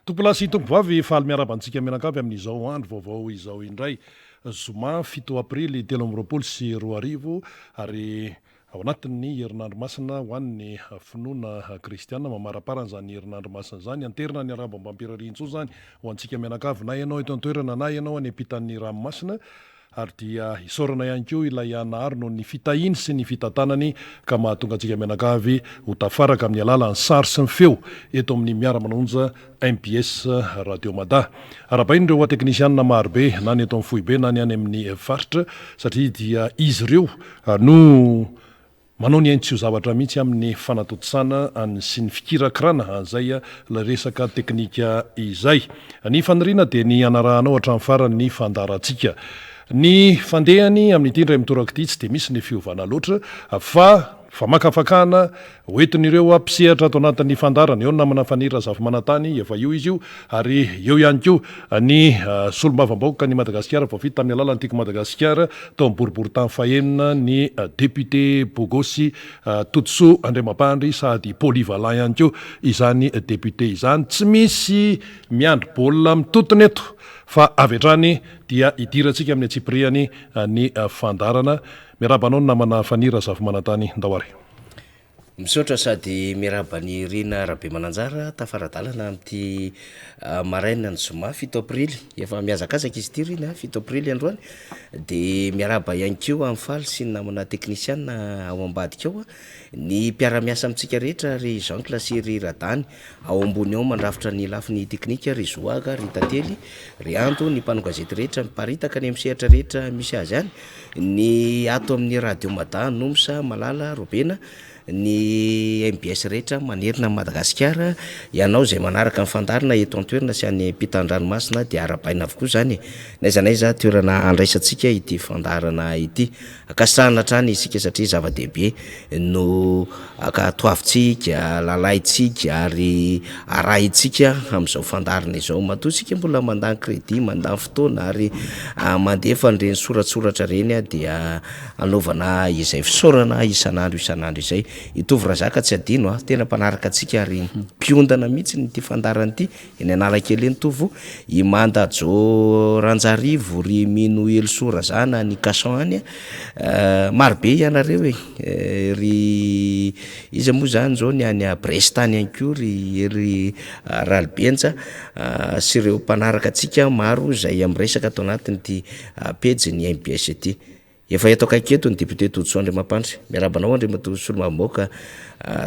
Tompolahy sy tompovavy, faly miarahaba antsika mianakavy amin'izao andro vaovao izao indray. Zoma 7 aprily 2023 ary ao anatin'ny herinandro masina ho an'ny finoana kristiana. Mamaraparana izany herinandro masina izany. Anterina ny arahaba ambampirarian-tsoa izany ho antsika mianakavy na ianao eto an-toerana na ianao any ampitan'ny ranomasina. Ary dia isaorana ihany koa ilay Anahary noho ny fitahiany sy ny fitantanany ka mahatonga antsika mianakavy ho tafaraka amin'ny alalan'ny sary sy ny feo eto amin'ny Miara-manonja mbs Radio Mada. Arahabaina ireo teknisianina marobe na ny eto amin'ny foibe na ny any amin'ny faritra satria dia izy ireo no Manao ny ainy tsy ho zavatra mihitsy amin'ny fanatontosana an'ny sy ny fikirakirana an'izay ilay resaka teknika izay. Ny faniriana dia ny hanarahanao hatramin'ny farany ny fandaharantsika. Ny fandehany amin'ity indray mitoraka ity tsy dia misy ny fiovana loatra fa famakafakana hoentin'ireo mpisehatra ato anatin'ny fandaharana. Eo ny namana Faniry Razafimanantany, efa io izy io, ary eo ihany koa ny solombavambahoakan'i Madagasikara voafidy tamin'ny alalan'ny Tiako Madagasikara tao amin'ny boriborintany fahenina ny député Bogosy Todisoa Andriamampandry sady polyvalent ihany koa izany député izany. Tsy misy miandry baolina mitotona eto fa avy hatrany dia hidirantsika amin'ny antsipirihany ny fandaharana. Miarahaba anao ny namana Faniry Razafimanantany. Ndao ary. Misaotra sady miarahaba an'i Rina Rabemananjara tafara-dalana amin'ity maraina ny zoma 7 aprily, efa mihazakazaka izy ity Rina a, 7 aprily androany, de miarahaba ihany koa an'i Faly sy ny namana teknisiana ao ambadika ao, ny mpiara-miasa amintsika rehetra ry Jean Claude sy ry Radany ao ambony ao mandrafitra ny lafiny teknika, ry Zoaga, ry Tantely, ry Ando, ny mpanao gazety rehetra miparitaka any amin'ny sehatra rehetra misy azy any. Ny ato amin'ny Radio Mada, Nomsa, Malala, Robena, ny mbs rehetra manerana an'i Madagasikara, ianao izay manaraka ny fandaharana eto an-toerana sy any ampitan-dranomasina dia arahabaina avokoa izany e! N'aiza n'aiza toerana andraisantsika ity fandaharana ity. Ankasitrahana hatrany isika satria zava-dehibe no ankatoavintsika, lalaintsika ary arahintsika amin'izao fandaharana izao. Matoa isika mbola mandany crédit, mandany fotoana ary mandefa an'ireny soratsoratra ireny dia anaovana izay fisaorana isan'andro isan'andro izay. I Tovo Razaka tsy adino a, tena mpanaraka antsika ary mpiondana mihitsy ity fandaharana ity. Eny Analakely eny Tovo, i Manda Jo Ranjarivo, ry Mino Helisoa Razana any Cachan any a, maro be ianareo e, ry iza moa zany zao ny any Brest any ihany koa ry Hery Ralibenja sy ireo mpanaraka antsika maro izay miresaka ato anatin'ity pejin'ny mbs ity. Efa eto akaiky eto ny député Todisoa Andriamampandry. Miarahaba anao Andriamatoa Solombavambahoaka.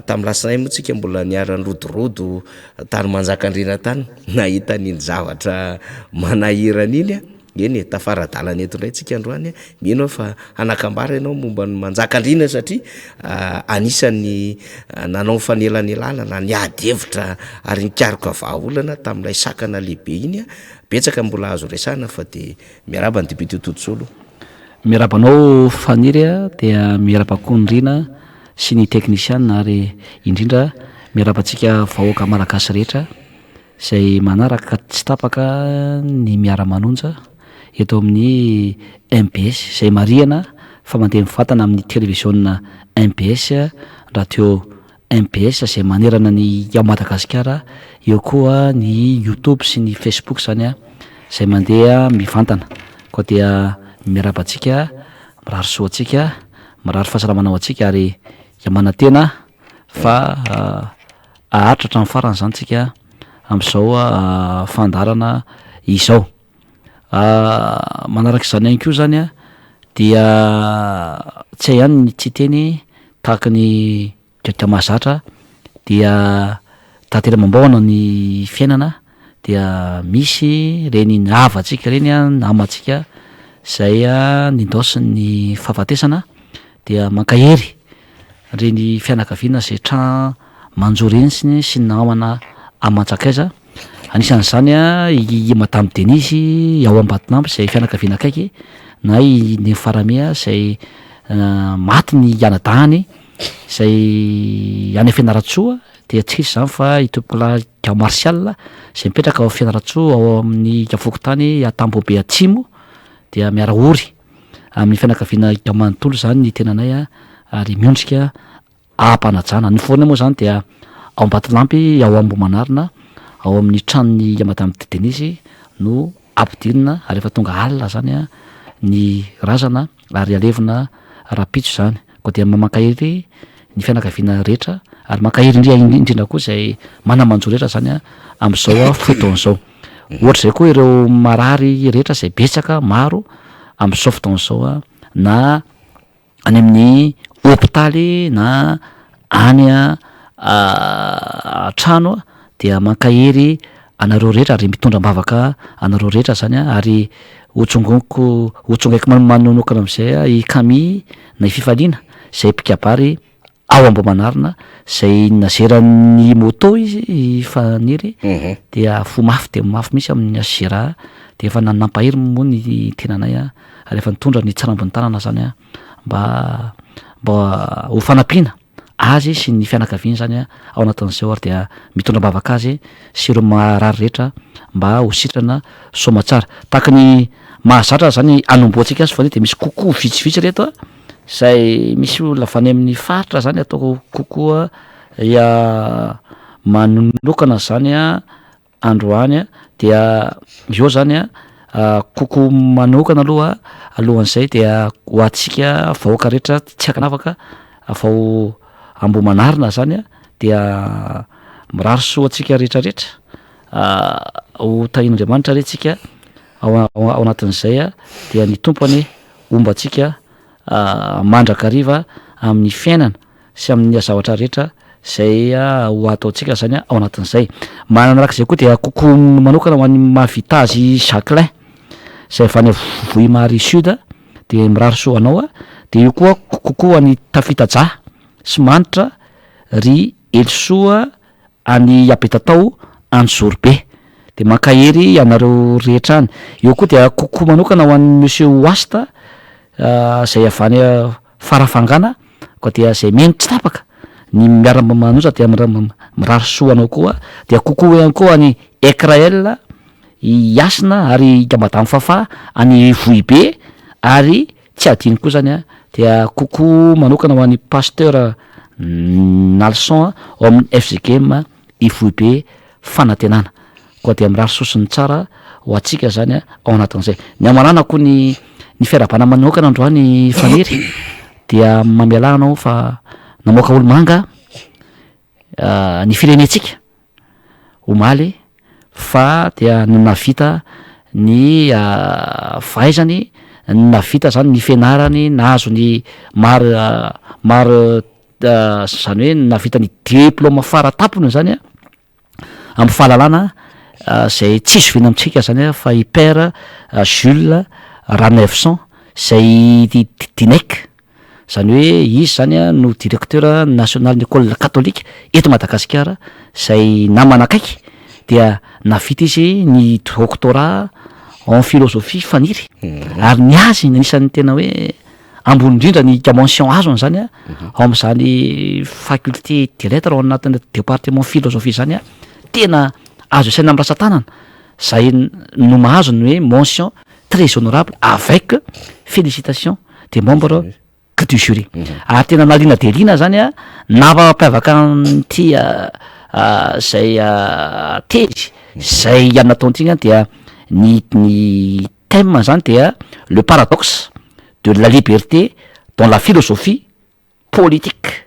Tamin'ny latsinainy moa tsika mbola niara-nirodorodo tany Manjakandriana tany nahita an'iny zavatra manahirana iny. Eny e, tafara-dalana eto indray tsika androany. Mino aho fa hanakambara ianao momba ny Manjakandriana satria anisan'ny nanao fanelanelanana, niady hevitra ary nikaroka vahaolana tamin'ilay sakana lehibe iny. Betsaka mbola azo resahana fa dia Miarahaba ny député Todisoa aloha. Miarahaba anao Faniry a, dia miarahaba koa ny Rina sy ny teknisiana ary indrindra miarahaba antsika vahoaka malagasy rehetra izay manaraka tsy tapaka ny miara-manonja eto amin'ny mbs izay marihana fa mandeha mivantana amin'ny televiziona mbs radio Mbs izay manerana ny ao Madagasikara, eo koa ny youtube sy ny facebook izany izay mandeha mivantana. Koa dia miarahaba antsika, mirary soa antsika, mirary fahasalamana ho antsika ary manantena fa haharitra hatramin'ny farany izany tsika amin'izao fandaharana izao. Manaraka izany ihany koa izany an, dia tsy hay ihany ny tsy hiteny tahaka ny gaga mahazatra dia tantely amam-bahoana ny fiainana dia misy ireny havantsika ireny an, namantsika izay nindaosin'ny fahafatesana dia mankahery ireny fianakaviana izay tra manjo ireny sy ny namana aman-tsakaiza. Anisan'izany i Madame Denise ao Ambatolampy izay fianakaviana akaiky na i Neny Faramea izay maty ny anadahiny izay any Fianarantsoa dia tsy iza izany fa i Tompokolahy Gao Martial izay mipetraka ao Fianarantsoa ao amin'ny fokontany Atambohobe Atsimo dia miara-ory amin'ny fianakaviana Gao manontolo izany ny tenanay ary miondrika Ampanajana. Ny foana moa izany dia ao Ambatolampy, ao Ambohimanarina, ao amin'ny tranon'i Madame Denise no ampidirina ary efa tonga alina zany ny razana ary alevina rahampitso izany. Koa dia mankahery ny fianakaviana rehetra ary mankahery indrindra indrindra koa izay mana-manjo rehetra zany amin'izao fotoana izao. Ohatr'izay koa ireo marary rehetra izay betsaka maro amin'izao fotoana izao na any amin'ny hopitaly na any an-trano dia mankahery anareo rehetra ary mitondra am-bavaka anareo rehetra zany aho ary hotsongoiko hotsongaiko manokana amin'izay i Camille na i Fifaliana izay mpikabary ao Ambohimanarina izay nazeran'ny moto izy i Faniry dia voa mafy dia mafy mihitsy amin'ny HJRA dia efa nampahery moa ny tenanay ary efa nitondra ny tsirambin'ny tanana zany aho mba mba ho fanampiana azy sy ny fianakaviany zany ao anatin'izao ary dia mitondra am-bavaka azy sy ireo marary rehetra mba ho sitrana soamatsara. Tahaka ny mahazatra zany anombohantsika azy fa dia misy kokoa vitsivitsy reto a, zay misy olona avy any amin'ny faritra zany ataoko kokoa ya manokana zany a androany dia eo zany a kokoa manokana aloha alohan'izay dia ho antsika vahoaka rehetra tsy ankanavaka vao Ambohimanarina zany a dia mirary soa antsika rehetra rehetra ho tahian'Andriamanitra re tsika ao ao anatin'izay a dia ny Tompo anie homba antsika mandrakariva amin'ny fiainana sy amin'ny zavatra rehetra zay ho ataontsika zany ao anatin'izay. Manaraka izay koa dia kokoa manokana ho an'i Mahavitazy Jacquelin zay avy any Vohimary Sud de mirary soa anao a, de io koa kokoa ho an'i Tafita Jah sy Manitra ry Helisoa any Abetatao Anjozorobe de mankahery anareo rehetra any, eo koa dia kokoa manokana ho an'i Monsieur Wasta zay avy any Farafangana koa dia zay mino tsy tapaka ny miara manoza dia mirary soa anao koa, dia kokoa ihany koa any Ecrael i Hasina ary i Madame Fafa any Vohibe ary tsy adino koa zany a dia coucou manokana ho an'i Pasteur Nalson ao amin'ny FJKM Ivohibe Fanantenana. Koa dia mirary soa sy ny tsara ho antsika zany ao anatin'izay. Ny hamaranako ny ny fiarahabana manokana androany Faniry dia mamelà anao fa namoaka olomanga ny firenentsika omaly fa dia nahavita ny fahaizany, nahavita zany ny fianarany, nahazo ny mar mar zany hoe nahavita ny diplaoma faratampony zany an, amin'ny fahalalana zay tsy zoviana amintsika zany an fa i père Jules Ranaivoson zay Dinec. Zany hoe izy zany a no directeur national ny école catholique eto Madagasikara zay namana akaiky dia nahavita izy ny doctorat en philosophie Faniry ary ny azy ny anisan'ny tena hoe ambony indrindra ny mention azony zany a ao am'zany faculté des lettres ao anatin'ny département philosophie zany a tena azo isaina amin'ny rantsan-tanana zay no mahazo ny hoe mention très honorable avec félicitations des membres du jury. Ary tena naliana dia liana zany a, nampiavaka an'ity zay tezy zay nataony ity dia ny ny thème zany dia le paradoxe de la liberté dans la philosophie politique.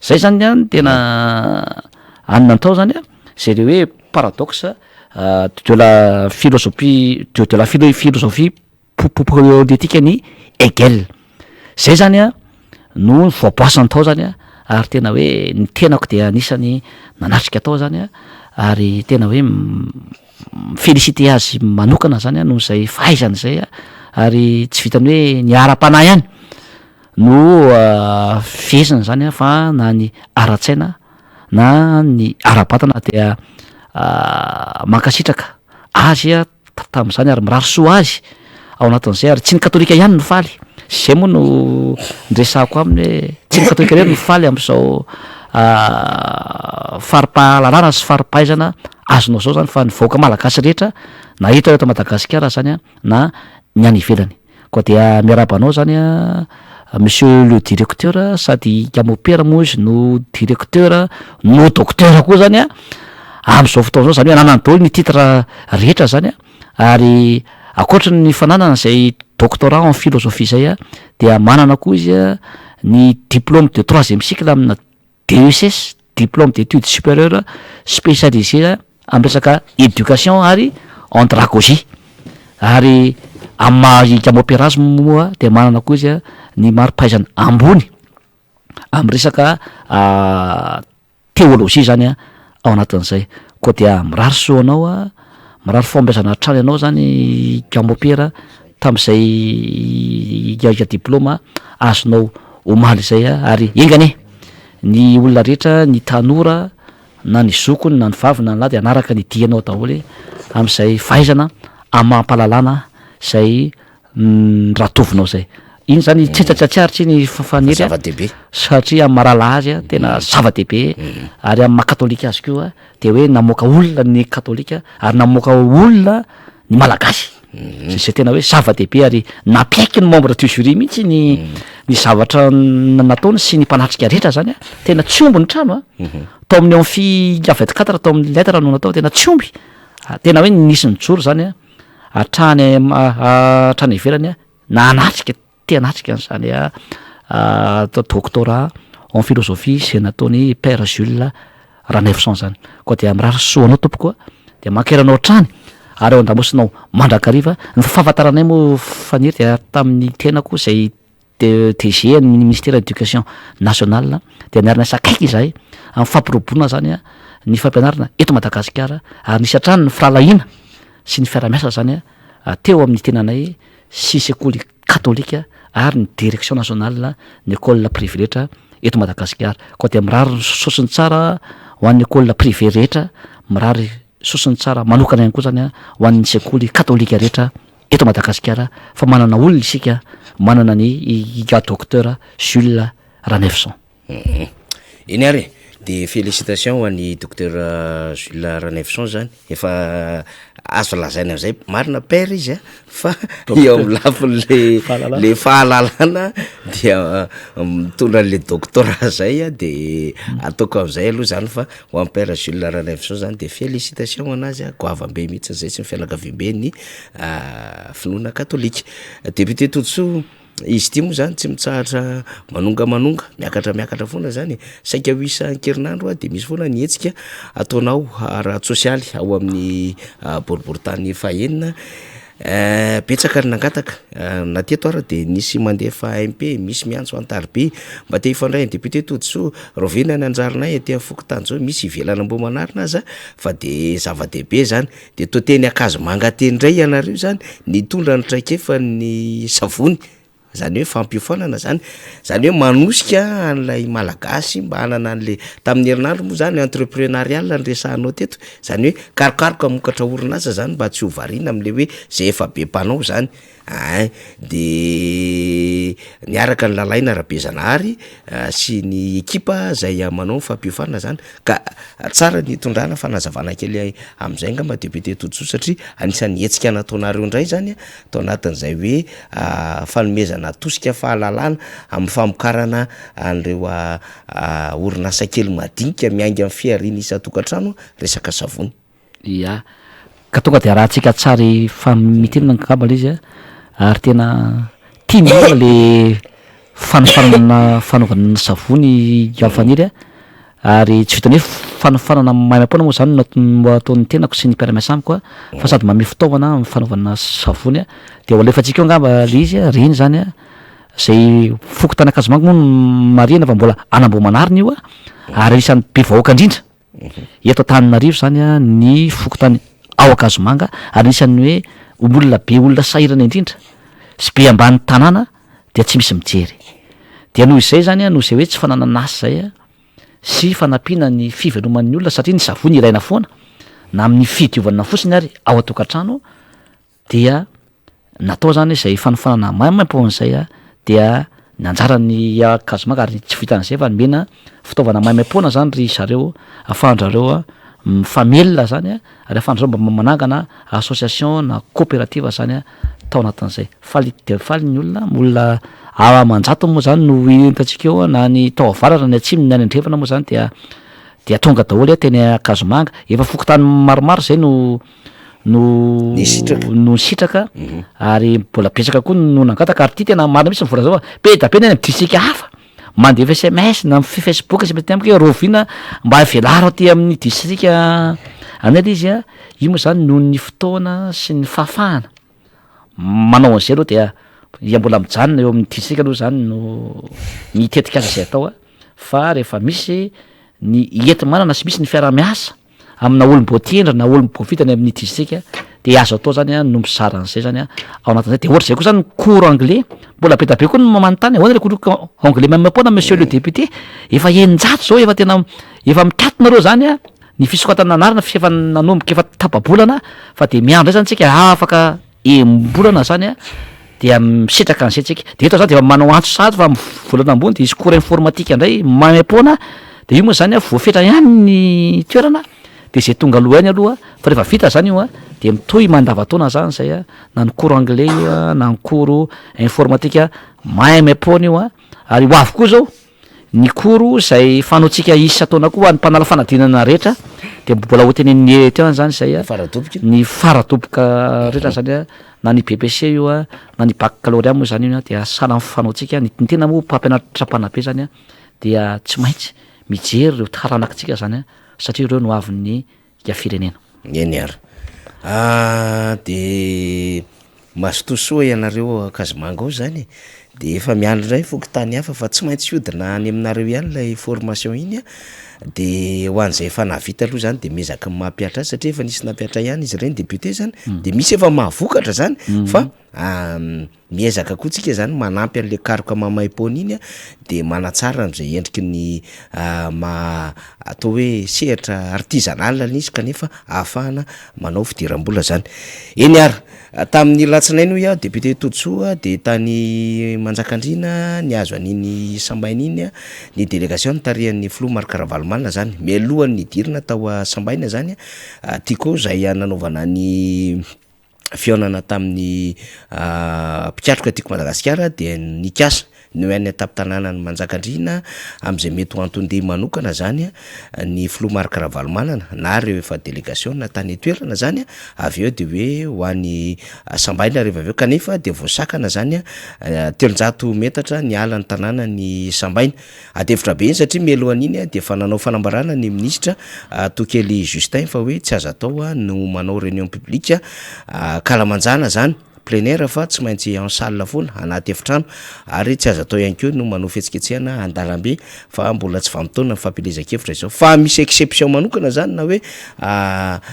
Zay zany an no tena anona atao zany an, zay le hoe paradoxe de la philosophie de de la philo- philosophie po-po-politique an'i Hegel. Zay zany an no voaboasany tao zany an, ary tena hoe ny tenako dia anisany nanatrika tao zany an, ary tena hoe mi-feliciter azy manokana zany an noho izay fahaizany zay an, ary tsy vitan'ny hoe ny ara-panahy ihany no fehezina zany an fa na ny ara-tsaina na ny ara-batana dia mankasitraka azy aho tamin'izany ary mirary soa azy ao anatin'izay ary tsy ny katolika ihany no faly, zay moa no niresahako aminy hoe tsy ny katolika irery no faly amin'izao fari-pahalalana sy fari-pahaizana azonao zao zany fa ny vahoaka malagasy rehetra na eto na eto Madagasikara zany an na ny any ivelany. Koa dia miarahaba anao zany an monsieur le directeur sady i mopera moa izy no directeur no docteur koa zany an. amin'izao fotoana izao, izany hoe ananany daholo ny titre rehetra izany an, ary ankoatry ny fananana izay doctorat en philosophie izay an, dia manana koa izy an ny diplôme de troisième cycle amina DESS, diplôme d'études supérieures spécialisé amin'ny resaka éducation ary andragogie, ary amin'ny maha ika môpera azy moa dia manana koa izy ny mari-pahaizana ambony amin'ny resaka teolojia zany ao anatin'izay, koa dia mirary soa anao aho, mirary fahombiazana hatrany anao zany ika môpera tamin'izay ika diplôma azonao omaly izay ary enga anie ny olona rehetra ny tanora na ny zokiny na ny vaviny na ny lahy dia hanaraka ny dianao daholo amin'izay fahaizana amam-pahalalana izay ratovinao izay. Iny zany tsy tsy aritry iny Faniry a, Zava-dehibe. satria amin'ny maha rahalahy azy a, tena zava-dehibe ary amin'ny maha katolika azy koa dia hoe namoaka olona ny katolika ary namoaka olona ny malagasy. Zay zay tena hoe zava-dehibe ary nampiaiky ny membre du jury mihitsy ny ny zavatra nataony sy ny mpanatrika rehetra zany a, tena tsy omby ny trano a, tao amin'ny amphi 24 tao amin'ny lettre no natao, tena tsy omby, tena hoe nisy nijoro zany a, hatrany hatrany ivelany a, nanatrika te hanatrika an'izany doctorat en philosophie izay nataon'i Père Jules Ranaivoson izany. Koa dia mirary soa anao tompoko a, dia mankahery anao hatrany ary ao an-damosinao mandrakariva. Ny fahafantaranay moa Faniry dia tamin'ny tenako izay DG ny ministera éducation nationale dia niara-niasa akaiky izahay amin'ny fampiroboroana izany ny fampianarana eto Madagasikara ary nisy hatrany ny firahalahiana sy ny fiaraha-miasa izany teo amin'ny tenanay sy sekoly katolika ary ny direction nationale ny école privée rehetra eto Madagasikara. Koa dia mirary soa sy ny tsara ho an'ny école privée rehetra, mirary soa sy ny tsara manokana ihany koa zany ho an'ny sekoly katolika rehetra eto Madagasikara fa manana olona isika manana ny Ingahy Docteur Jules Ranaivoson. Eny ary e! De félicitation ho an'i Docteur Jules Ranaivoson zany, efa azo lazaina am'zay, marina père izy a, fa eo amin'ny lafin'le le fahalalana dia mitondra an'le doctorat zay a, de ataoko am'zay aloha zany fa ho an'i père Jules Ranaivoson zany de félicitation ho anazy a, goavam-be mihitsy zay sy ny fianakaviamben'ny finoana katolika. Député Todisoa. Izy ity moa zany tsy mitsahatra manonga manonga, miakatra miakatra foana zany e, saika ho isan-kerinandro de misy foana ny hetsika ataonao ara-tsosialy ao amin'ny boriborintany fahenina, betsaka ny nangataka na teto ara de nisy mandefa MP, misy miantso an-tariby mba te hifandray amin'ny député Todisoa, rahoviana ny anjaranay aty amin'ny fokontany zao, misy ivelan'Ambohimanarina aza fa de zava-dehibe zany. De toa teny Ankazomanga teny indray ianareo zany nitondra ny traikefan'ny savony, zany hoe fampiofanana zany, zany hoe manosika an'ilay malagasy mba hanana an'le, tamin'ny herinandro moa zany entreprenariat no resahanao teto, zany hoe karokaroka hamokatra orinasa zany mba tsy ho variana am'le hoe zay efa be mpanao zany. Ein, de niaraka ny Lalaina Rabezanahary sy ny ekipa zay manao ny fampiofanana zany ka tsara ny hitondrana fanazavana kely am'zay angamba député Todisoa satria anisan'ny hetsika nataonareo ndray zany tao anatin'izay hoe fanomezana tosika fahalalana amin'ny famokarana an'ireo orinasa kely madinika miainga amin'ny fihariana isan-tokantrano resaka savony. Ia. Ka tonga dia arahantsika tsara hifamintinana angamba ilay izy an, ary tena tian'ny olona le fanofanana fanaovana ny savony Faniry an, ary tsy vitan'ny hoe fanofanana maimaimpoana moa zany no no ataon'ny tenako sy ny mpiara-miasa amiko an, fa sady manome fitaovana amin'ny fanaovana savony an, de ho alefantsika eo angamba le izy an, reny zany an, zay fokontany Ankazomanga moa no marihana fa mbola an'Ambohimanarina io an, ary anisan'ny be vahoaka indrindra. Eto Antananarivo izany ny fokontany ao Ankazomanga ary anisan'ny hoe olona be olona sahirana indrindra sy be ambany tanàna dia tsy misy mijery. Dia noho izay izany, noho izay hoe tsy fananana asa izay sy fanampiana ny fiveloman'ny olona satria ny savony ilaina foana na amin'ny fidiovana fotsiny ary ao an-tokantrano dia natao zany izay fanofanana maimaimpoana izay dia ny anjaran'ny Ankazomanga ary tsy vitan'izay fa nomena fitaovana maimaimpoana zany ry zareo ahafahan-drareo mifamelona zany ary ahafahan-drareo mba manangana association na coopérative zany tao anatin'izay. Faly dia faly ny olona, olona aman-jatony moa zany no hitantsika eo na ny tao avaratra na ny atsimo na ny andrefana moa zany dia. dia tonga daholo teny Ankazomanga, efa fokontany maromaro zay no no Nisitraka. no nisitraka ary mbola betsaka koa no nangataka ary ity tena marina mihitsy ny voalazanao fa be dia be ny any amin'ny distrika hafa mandefa sms na amin'ny facebook sy mety amiko hoe rahoviana mba velaro aty amin'ny distrika anay le izy a, io moa zany noho ny fotoana sy ny fahafahana manao an'izay aloha dia ia mbola mijanona eo amin'ny distrika aloha zany no ny tetikasa izay atao a, fa rehefa misy ny enti-manana sy misy ny fiaraha-miasa amina olom-boatendry na olom-boafidy any amin'ny distrika de azo atao zany a no mizara an'izay zany a ao anatin'izay, de ohatr'izay koa zany ny cours anglais, mbola be dia be koa ny manontany ahoana le cours anglais maimaim-poana monsieur le député, efa 600 zao efa tena efa mikatona reo zany a ny fisokatana anarana f'efa nanomboka efa tapa-bolana fa de miandry zany tsika afaka enim-bolana zany a dia misitraka an'izay tsika, de eto zany de efa manao antso sahady fa amin'ny volana ambony de hisy cours informatique indray maimaim-poana de io moa zany a voafetra ihany ny toerana de zay tonga aloha ihany aloha fa rehefa vita zany io a de mitohy mandavan-taona zany zay a na ny cours anglais io a na ny cours informatique maimaim-poana io a ary ho avy koa zao ny cours zay fanaontsika isan-taona koa ho an'ny mpanala fanadinana rehetra de mbola ho teneniny eto ihany zany zay a Faradoboka. ny faradoboka rehetra zany a na ny BEPC io a na ny baccalauréat moa zany io a dia sahala amin'ny fanaontsika ny ny tena moa mpampianatra mpanabe zany a dia tsy maintsy mijery ireo taranakitsika zany a satria ireo no avin'ny firenena. Eny ary. De mazotoa soa ianareo Ankazomanga ao zany e, de efa miandry indray fokontany hafa fa tsy maintsy hiodina any aminareo ihany lay formation iny a, de ho an'izay efa nahavita aloha zany de miezaka mampihatra azy satria efa nisy nampihatra ihany izy ireny député zany de misy efa mahavokatra zany fa miezaka koa tsika zany manampy an'le karoka maimaim-poana iny a de manatsara am'zay endriky ny ma atao hoe sehatra artisanal iny izy kanefa ahafahana manao fidiram-bola zany. Eny ary, tamin'ny latsinainy hoy aho député Todisoa de tany Manjakandriana nihazo an'iny Sambaina iny a ny délégation notarihan'ny filoha Marc Ravalomanana zany mialohan'ny nidirana tao Sambaina zany a Tiko zay nanaovana ny fihaonana tamin'ny mpikatroka tiako Madagasikara de nikasa ny ho any an-tampon-tanànan'i Manjakandriana am'izay mety ho anton-dia manokana zany a ny filoha Marc Ravalomanana na reo efa délégation tany an-toerana zany a avy eo de hoe ho any Sambaina rehefa avy eo kanefa de voasakana zany a 300 metatra niala ny tanànan'i Sambaina. Adihevitra be iny satria mialohan'iny a de efa nanao fanambarana ny ministra Tokely Justin fa hoe tsy azo atao a no manao réunion publique ankalamanjana zany plein air fa tsy maintsy en salle foana anaty efitrano ary tsy azo atao ihany koa no manao fihetsiketsehana an-dalambe fa mbola tsy vanim-potoana ny fampielezan-kevitra izao fa misy exception manokana zany na hoe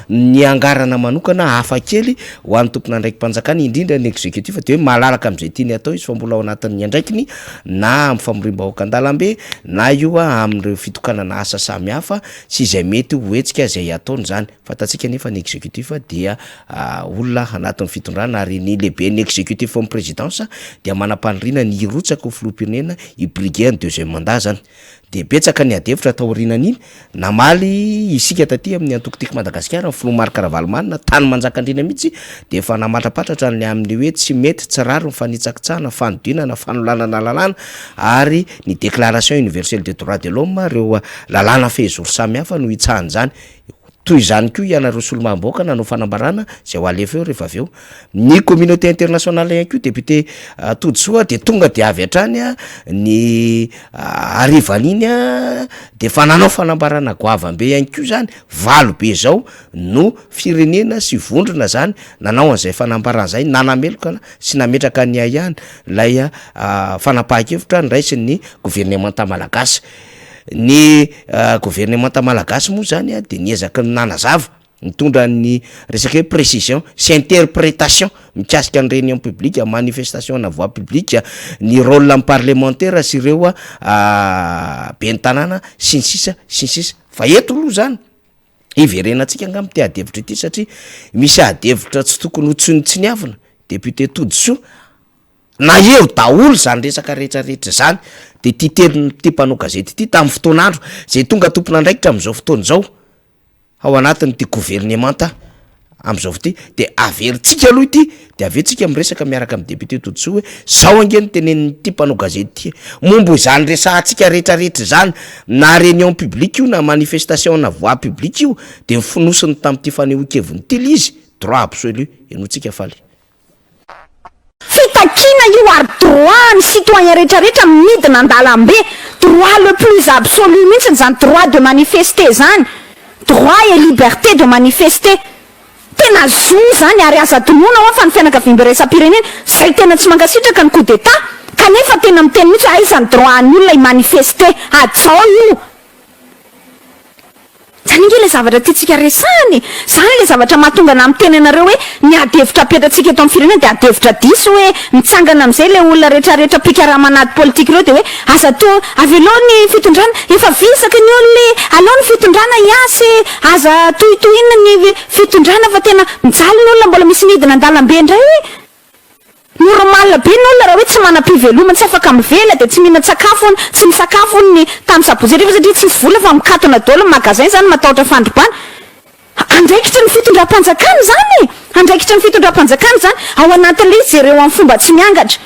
ny angarana manokana hafa kely ho an'ny tompon'andraiki-panjakana indrindra ny exécutif de hoe malalaka am'izay tiany atao izy fa mbola ao anatin'ny andraikiny na amin'ny famorim-bahoaka an-dalambe na io a amin'ireo fitokanana asa samy hafa sy izay mety ho hetsika zay ataony zany. Fantatsika nefa ny exécutif dia olona anatin'ny fitondrana ary ny lehibe ny exécutif amin'ny présidence dia manam-paniriana ny hirotsaka ho filoham-pirenena hi-briguer ny deuxième mandat zany. De betsaka ny adihevitra taorianan'iny namaly isika taty amin'ny antoko Tiako Madagasikara ny filoha Marc Ravalomanana tany Manjakandriana mihitsy de efa namatrapatratra ny amin'ny hoe tsy mety tsy rary ny fanitsakitsahana fanodinana fanolanana lalàna ary ny déclaration universelle des droits de l'homme reo lalàna fehizoro samihafa no hitsahan'izany. Toy izany koa ianareo solombavambahoaka nanao fanambarana zay ho alefa eo rehefa avy eo. Ny communauté internationale ihany koa député Todisoa de tonga de avy hatrany a ny harivan'iny a de efa nanao fanambarana goavambe ihany koa zany valo be zao no firenena sy vondrona zany nanao an'izay fanambarana zay nanameloka sy nametraka ny ahiahiny lay fanapahan-kevitra niraisin'ny gouvernemanta malagasy. Ny gouvernemanta malagasy moa zany a de niezaka nanazava nitondra ny resaka hoe précision sy interprétation mikasika ny réunion publique manifestation na voie publique ny rôle amy parlementaire sy ireo a ben'ny tanàna sy ny sisa sy ny sisa fa eto aloha zany iverenantsika angamba ty adihevitra ity satria misy adihevitra tsy tokony ho tsinontsiniavina député Todisoa na eo daholo zany resaka rehetrarehetra zany de ty teny ty mpanao gazety ity tamin'ny fotoan'andro zay tonga tompon'andraikitra am'izao fotoana izao ao anatin'ity gouvernemanta. am'zao ity de averintsika aloha ity de avy eo tsika miresaka miaraka amin'ny député Todisoa hoe zao ange no tenenin'ity mpanao gazety ity e, momba izany resahantsika retraretra izany na réunion publique io na manifestation na voie publique io de nofonosiny tamin'ity fanehoan-keviny ity le izy, droit absolu, henointsika faly. Fitakiana io ary droit ny citoyen retraretra midina andalambe, droit le plus absolu mihitsiny zany droit de manifester zany, droit et liberté de manifester, tena zo zany ary aza adinoina hoa fa ny fianakaviambe iraisam-pirenena zay tena tsy mankasitraka ny coup d'etat kanefa tena miteny mihitsy hoe aiza ny droit an'ny olona hi-manifester, hajao io. Zany ange ilay zavatra tiantsika resahana e! Zany ilay zavatra mahatonga anah miteny anareo hoe ny ady hevitra apetratsika eto amin'ny firenena dia ady hevitra diso hoe mitsangana amin'izay ilay olona retraretra mpikarama an'ady politika ireo dia hoe aza toa avelao ny fitondrana efa visaka ny olona e! Alao ny fitondrana hiasa e! Aza tohitohinina ny fitondrana fa tena mijaly ny olona mbola misy midina an-dalambe indray e! Normal be ny olona raha hoe tsy manam-pivelomana, tsy afaka mivela dia tsy mihinan-tsakafo hono, tsy misakafo hono ny tamin'ny sabotsy hariva satria tsisy vola fa mikatona daholo ny magasin zany matahotra fandrobana. Andraikitry ny fitondram-panjakana izany e! Andraikitry ny fitondram-panjakana izany, ao anatin'ilay izy jereo amin'ny fomba tsy miangatra.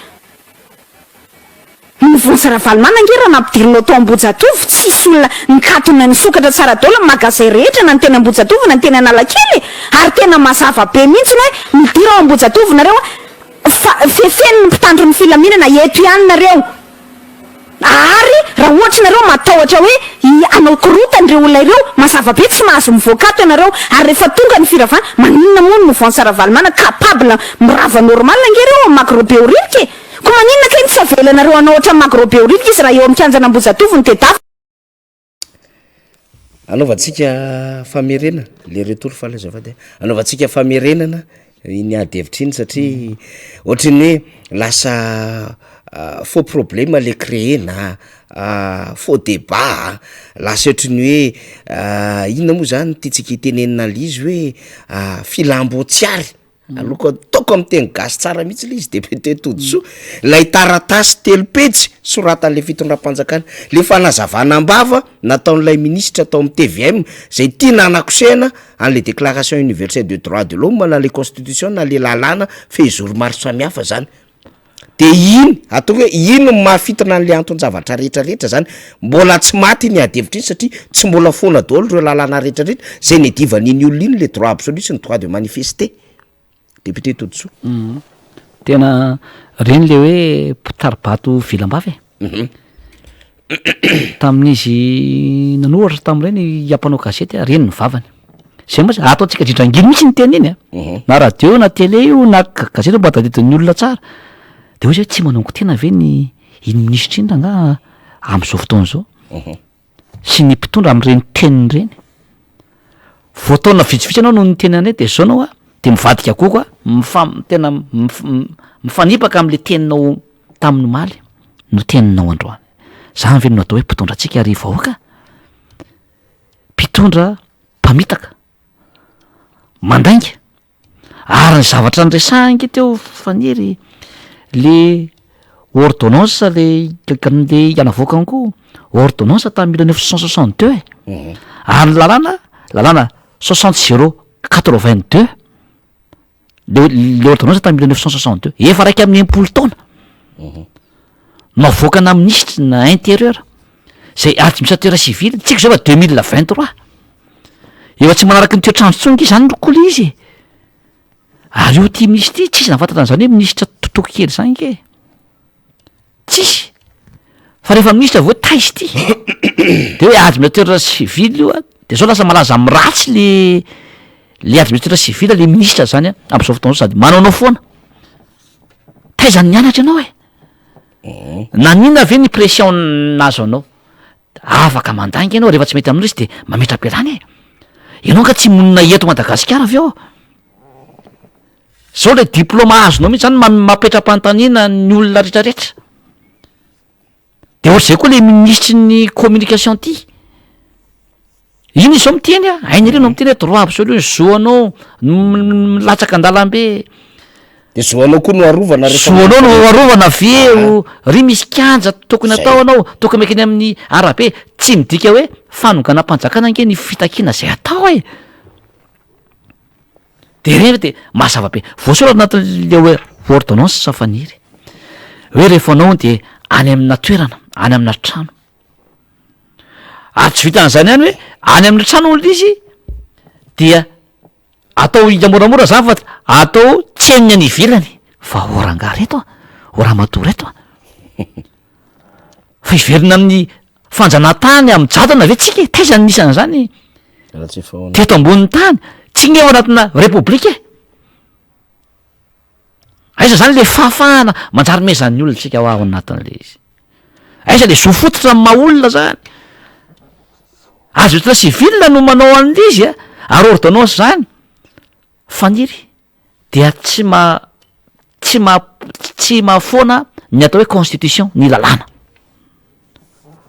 Ny Vonjy Ravalomanana ange raha nampidirinao tao Ambohijatovo tsisy olona nikatona nisokatra tsara daholo ny magasin rehetra na ny teny Ambohijatovo na ny teny Analakely e! Ary tena mazava be mihitsy ny hoe midira ao Ambohijatovo nareo a fa fefen'ny mpitandro ny filaminana eto ihany nareo ary raha ohatra nareo matahotra hoe hanao korotana ireo olona ireo mazava be tsy mahazo mivoaka ato ianareo ary rehefa tonga ny firavana maninona moa ny mouvance Ravalomanana capable mirava normal ange ireo ao Magro Behoririka e! Ko maninona kay no tsy avelanareo hanao ohatran'ny Magro Behoririka izy raha eo amin'ny kianjan'Ambohijatovo no tedavina. Anaovantsika famerenana, le retour faly azafady a, anaovantsika famerenana iny ady hevitra iny satria ohatran'ny hoe lasa faux problème le créer-na, faux débat, lasa ohatran'ny hoe inona moa zany tiantsika itenenana an'le izy hoe filam-boatsiary. Aloka ataoko amin'ny teny gasy tsara mihitsy le izy député Todisoa, lay taratasy telopejy soratan'le fitondram-panjakana, le fanazavana am-bava nataon'ilay minisitra tao amin'ny tvm zay tiana hanakosehana an'le déclaration universelle de droit de l'homme na le constitution na le lalàna fehizoro maro samihafa zany. De iny, ataoko hoe iny no mahafintina an'le anton-javatra rehetrarehetra zany, mbola tsy maty iny ady hevitra iny satria tsy mbola foana daholo ireo lalàna rehetrarehetra zay niadivan'iny olona iny le droit absolu sy ny droit de manifester. Député Todisoa. Tena reny le hoe mpitari-bato vilam-bava e. Tamin'izy nanoratra tamin'ireny mpanao gazety, reny ny vavany. Zay mantsy ataontsika dridrangilo mihitsy ny teny iny a. Na radio io na télé io na gazety mba tadidin'ny olona tsara. De hoy izy hoe tsy manongo tena ve ny iny minisitra iny rangaha amin'izao fotoana izao? Sy ny mpitondra amin'ireny teniny ireny. Vao taona vitsivitsy ianao no niteny an'ireny de zao anao a, de mivadika gogo a, mifam- tena mif- mifanipaka am'le teninao tamin'ny omaly no teninao androany. Zany ve no atao hoe mpitondra antsika ry vahoaka? Mpitondra mpamitaka, mandainga, ary ny zavatra niresahany ange teo Faniry, le ordonnance le le navoakany koa ordonnance tamin'ny mille neuf cent soixante deux e, ary ny lalàna lalàna soixante zéro quatre vingt deux, le le ordonnance tamin'ny mille neuf cent soixante deux, efa 61 taona navoakana minisitry na intérieur zay administrateur civil, tsika zao efa deux mille vingt trois, efa tsy manaraky ny toetr'andro intsony nge zany ry koa le izy e, ary io ty minisitra ty tsisy nahafantatra an'zany hoe minisitra totoko kely zany nge. Tsisy! Fa rehefa minisitra vao hoe taiza ity? De hoe administrateur civil io a, de zao lasa malaza amin'ny ratsy le le administrateur civil le minisitra zany a am'zao fotoana zao sady manaonao foana. Taiza no nianatra ianao e? Naninona ve ny pression nahazo anao? Afaka mandainga ianao rehefa tsy mety aminao izy de mametra-pialana e! Ianao nga tsy monina eto Madagasikara ve ao? Zao le diplôme azonao mihitsy zany mametra-panontaniana ny olona retraretra. De ohatr'izay koa le minisitry ny communication ty. Iny izy zao miteny a, hainy ery anao miteny hoe droit absolu ny zo anao milatsaka an-dalambe. De zo anao koa no arovana rehefa Zo anao no arovana avy eo, ry misy kianja tokony atao anao, tokony mankeny amin'ny arabe, tsy midika hoe fanonganam-panjakana ange ny fitakiana zay atao e. De ireny de mazava be, voasoratra anatin'le hoe ordonnance Faniry hoe rehefa anao de any amina toerana, any amina trano. Ary tsy vitan'izany ihany hoe any amina trano hono izy dia atao hita moramora zany fa atao tsy henony any ivelany fa ô rangahy reto a, ô ramatoa reto a, fa hiverina amin'ny fanjanahantany amin'ny jadona ve tsika e? Taiza no nisy an'izany teto ambonin'ny tany? Tsy nge ao anatina repoblika e! Aiza zany le fahafahana manjary mezan'ny olona tsika ao anatin'le izy? Aiza le zo fototra amin'ny maha olona zany? Azo entina civil no manao an'le izy a, ary ordonnance zany faniry dia tsy ma- tsy ma- tsy mahafoana ny atao hoe constitution, ny lalàna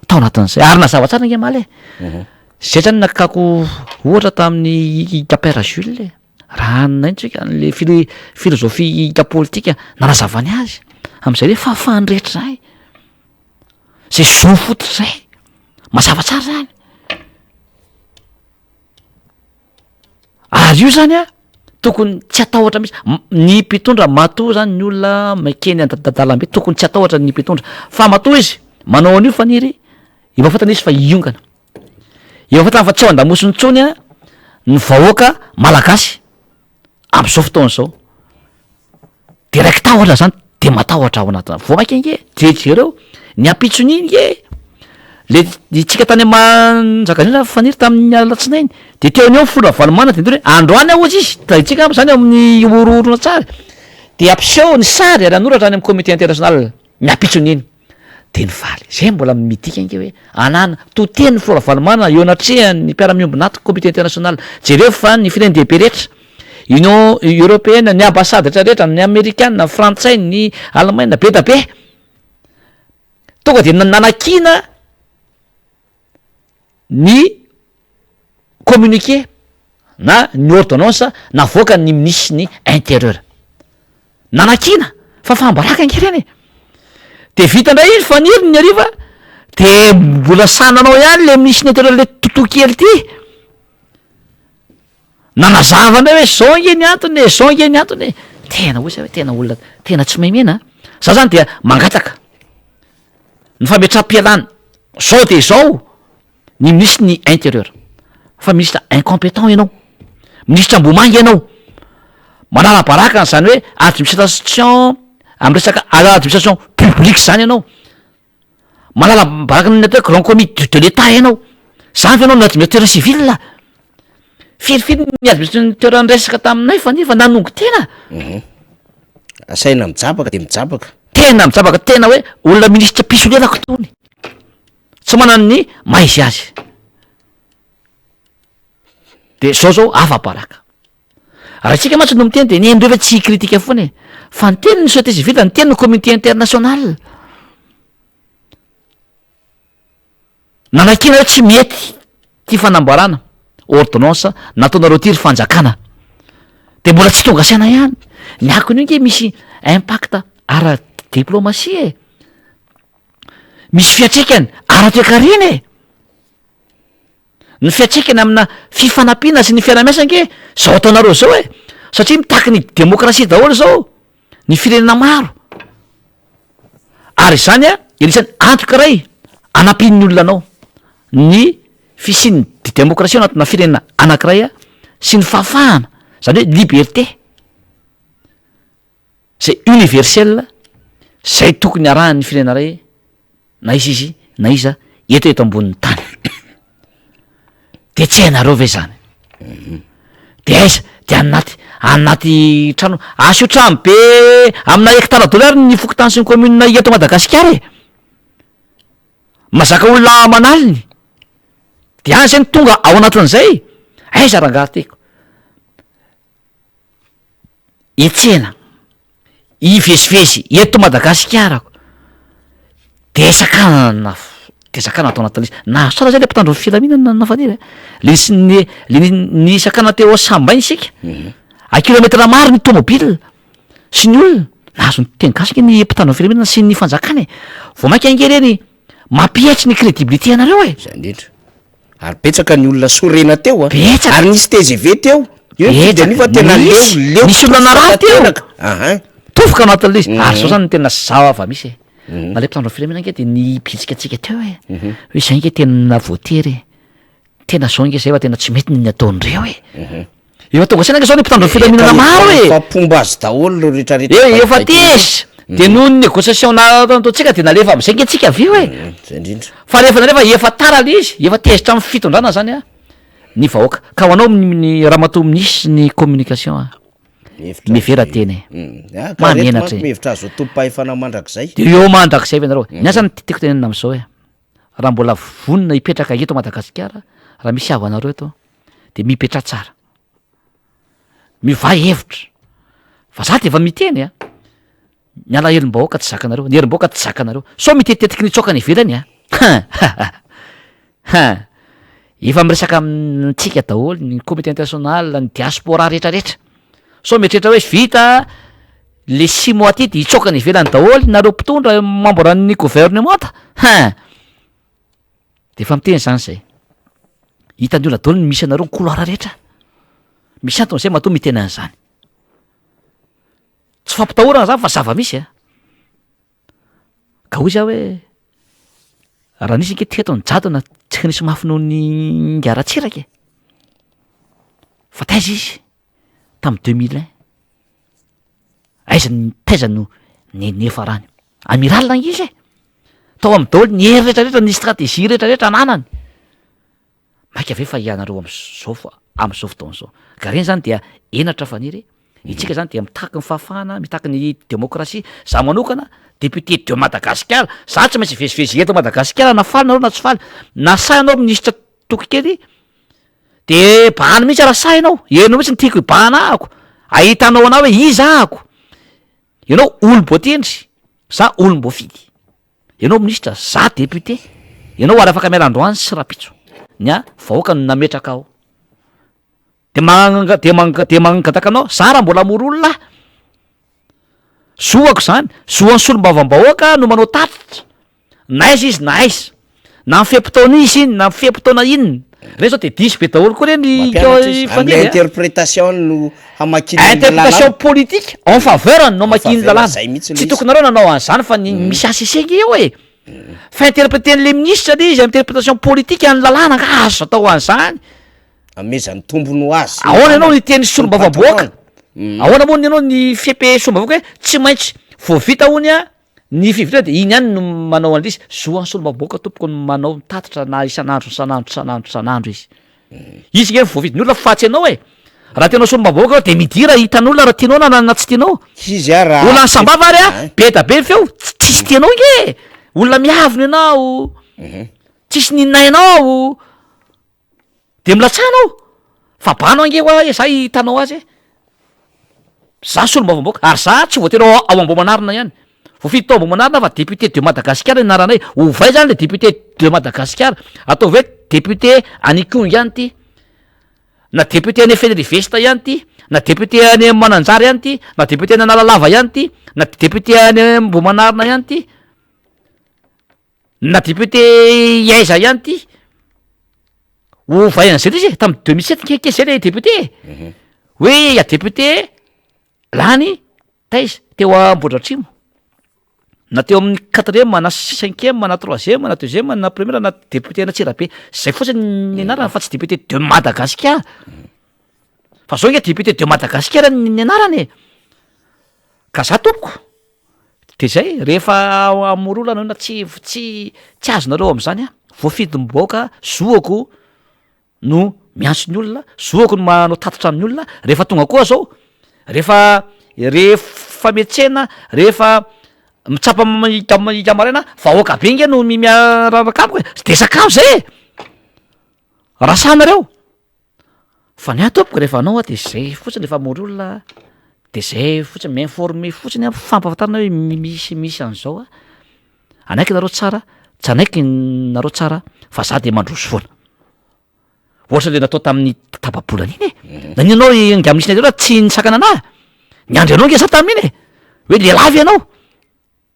tao anatin'izay, ary nazava tsara ange omaly e, zay zany nakako ohatra tamin'ny Père Jules e. Raha ny tsika an'le fili- filozofia politika nanazavany azy am'zay hoe fahafahan'ny rehetra zay, zay zo fototra zay, mazava tsara zany, ary io zany a tokony tsy atahotra mihitsy, m- ny mpitondra matoa zany ny olona mankeny an-dalambe tokony tsy atahotra ny mpitondra fa matoa izy manao an'io faniry efa fantany izy fa hiongana. Efa fantany fa tsy ao an-damosiny intsony ny vahoaka malagasy am'zao fotoana zao, de raiki-tahotra zany de matahotra ao anatina, vao maika ange jerijereo ny ampitson'iny nge le ny tsika tany Manjakandriana Faniry tamin'ny alatsinainy de teo an'eo ny filoha Ravalomanana de niteny hoe androany aho hozy izy, tadidintsika angamba zany ao amin'ny horonantsary, de hampiseho ny sary ary hanoratra any amin'ny comité international ny ampitson'iny. De nivaly. Zay mbola midika ange hoe anana to teny ny filoha Ravalomanana eo anatrehan'ny mpiara-miombon'antoka comité international. Jereo fa ny firenen-dehibe rehetra, Union européenne, ny ambassade rehetra rehetra, ny amerikana, ny frantsay, ny alemaina, be da be. Tonga de nanakiana ny communiqué na ny ordonnance navoakan'ny minisitry ny intérieur. Nanakiana fa faham-baraka ange ireny e! De vita indray iny faniry ny hariva de mbola sahy nanao ihany le minisitry ny intérieur le toto kely ty, nanazava indray hoe zao ange ny antony e, zao ange ny antony e! Tena hoy za hoe tena olona tena tsy mahay mena a! Za zany dia mangataka ny fametraham-pialana zao de zao. ny minisitry ny intérieur fa ministre incompétent ianao, minisitra ambomanga ianao, manala baraka an'izany hoe administration amy resaka administration publique zany ianao, manala baraka ny atao hoe grand commis de l'etat ianao, zany ve ianao no administrateur civil? Firifiry ny administrateur niresaka taminay fa nefa nanongo tena. Asaina mijabaka de mijabaka. Tena mijabaka, tena hoe olona minisitra mpisolelaka itony. Tsy manana ny maha izy azy. De zao zao afa-baraka. Raha isika mantsy no miteny de ny hain'ireo ve tsy hi-critique foana e. Fa niteny ny société civile, niteny ny communauté internationale. Nanakiana hoe tsy mety ty fanamboarana ordonnance nataonareo ty ry fanjakana. De mbola tsy tonga saina ihany. Ny akon'io nge misy impact ara-diplomatie e. Misy fiantraikany ara-toekarena e! Ny fiantraikany amina fifanampiana sy ny fiaraha-miasa ange zao ataonareo zao e! Satria mitaky ny demokrasia daholo zao ny firenena maro, ary izany an anisan'ny antoka iray anampian'ny olona anao ny fisian'ny demokrasia ao anatina firenena anankiray sy ny fahafahana, zany hoe liberté. Zay universel zay tokony arahan'ny firenena iray na iza izy na iza eto eto ambonin'ny tany. De tsy hainareo ve zany? De aiza? De anaty anaty trano, asio trano be amina hectare daholo ary ny fokontany sy ny commune eto Madagasikara e! Mazaka olona aman'aliny, de any zay no tonga ao anatin'izay, aiza rangaha tiako? Hiantsena, hivezivezy eto Madagasikarako de sakana de sakana atao anatin'le izy, nahazo tsara zay le mpitandro ny filaminana Nafaniry a, le nisy ny le ny sakana teo Sambaina isika, à kilomètre maro ny tômôbila sy ny olona, nahazo ny teny gasy nge ny mpitandro ny filaminana sy ny fanjakana e, vao mainka ange reny mampietry ny crédibilité anareo e. Zay indrindra. Ary betsaka ny olona sorena teo a. Betsaka. Ary nisy tgv teo. Eo ny fidy an'io fa tena leo, leo Nisy olona narary teo. tanteraka. Ahan. Tofoka anatin'ilay izy. Ary zao zany no tena zava-misy e. Na le mpitandro ny filaminana ange de nibitsika antsika teo e. Hoe zay ange tena voatery e. Tena zao ange zay fa tena tsy mety ny ataon'ireo e. Efa tonga saina ange zao ny mpitandro ny filaminana maro e. Efa mpomba azy daholo ireo rehetrarehetra. E, efa tezitra. De noho ny négociation nataontsika de nalefa am'zay ange tsika avy eo e. Zay indrindra. Fa rehefa nalefa efa tara le izy, efa tezitra amin'ny fitondrana zany a ny vahoaka. Ka ho anao ny ramatoa minisitry ny communication a, mihevera tena e. Mahamenatra e. Mihevitra azy ho tompom-pahefana mandrakizay. De eo mandrakizay ve nareo? Ny ahy zany tiako tenenina am'zao e, raha mbola vonona hipetraka eto Madagasikara, raha misy havanareo eto de mipetraha tsara, miovà hevitra, fa za de efa miteny a, ny alahelom-bahoaka tsy zakanareo, ny herim-bahoaka tsy zakanareo, sao mitetitetiky ny hitsoaka any ivelany a, ha ha efa miresaka amintsika daholo ny comité international, ny diaspora retraretra, sao mieritreritra hoe vita le six mois ty de hitsoaka any ivelany daholo nareo mpitondra membre an'ny gouvernemanta, ha. De efa miteny zany zay. Hitan'ny olona daholo ny misy anareo ny couloir rehetra. Misy antony zay matoa miteny an'izany. Tsy fampitahorana zany fa zava-misy a. Ka hoy za hoe raha nisy ange teto ny jadona tsy nisy mafy noho ny ingahy Ratsiraka e. Fa taiza izy tamin'ny 2001? Aiza ny taiza no ny niafarany? Amiral ange izy e! Tao amin'ny daholo ny hery rehetra rehetra, ny stratégie rehetra rehetra ananany. Maika ve fa ianareo am'zao fa am'zao fotoana zao? Ka reny zany dia henatra faniry, itsika zany dia mitaky ny fahafahana, mitaky ny demokrasia. Za manokana député de Madagasikara, za tsy maintsy hivezivezy eto Madagasikara na faly nareo na tsy faly, na sahy anao minisitra Toky kely, De bahana mihitsy raha sahy ianao, ianao mihitsy no tiako hibahana ahako, ahitanao anah hoe iza ahako, ianao olom-boatendry, za olom-boafidy, ianao minisitra, za député, ianao ary afaka miala androany sy rahampitso, ny ahy vahoaka no nametraka aho, de manga- de manga- de mangataka anao, za raha mbola hamory olona aho, Zoako izany, zoan'ny solombavambahoaka no manao tatitra, na aiza izy na aiza, na amin'ny fe-potoana izy iny na amin'ny fe-potoana inona, reny zao de diso be daholo koa reny Mampianatra izy, amin'ilay interprétation no hamakiana ny lalàna. Interprétation politique en faveur no hamakiana ny En faveur, lalàna, zay mihitsy ilay tsy izy. tokony nareo nanao an'izany fa ny misy HCC nge eo e, fa interpreter-n'le ministre le izy interprétation politique ny lalàna nga azo atao an'izany. Amezany tombony ho azy. Ahoana ianao niteny solombavambahoaka? Ahoana moa ny ianao ny fepe solombavambahoaka hoe tsy maintsy vao vita hono a ny fivoriana de iny ihany no manao an'ilay izy. Zo an'ny solombavambahoaka tompoko ny manao mitatitra na isan'andro isan'andro isan'andro isan'andro izy. Izy nge voafidin'ny olona fa tsy ianao e. Raha te hanao solombavambahoaka ianao de midira hitan'olona raha tianao na na tsy tianao. Izy a raha. Olona any Sambava ary a be da be ny feo tsisy tianao nge e. Olona miavona ianao, tsisy ninainao. De milatsahana aho, fa bano ange hoa e, za hitanao azy e, za solombavambahoaka ary za tsy voatery ao ao Ambohimanarina ihany, voafidy tao Ambohimanarina aho fa député de Madagasikara ny anaranay, ovay zany le député de Madagasikara, ataovy hoe député any Ikongo ihany ty, na député any Fenerive-Est ihany ty, na député any Mananjary ihany ty, na député any Analalava ihany ty, na député any Ambohimanarina ihany ty. Na député aiza ihany ty, ovay an'izay le izy e, tamin'ny 2007 nge ke zay le député e, hoe ya député lany taiza? Teo Ambohidratrimo, na teo amin'ny quatrième na cinquième na troisième na deuxième na première na député an'Antsirabe, zay fotsiny ny anarany fa tsy député de Madagasikara, fa zao nge député de Madagasikara ny anarany e, ka za tompoko De zay, rehefa hamory olana na tsy tsy tsy azonareo am'zany aho, voafidim-bahoaka, zoako no miantso ny olona, zoako no manao tatitra amin'ny olona, rehefa tonga koa zao, rehefa rehefa miantsena, rehefa mitsapa hita maraina, vahoaka be nge no mi- miaraka amiko e, de sakafo zay e, raha sahy nareo. Fa ny ahy tompoko rehefa anao aho de zay fotsiny rehefa hamory olona de zay fotsiny mi-informer fotsiny aho fampahafantarana hoe misy misy an'zao a, anaiky nareo tsara tsy anaiky nareo tsara fa za de mandroso foana, ohatra le natao tamin'ny tapa-bolana iny e, nagnino anao ingahy minisitra teo tsy nisakana anahy, niandry anao nge za tamin'iny e, hoe lehilahy ve ianao?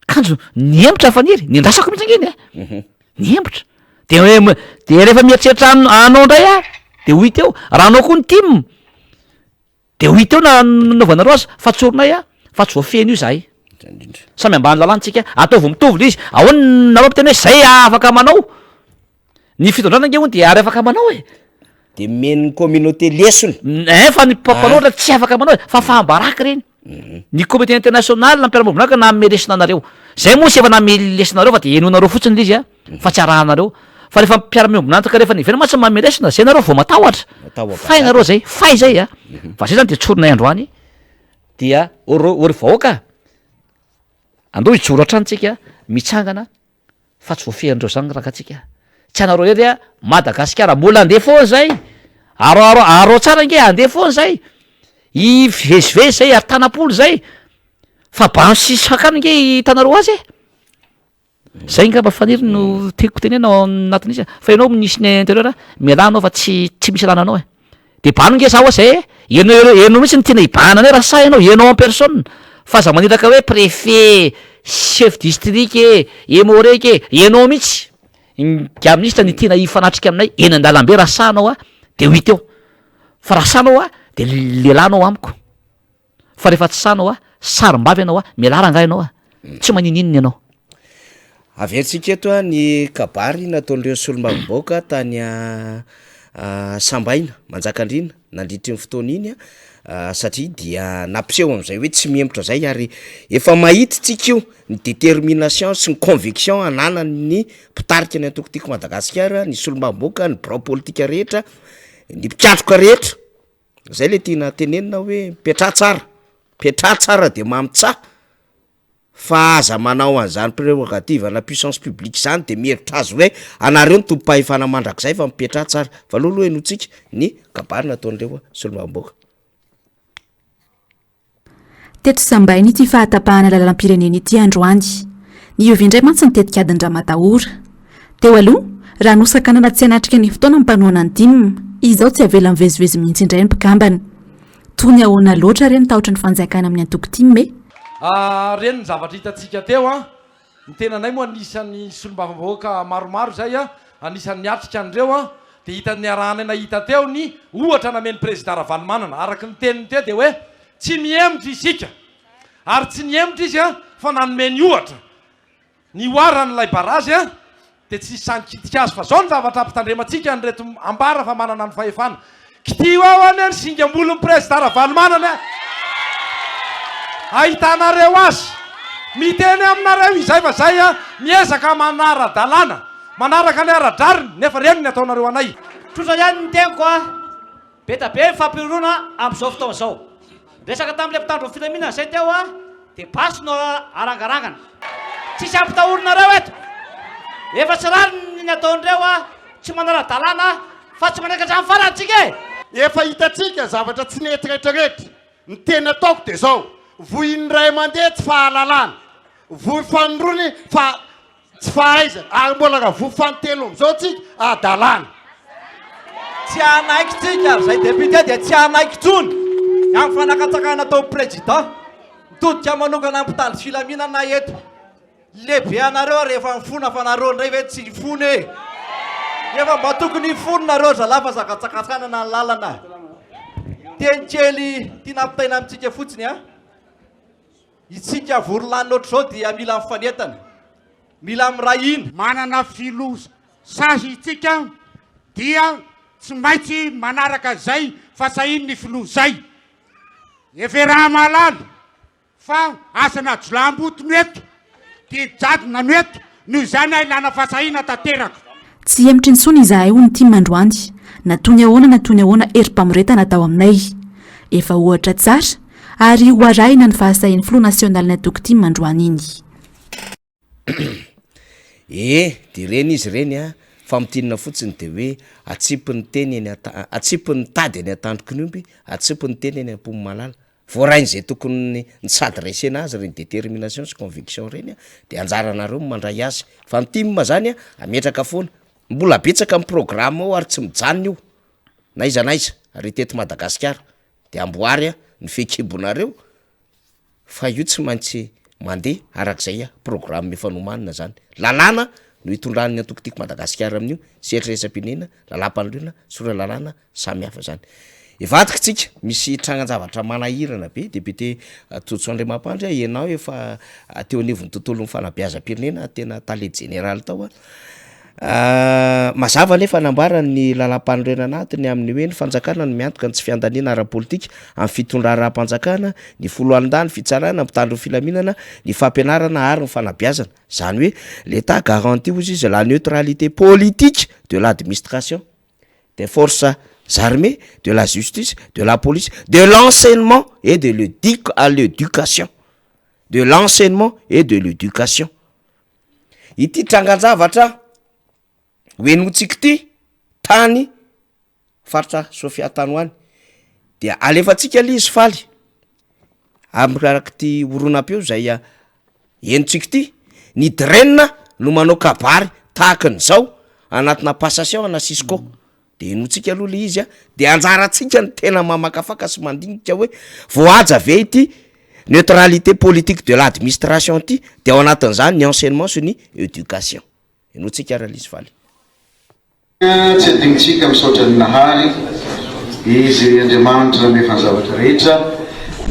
Kanjo nihemotra Faniry, nendrasako mihitsy ange iny e, nihemotra, de hoe m- de rehefa mieritreritra an- anao ndray aho de ho hita eo, raha anao koa ny tim. De ho hita eo na nanaovanareo azy fa tsorinay a, fa tsy voafehin'io zahay. Samy ambany lalàna tsika, ataovy mitovy le izy. Ahoana nareo miteny hoe zay afaka manao? Ny fitondrana ange hono dia ary afaka manao e! De omen'ny communauté lesona. Ein fa ny mpampanoatra tsy afaka manao e, fa faham-baraka ireny. Ny communauté internationale na mpiara-miombon'antoka nanome lesona anareo. Zay moa tsy efa nanome lesona anareo fa de henoinareo fotsiny le izy a, fa tsy arahanareo. Fa rehefa mpiara-miombon'antoka rehefa any ivelany mantsy manome lesona, zay nareo vao matahotra. Fay nareo zay, fay zay a. Fa zay zany de tsorinay androany dia ô ry ô ry vahoaka, andao hijoro hatrany tsika, mitsangana. Fa tsy voafehin'ireo zany ranga tsika. Tsy anareo irery a Madagasikara mbola andeha foana zay. Aro aro aro tsara ange andeha foana zay. Hivezivezy zay ary tanam-polo zay. Fa bano sy sakana ange hitanareo azy e. Zay ngamba faniry no tiako tenenina ao anatin'izy a. Fa ianao minisitry ny intérieur mialà anao fa tsy tsy misy ilana anao e. De bano nge za oa zay e! Enao enao mihitsy no tiana hibahana anay raha sahy enao, enao en personne! Fa aza maniraka hoe préfet, chef district e, emorec e, enao mihitsy ingahy minisitra no tiana hifanatrika aminay eny andalambe raha sahy anao a, de ho hita eo! Fa raha sahy anao a, de lehilahy anao amiko! Fa rehefa tsy sahy anao a, sarim-bavy ianao a, mialà rangahy ianao a! Tsy manininona ianao. Averintsika eto ny kabary nataon'ireo solombavambahoaka tany Sambaina, Manjakandriana nandritry ny fotoana iny satria dia nampiseho amin'izay hoe tsy mihemotra izay ary efa mahita tsika io ny détermination sy ny conviction ananan'ny mpitarika ny antoko Tiako Madagasikara, ny solombavambahoaka, ny birao politika rehetra, ny mpikatroka rehetra. Zay le tiana tenenina hoe mipetraha tsara, mipetraha tsara de mamitsaha fa aza manao an'zany prérogative ana puissance publique zany de mihevitra azy hoe anareo no tompom-pahefana mandrakizay fa mipetraha tsara, fa aleo aloha henointsika ny kabary nataon'ireo solombavambahoaka. Teto Sambaina ity fahatapahana lalam-pirenena ity androany. Niova indray mantsy ny tetikadin-dRamatahora. Teo aloha, raha nosakanana tsy hanatrika ny fotoana ny mpanohana ny tim, izao tsy avela mivezivezy mihitsy indray ny mpikambana. Toy ny ahoana loatra re ny tahotry ny fanjakana amin'ny antoko tim e? Ireny ny zavatra hitantsika teo an! Ny tenanay moa anisan'ny solombavambahoaka maromaro izay an, anisan'ny niatrika an'ireo an, dia hita niarahanay nahita teo ny ohatra namen'ny Prezida Ravalomanana, araka ny teniny teo dia hoe tsy mihemotra isika, ary tsy nihemotra izy an, fa nanome ny ohatra, nihoaran'ilay barazy an, dia tsy nisy sahy nikitika azy, fa izao ny zavatra ampitandremantsika an'ireto ambara fa manana ny fahefana, kitiho ao anie ny singam-bolon'ny Prezida Ravalomanana e! Ahitanareo azy! Miteny aminareo izay fa zay a, miezaka manara-dalàna, manaraka ny ara-drariny, nefa reny ny ataonareo anay. Tsotra ihany ny teniko a! Be da be ny fampihorohoroana amin'izao fotoana izao. Niresaka tamin'ilay mpitandro ny filaminana izay teo aho dia basy no arangarangana. Tsisy ampitahorinareo eto. Efa tsy rariny ny ataon'ireo a, tsy manara-dalàna fa tsy manaiky hatramin'ny farany tsika e! Efa hitantsika zavatra tsy nety retraretra, ny teny ataoko dia zao, vohin'ny ray aman-dreny tsy fahalalana, vohy fanindroany fa Tsy fahaizana, ary mbola raha voa fahatelo amin'izao tsika, hadalana. Tsy hanaiky tsika ary izay député dia tsy hanaiky intsony ny amin'ny fanakatsakana ataon'ny président. Mitodika manokana amin'ny mpitandro filaminana eto. Lehibe anareo ary efa mifona fa nareo indray ve tsy hifona e? Efa mba tokony hifona nareo zalahy fa zakatsakatsanana ny lalana. Teny kely tiana ampitaina amintsika fotsiny a. Itsika vory lanina ohatr'izao dia mila mifanentana, mila miray hina. Manana filoha sahy itsika dia tsy maintsy manaraka izay fasahin'ny filoha izay. Efa-raha-mahalala fa asana jiolahimboto no eto, didy jadona no eto, noho izany ahilana fasahiana tanteraka. Tsy hihemotra intsony izahay hoy ny tim androany, na toy ny ahoana na toy ny ahoana herim-pamoretana atao aminay. Efa ohatra tsara ary ho arahina ny fahasahian'ny filoha nasionalin'ny antoko tim androany iny. Ee, de ireny izy ireny a, famintinina fotsiny de hoe atsipy ny teny eny an-ta- atsipy ny tady eny an-tandroky ny omby, atsipy ny teny eny am-pon'ny malala. Voarain'izay tokony ny s'adresser-na azy ireny détermination sy conviction ireny a, de anjaranareo ny mandray azy. Fa ny tim zany a, ametraka foana, mbola betsaka ny programme ao ary tsy mijanona io n'aiza n'aiza, ary teto Madagasikara, de amboary a ny fehikibonareo fa io tsy maintsy mandeha arak'izay programme efa nomanina zany. Lalàna no itondran'ny antoko Tiako Madagasikara amin'io, sehatra iraisam-pirenena, lalàm-panorenana, sora-lalàna samy hafa zany. Hivadika tsika, misy trangan-javatra manahirana be, député Tojo Andriamampandry a, ianao efa teo anivon'ny tontolon'ny fanabeazam-pirenena, tena tale jeneraly tao a, mazava anefa nambaran'ny lalàmpanorenana ato ny amin'ny hoe ny fanjakana no miantoka ny tsy fiandaniana ara-politika amin'ny fitondran-raharaham-panjakana, ny foloalindahy, ny fitsarana, ny mpitandro ny filaminana, ny fampianarana ary ny fanabeazana, zany hoe l'Etat garantit hozy izy la neutralité politique de l'administration. des forces armées, de la justice, de la police, de l'enseignement et de l'éducation, de l'enseignement et de l'éducation. Ity trangan-javatra ho henointsika ity tany faritra Sofia tany ho any dia alefantsika aloha izy faly amin'ity horonam-peo zay Henontsika ity, ny DREN no manao kabary tahaka an'izao anatina passation ana Cisco. De henointsika aloha le izy a, de anjarantsika ny tena mamakafaka sy mandinika hoe voahaja ve ity neutralité politique de l'administration ity, de ao anatin'izany ny enseignement sy ny éducation. Henointsika Ralisy Faly. Tsy adinontsika misaotra ny Nahary, Izy Andriamanitra namefa ny zavatra rehetra,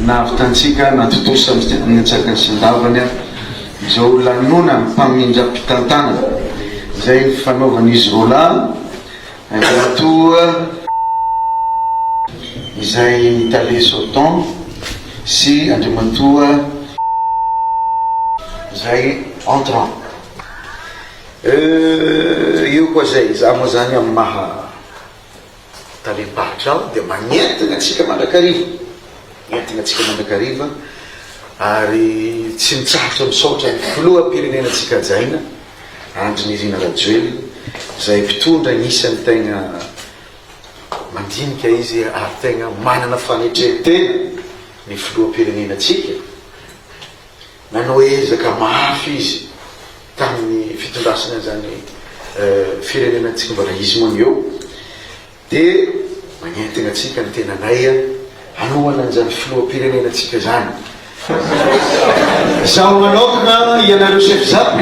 nahavitantsika natontosa amin'ny antsakany sy an-davany izao lanonam pamindram-pitantanana izay nifanaovan'izy roalahy Andriamatoa izay tale sortant sy Andriamatoa izay entrant. Euh eo koa zay, za moa zany amin'ny maha talem-paritra aho dia magnentana antsika mandrakariva, magnentana antsika mandrakariva ary tsy mitsahatra misaotra ny filoham-pirenenantsika hajaina Andry Nirina Rajoelina izay mpitondra anisan'ny tegna mandinika izy ary tegna manana fanetren-tena ny filoham-pirenenantsika. Nanao ezaka mafy izy tamin'ny fitondrasana an'izany firenena antsika mbola izy moa no eo dia magnentina antsika ny tenanay hanohana an'izany filoham-pirenena antsika izany. Zaho manokana ianareo chef zap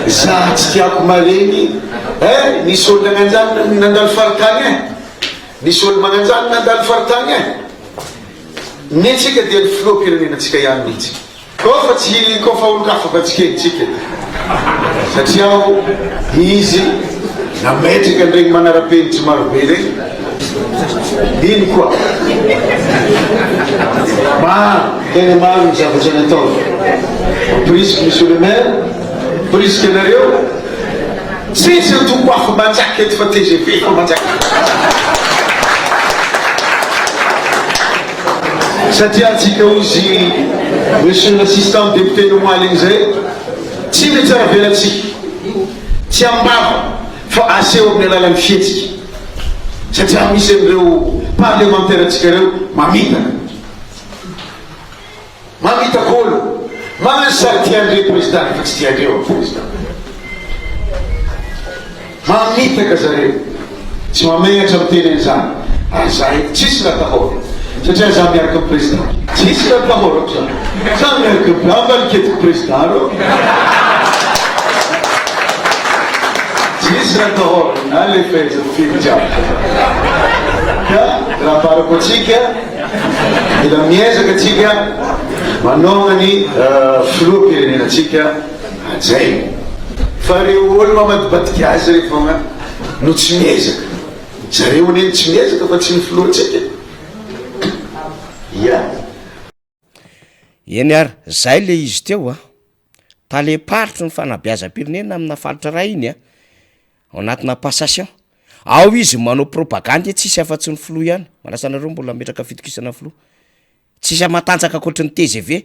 za tsy tiako maregny eh nisy olo nagnanjany nandalo faritany eh nisy olo magnanjany nandalo faritany eh. Ny antsika dia ny filoham-pirenenantsika ihany mihitsy. Kôfa tsy kôfa olon-kafa fa tsy kely tsika satria aho izy nametraka an'iregny manara-penitry marobe regny ino koa maro tegna maro ny zavatra nataony mampirisika monsieur le maire mampirisika anareo Tsisy antoko hafa manjaka eto fa tgv fa manjaka. Satria antsika ozy Monsieur l'assistant député nomaly igny zay tsy mitsara-velatsihy, tsy am-bava fa aseho amin'ny alalan'ny fihetsika. Satria misy an'ireo parlemantera antsika ireo mamitaka. Mamitaka olo. Magnano sary tiandreo président nefa tsy tiandreo am président. Mamitaka zareo. Tsy mamegnatra miteny an'izany. Ary za eto tsisy raha atahorako. Satria za miaraka am président. Tsisy raha atahorako za. Za miaraka am ambaliketiko président reo. Tsisy raha atahorako. Alefa izy mifily jiaby. Ka raha ambarako antsika. Mila miezaka tsika manohana ny filoham-pirenena tsika hajaina. Fa reo olo mamadibadika azy reo fogna no tsy miezaka. Zareo anie no tsy miezaka fa tsy ny filoha tsika. Ya. Eny ary, zay le izy teo a! Talem-paritry ny fanabeazam-pirenena amina faritra iray iny a, ao anatina passation, ao izy manao propagandy hoe tsisy afa-tsy ny filoha ihany, manasa anareo mbola hametraka fitokisana filoha, tsisy matanjaka ankoatry ny tgv,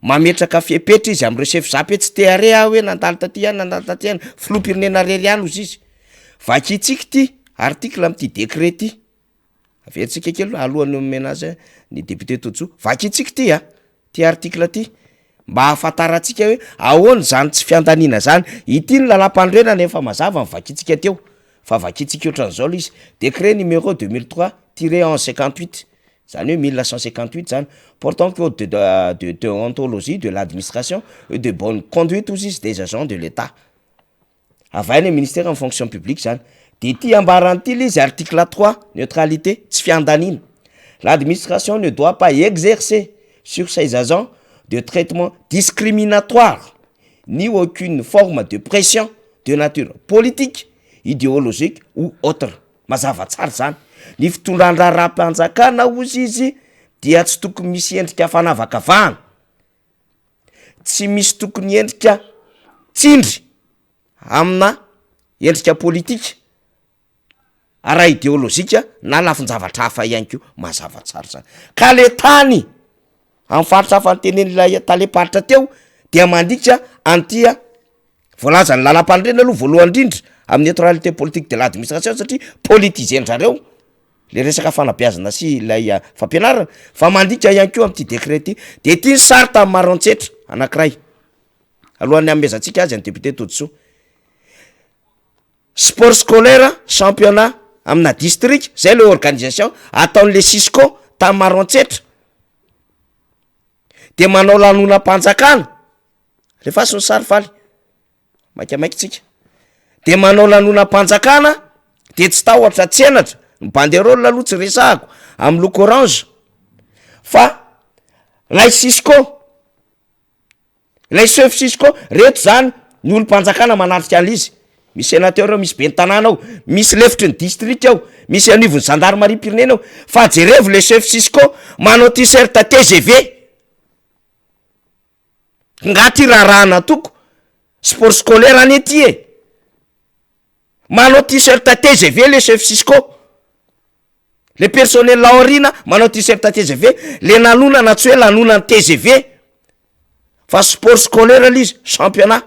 mametraka fepetra izy am'ireo chef zap hoe tsy te hare aho hoe nandalo taty ihany nandalo taty ihany, filoham-pirenena irery ihany hozy izy, vakintsika ity article amin'ity décret ty. Averintsika kely alohan'ny omena azy ny député Tojo. Vakintsika ity a, ty article ty mba ahafantarantsika hoe ahoana izany tsy fiandaniana zany. Ity ny lalàmpanorenana efa mazava ny vakintsika teo fa vakintsika ohatran'izao le izy, décret numéro 2003 tiret 11 58 zany hoe 1158 zany, portant code de de déontologie de l'administration et de bonne conduite hozy izy des agents de l'Etat. Avy any ministère ny fonction publique zany. De ity ambarany ity le izy article trois, neutralité, tsy fiandaniana, l'administration ne doit pas exercer sur ses agents de traitement discriminatoire ni aucune forme de pression de nature politique, idéologique ou autre. Mazava tsara zany. Ny fitondran-draharaham-panjakana hozy izy dia tsy tokony misy endrika fanavakavahana, tsy misy tokony endrika tsindry amina endrika politika ara-ideolojika na lafin-javatra hafa ihany koa, mazava tsara zany. Ka le tany amin'ny faritra hafa notenenin'ilay talem-paritra teo dia mandika an'ity voalazan'ny lalam-panorenana aloha voalohany indrindra amin'ny neutralité politique de l'administration satria politiser-ndrareo le resaka fanabeazana sy ilay fampianarana fa mandika ihany koa amin'ity décret ity, de ity ny sary tamin'ny Maroantsetra anankiray. Alohan'ny hanomezantsika azy an'i député Todisoa. Sport scolaire, championnat amina district, zay le organisation ataon'le Cisco tany Maroantsetra. De manao lanonam-panjakana, alefaso ny sary faly, maikamaika tsika. De manao lanonam-panjakana, de tsy tahotra tsy henatra, ny banderole aloha tsy resahako, amin'ny loko orange, fa lay Cisco. Ilay chef Cisco, reto zany ny olom-panjakana manatrika an'izy, misy sénateur ao, misy ben'ny tanàna ao, misy lefitry ny district ao, misy anivon'ny zandarimariam-pirenena ao, fa jerevo le chef Cisco manao t-shirt tgv, nga ty raharahan'antoko, sport scolaire anie ty e, manao t-shirt tgv le chef Cisco. Le personnel aoriana manao t-shirt tgv, le lanonana tsy hoe lanonan'ny tgv fa sport scolaire le izy, championnat.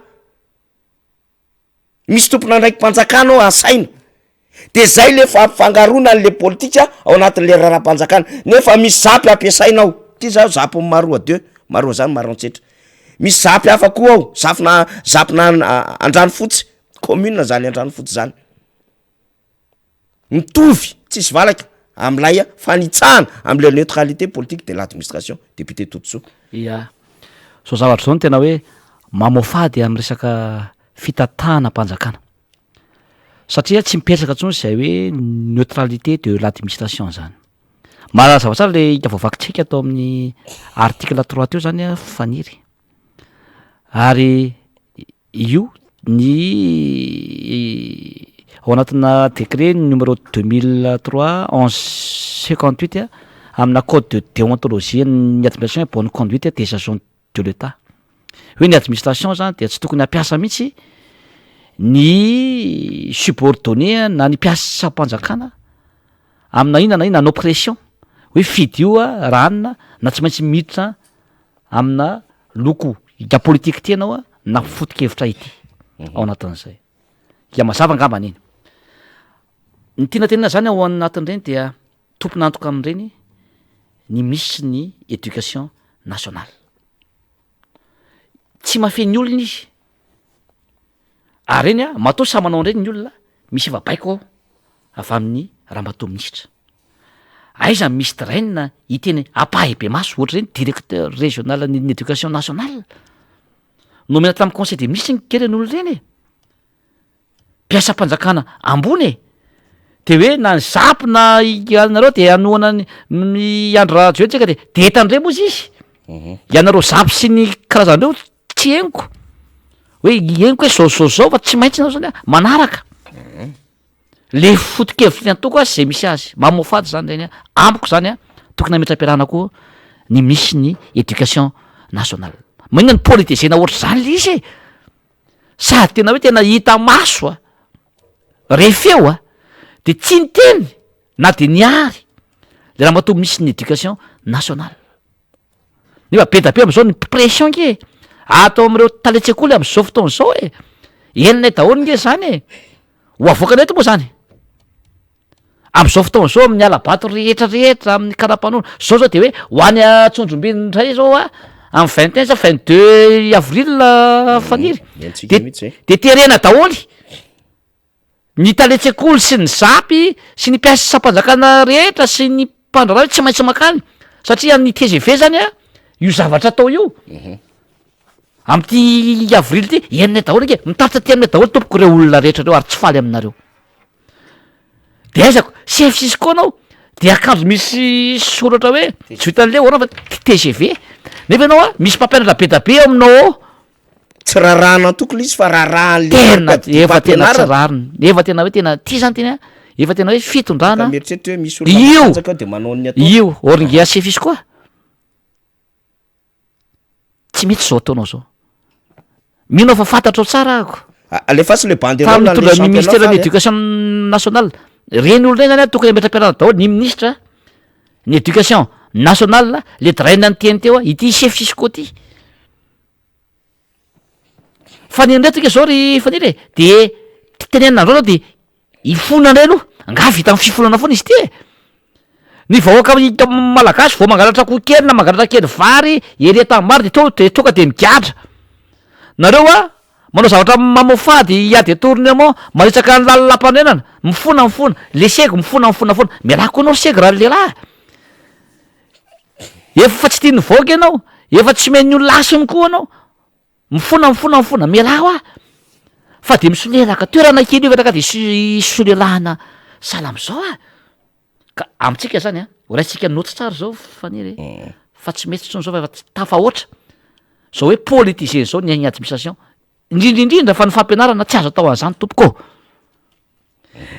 Misy tompon'andraiki-panjakana ao asaina, de zay le fampifangaroana an'le politika ao anatin'le raharaham-panjakana, nefa misy zapy ampiasaina ao, ty zao zapin'i Maroa deux, Maroa zany Maroantsetra, misy zapy hafa koa ao, zafina zapina Andranofotsy, commune zany Andranofotsy zany. Mitovy tsisy valaka amilay fanitsahana amle neutralité politique de l'administration député Todisoa. Ia. Zao zavatra zao no tena hoe mamoafady amin'ny resaka fitantanam-panjakana. Satria tsy mipetraka intsony izay hoe neutralité de l'administration zany. Mazava tsara le hita voavakintsika tao amin'ny article trois teo zany a Faniry. Ary Io ny ao anatina décret numéro 2003 11 58 amina code de déontologie ny administration et bonne conduite des agents de l'Etat. Hoe ny administration zany dia tsy tokony hampiasa mihitsy ny subordonné na ny mpiasam-panjakana amina inona na inona hanao pression hoe fidio raha anona na tsy maintsy miditra amina loko ika politique ity ianao a na foto-kevitra ity ao anatin'izay. Dia mazava angambany iny. Ny tiana tenena zany ao anatin'ireny dia tompon'antoka amin'ireny ny minisitry ny éducation nationale. Tsy mahafehy ny olona izy. Ary reny a, matoa samy manao an'ireny ny olona, misy efa baiko ao avy amin'ny ramatoa minisitra. Aiza ny misy drain hiteny ampahibemaso ohatr'ireny directeur régional ny éducation nationale? Nomena tamin'ny conseil des ministres nge ireny olona ireny e! Mpiasam-panjakana ambony e! De hoe na ny zap na ianareo de hanohana ny ny Andry Rajoelina tsika de de tandremo ozy izy, ianareo zap sy ny karazan'ireo tsy henoko hoe henoko hoe zao zao zao fa tsy maintsy nareo zany manaraka. Le foto-kevitry ny antoko aza zay misy azy, mamoafady zany reny a, amiko zany a tokony hametra-pialana koa ny minisitry ny éducation nationale, maninona no politizena ohatr'izany le izy e? Sady tena hoe tena hita maso a, re feo a, de tsy niteny na de niary le ramatoa minisitry ny éducation nationale. Nefa be da be am'zao ny pression nge e, ato am'reo talen-tsekoly am'zao fotoana zao e, henonay daholo nge zany e, ho avoakanay eto moa zany, am'zao fotoana zao amin'ny hala-bato rehetra rehetra amin'ny karapanondro, zao zao de hoe ho any Antsonjombe ndray zao a amin'ny vingt un sa vingt deux avril Faniry, Miantsika de mihitsy e. de terena daholo. Ny talen-tsekoly sy ny zapy sy ny mpiasam-panjakana rehetra sy ny mpandraharaha tsy maintsy mankany satria amin'ny tgv zany a io zavatra atao io am'ty avril ty henonay daholo ange mitatitra aty aminay daholo tompoko reo olona rehetra reo ary tsy faly aminareo. De aiza ko, chef Cisco anao, de akanjo misy soratra hoe tsy vitan'le orange fa tgv, nefa ianao a misy mpampianatra be da be ao aminao ao. Tsy raharahan'antoko le izy fa raharahan'le Tena efa tena tsy rariny, efa tena hoe tena ty zany tena efa tena hoe fitondrana Ka mieritreritra hoe misy olona io matanjaka ao de manao ny ataony. io Oringia chef Cisco a. Tsy mety zao ataonao zao. Mino aho fa fantatrao tsara ako. Alefaso le banderole Fa an'le mitondra ny championnat ministère faly ny a. éducation nationale. Reny olona reny zany tokony hametra-pialana daholo, ny ministre ny éducation nationale, le Draina niteny teo ity chef Cisco ty. Fa ny an'ireto nge zao ry Faniry e, de tenenina andreo zao de hifona ndray aloha, nga vita am fifonana foana izy ity e! Ny vahoaka malagasy vao mangalatra akoho kely na mangalatra kely vary ery an-tanimbary de to- de tonga de migadra, nareo a manao zavatra mamoafady hiady détournement, manitsaka ny lalam-panorenana, mifona mifona, le sego mifona mifona foana, mialà koa anao ry sego raha lehilahy e! Efa tsy tian'ny vahoaka ianao, efa tsy omen'ny olona hasiny koa anao. Mifona mifona mifona, mialà hoa fa de misolelaka toerana kely io ka de isolelahana sahala am'zao ah! Ka amintsika zany an, ho raisintsika note tsara zao Faniry e, fa tsy mety intsony zao fa efa tafahoatra zao hoe politiser zao ny ny administration, indrindra indrindra fa ny fampianarana tsy azo atao an'zany tompoko ô!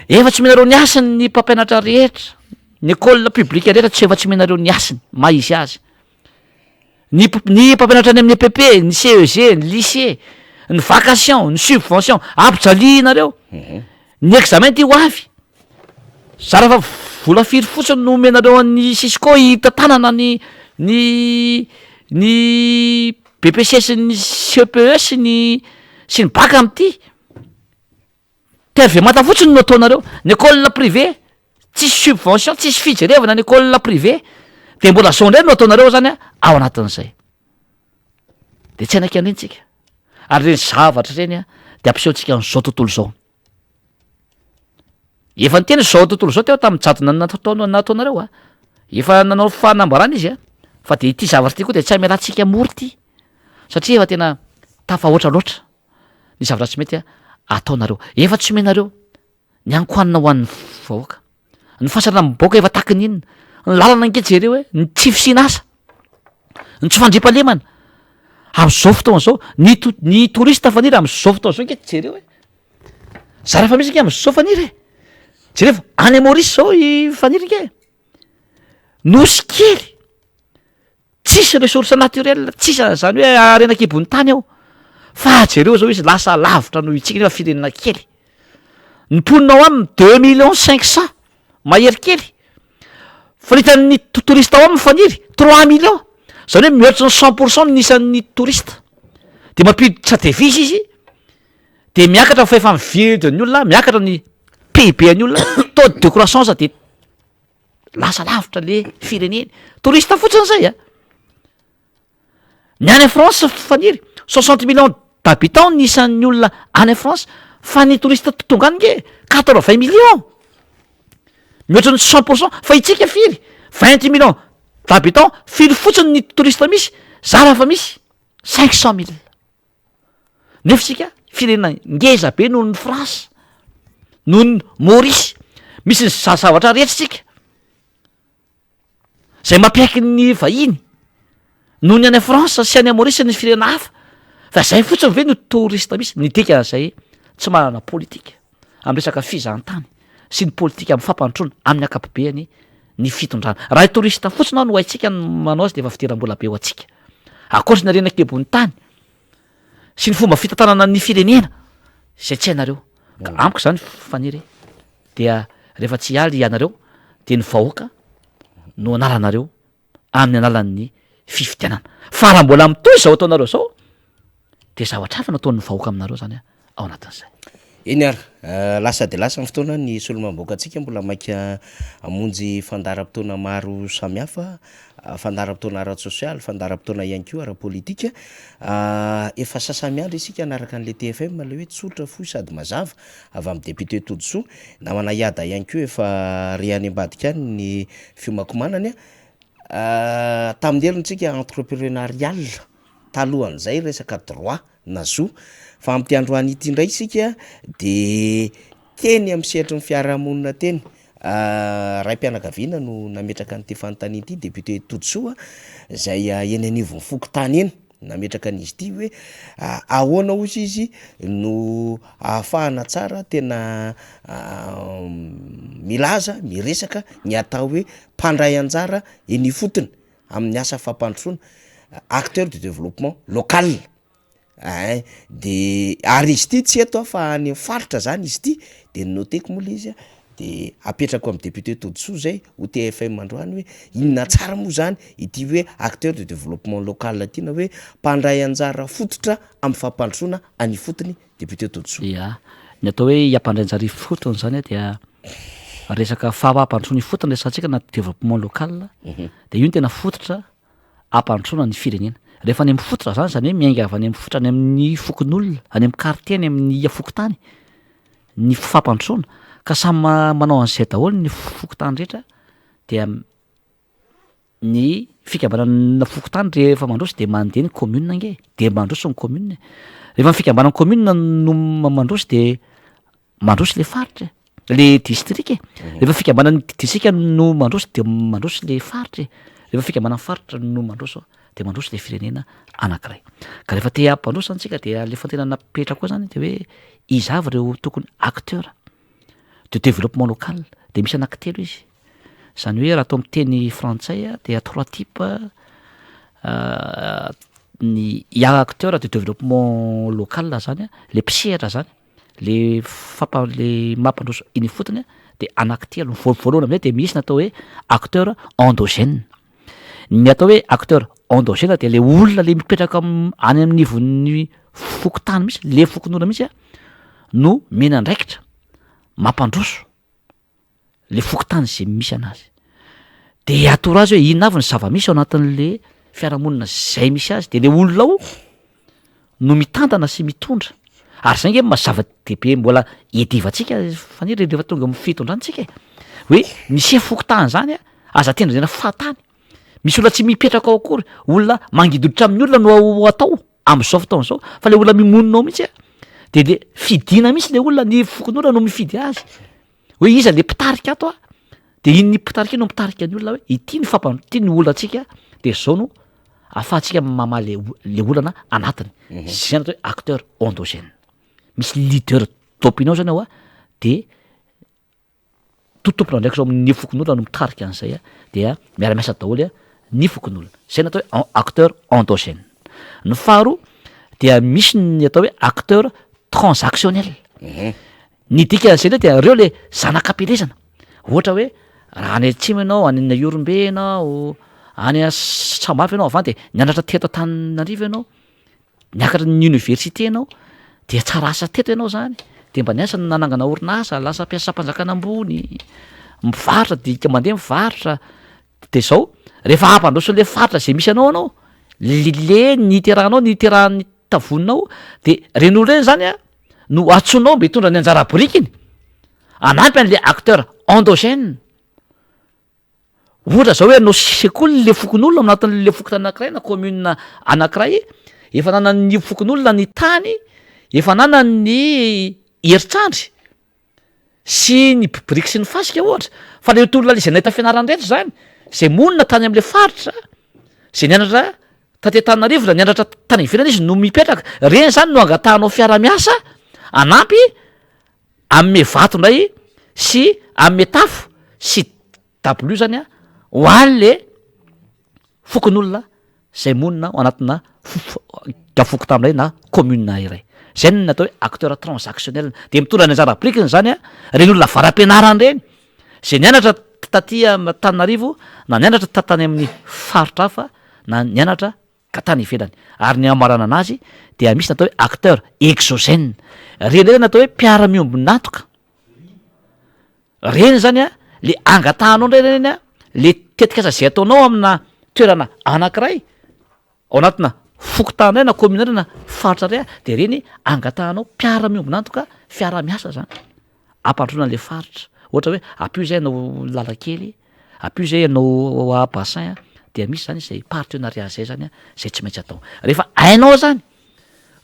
Efa tsy omenareo ny hasiny ny mpampianatra rehetra, ny école publique rehetra tsy efa tsy omenareo ny hasiny maha izy azy. Ny mp- ny mpampianatra any amin'ny EPP, ny CEG, ny lycée, ny vacation, ny subvention, ampijalianareo. Ny examen ty ho avy, zara fa vola firy fotsiny no omenareo an'ny Cisco hitantanana ny ny ny BEPC sy ny CEPE sy ny sy ny bac amin'ity. TRV manta fotsiny no ataonareo, ny école privée tsisy subvention, tsisy fijerevana ny école privée, de mbola zao ndray no ataonareo zany a ao anatin'izay, de tsy hanaiky an'ireny tsika, ary reny zavatra ireny a de ampisehontsika an'izao tontolo izao, efa niteny zao tontolo zao teo tamin'ny jadona nataonao nataonareo a, efa nanao fanambarana izy a, fa de ity zavatra ity koa de tsy hamelantsika mora ity, satria efa tena tafahoatra loatra. ny zavatra tsy mety ataonareo. Efa tsy omenareo ny ankohanina ho an'ny vahoaka. Ny fasana miboaka efa tahaky ny inona. Ny lalana ange jereo e, ny tsy fisiana asa, ny tsy fandriampahalemana. Amin'izao fotoana izao, ny to- ny touriste faniry amin'izao fotoana izao ange jereo e. Zara fa misy ange amin'izao faniry e. Jereo fa any Maurice izao i faniry ange e. Nosy kely. Tsisy ressource naturelle, tsisy an'izany hoe harena an-kibon'ny tany ao, fa jereo zao izy lasa lavitra noho itsika nefa firenena kely, ny mponina ao aminy deux millions cinq cent mahery kely, fa ny hitan'ny touriste ao aminy faniry trois millions, zany hoe mihoatry ny cent pour cent ny isan'ny touriste, de mampiditra devise izy, de miakatra ny fahefa-mividin'ny olona, miakatra ny PIB an'ny olona, taux de croissance de. Lasa lavitra le firenena. Touriste fotsiny zay a! Ny any France Faniry, 60 millions d'habitants ny isan'ny olona any France, fa ny touriste tonga any nge 80 millions! Mihoatra ny 100 pour cent, fa itsika firy? 28 millions d'habitants, firy fotsiny ny touriste misy? Zara fa misy 500 mille. Nefa isika firenena ngeza be noho ny France, noho ny Maurice, misy ny zavatra rehetra isika zay mampiaiky ny vahiny noho ny any France sy any Maurice ny firenena hafa, fa zay fotsiny ve no touriste misy? Ny dikan'izay tsy manana politika amin'ny resaka fizahantany sy ny politika amin'ny fampandrosoana amin'ny ankapobeany ny fitondrana. Raha touriste fotsiny aho no haintsika ny manao azy de efa fidiram-bola be ho antsika. Ankoatry ny harena an-kibon'ny tany sy ny fomba fitantanana ny firenena izay tsy hainareo. Ka amiko zany Faniry dia rehefa tsy hialy ianareo dia ny vahoaka no analanareo amin'ny alalan'ny fifidianana. Fa raha mbola mitohy izao ataonareo izao dia zavatra hafa no ataon'ny vahoaka aminareo zany ao anatin'izay. Eny ary, lasa dia lasa ny fotoana, ny solombavambahoakantsika mbola maika hamonjy fandaharam-potoana maro samihafa, fandaharam-potoana ara-tsosialy, fandaharam-potoana ihany koa ara-politika. Efa sasa-miandry isika hanaraka an'ilay TFM ilay hoe tsotra, fohy sady mazava avy amin'ny député Todisoa. Namana Iada ihany koa efa re any ambadika any ny fiomankomanany. Tamin'ny heriny tsika entrepreneurial, talohan'izay resaka droit. na zo. Fa amin'ity androany ity indray isika dia teny amin'ny sehatry ny fiarahamonina teny. Raim-pianakaviana no nametraka an'ity fanontaniana ity, député Todisoa, izay eny anivon'ny fokontany eny, nametraka an'izy ity hoe ahoana hozy izy no ahafahana tsara tena milaza, miresaka ny atao hoe mpandray anjara eny ifotony amin'ny asa fampandrosoana, acteur de développement local. Ein, de ary izy ity tsy eto fa any faritra zany izy ity, de noteko moa le izy a, de apetrako amin'ny député Todisoa zay ho TFM androany hoe inona tsara moa zany ity hoe acteur de développement local ity na hoe mpandray anjara fototra amin'ny fampandrosoana any ifotony député Todisoa. Ia, ny atao hoe mpandray anjara ifotony zany dia resaka fampandrosoana ifotony resahantsika na développement local, de io no tena fototra hampandrosoana ny firenena. Rehefa any amin'ny fototra zany, zany hoe miainga avy any amin'ny fototra any amin'ny fokonolona, any amin'ny quartier, any amin'ny fokontany ny fampandrosoana ka samy manao an'izay daholo ny fokontany rehetra dia ny fikambanana fokontany rehefa mandroso de mandeha ny commune ange e, de mandroso ny commune e, rehefa ny fikambanan'ny commune no mandroso de mandroso le faritra e, le distrika e, rehefa fikambanan'ny distrika no mandroso de mandroso le faritra e, rehefa fikambanan'ny faritra no mandroso de mandroso le firenena anankiray, ka rehefa te hampandroso zany tsika de le fanontaniana napetraka koa zany de hoe iza avy ireo tokony acteur de développement local de misy anankitelo izy, zany hoe raha atao amin'ny teny frantsay a dia trois types ny acteur de développement local zany a, le mpisehatra zany. Le fampa- le mampandroso eny ifotony a de anankitelo, ny voa- voalohany am'zay de misy ny atao hoe acteur endogène, ny atao hoe acteur endogène de le olona le mipetraka am- any amin'n'ivon'ny fokontany mihitsy, le fokonolona mihitsy a no mena andraikitra mampandroso le fokontany zay misy anazy, de atoro azy hoe inona avy ny zava-misy ao anatin'le fiarahamonina zay misy azy de le olona ao no mitantana sy mitondra, ary zay nge maha zava-dehibe mbola iadivantsika Faniry rehefa tonga amin'ny fitondrana tsika e, hoe ny sefo fokontany zany a aza tendrena fahatany, misy olona tsy mipetraka ao akory, olona mangidy hoditra amin'ny olona no atao am'zao fotoana zao fa le olona mimonina ao mihitsy a de le fidiana mihitsy le olona, ny fokonolona no mifidy azy. Hoe iza le mpitarika ato a, de iny mpitarika iny no mitarika ny olona hoe ity ny fampan- ity ny olantsika de zao no ahafahantsika mamaha le o- le olana anatiny, zay no atao hoe acteur endogène, misy leader d'opinion zany ao a, de to- tompon'andraikitra ao amin'ny fokonolona no mitarika an'zay a, dia miara-miasa daholo a ny fokonolona, zay no atao hoe en- acteur endogène. Ny faharoa dia misy ny atao hoe acteur transactionnel. Ny dikan'izay indray dia reo le zanak'ampielezana, ohatra hoe raha any atsimo ianao, any Ihorombe ianao, any Sambava ianao avy any de nianatra teto Antananarivo ianao, niakatra ny université ianao, de tsara asa teto ianao zany, de mba niasa nanangana orinasa, lasa mpiasam-panjakana ambony, mivarotra de mandeha mivarotra, de zao rehefa hampandroso an'le faritra zay misy anao anao, le niterahanao, niterahan'ny tavoninao de reny olona reny zany a no antsoinao mba hitondra ny anjara birikiny hanampy an'le acteur endogène, ohatra zao hoe hanao sekoly le fokonolona ao anatin'le fokontany anakiray na commune anakiray, efa ananan'ny fokonolona ny tany, efa ananany ny herin-tsandry sy ny biriky sy ny fasika ohatra, fa reto olona izay nahita fianarana reto zany, zay monina tany am'le faritra, zay nianatra taty Antananarivo na nianatra tany ivelany izy no mipetraka, reny zany no angatahanao fiara-miasa hanampy hanome vato ndray sy hanome tafo sy dabilio zany a ho an'le fokonolona zay monina ao anatina fokontany iray na commune iray, zay no atao hoe acteur transactionnel, de mitondra ny anjara birikiny zany a reny olona avara-pianarana reny zay nianatra taty Antananarivo na nianatra ta- tany amin'ny faritra hafa na nianatra ka tany ivelany, ary ny hamaranana azy dia misy ny atao hoe acteur exogène, reny ndray zany atao hoe mpiara-miombon'antoka. Reny zany a, le angatahanao ndray reny a, le tetikasa zay ataonao amina toerana anakiray, ao anatina fokontany iray na commune iray na faritra iray a, de reny angatahanao mpiara-miombon'antoka fiaraha-miasa zany, ampandrosoana an'le faritra, ohatra hoe ampio zay hanao lalan-kely, ampio zay hanao bassin a, de misy zany zay partenariat zay zany a, zay tsy maintsy atao, rehefa hainao zany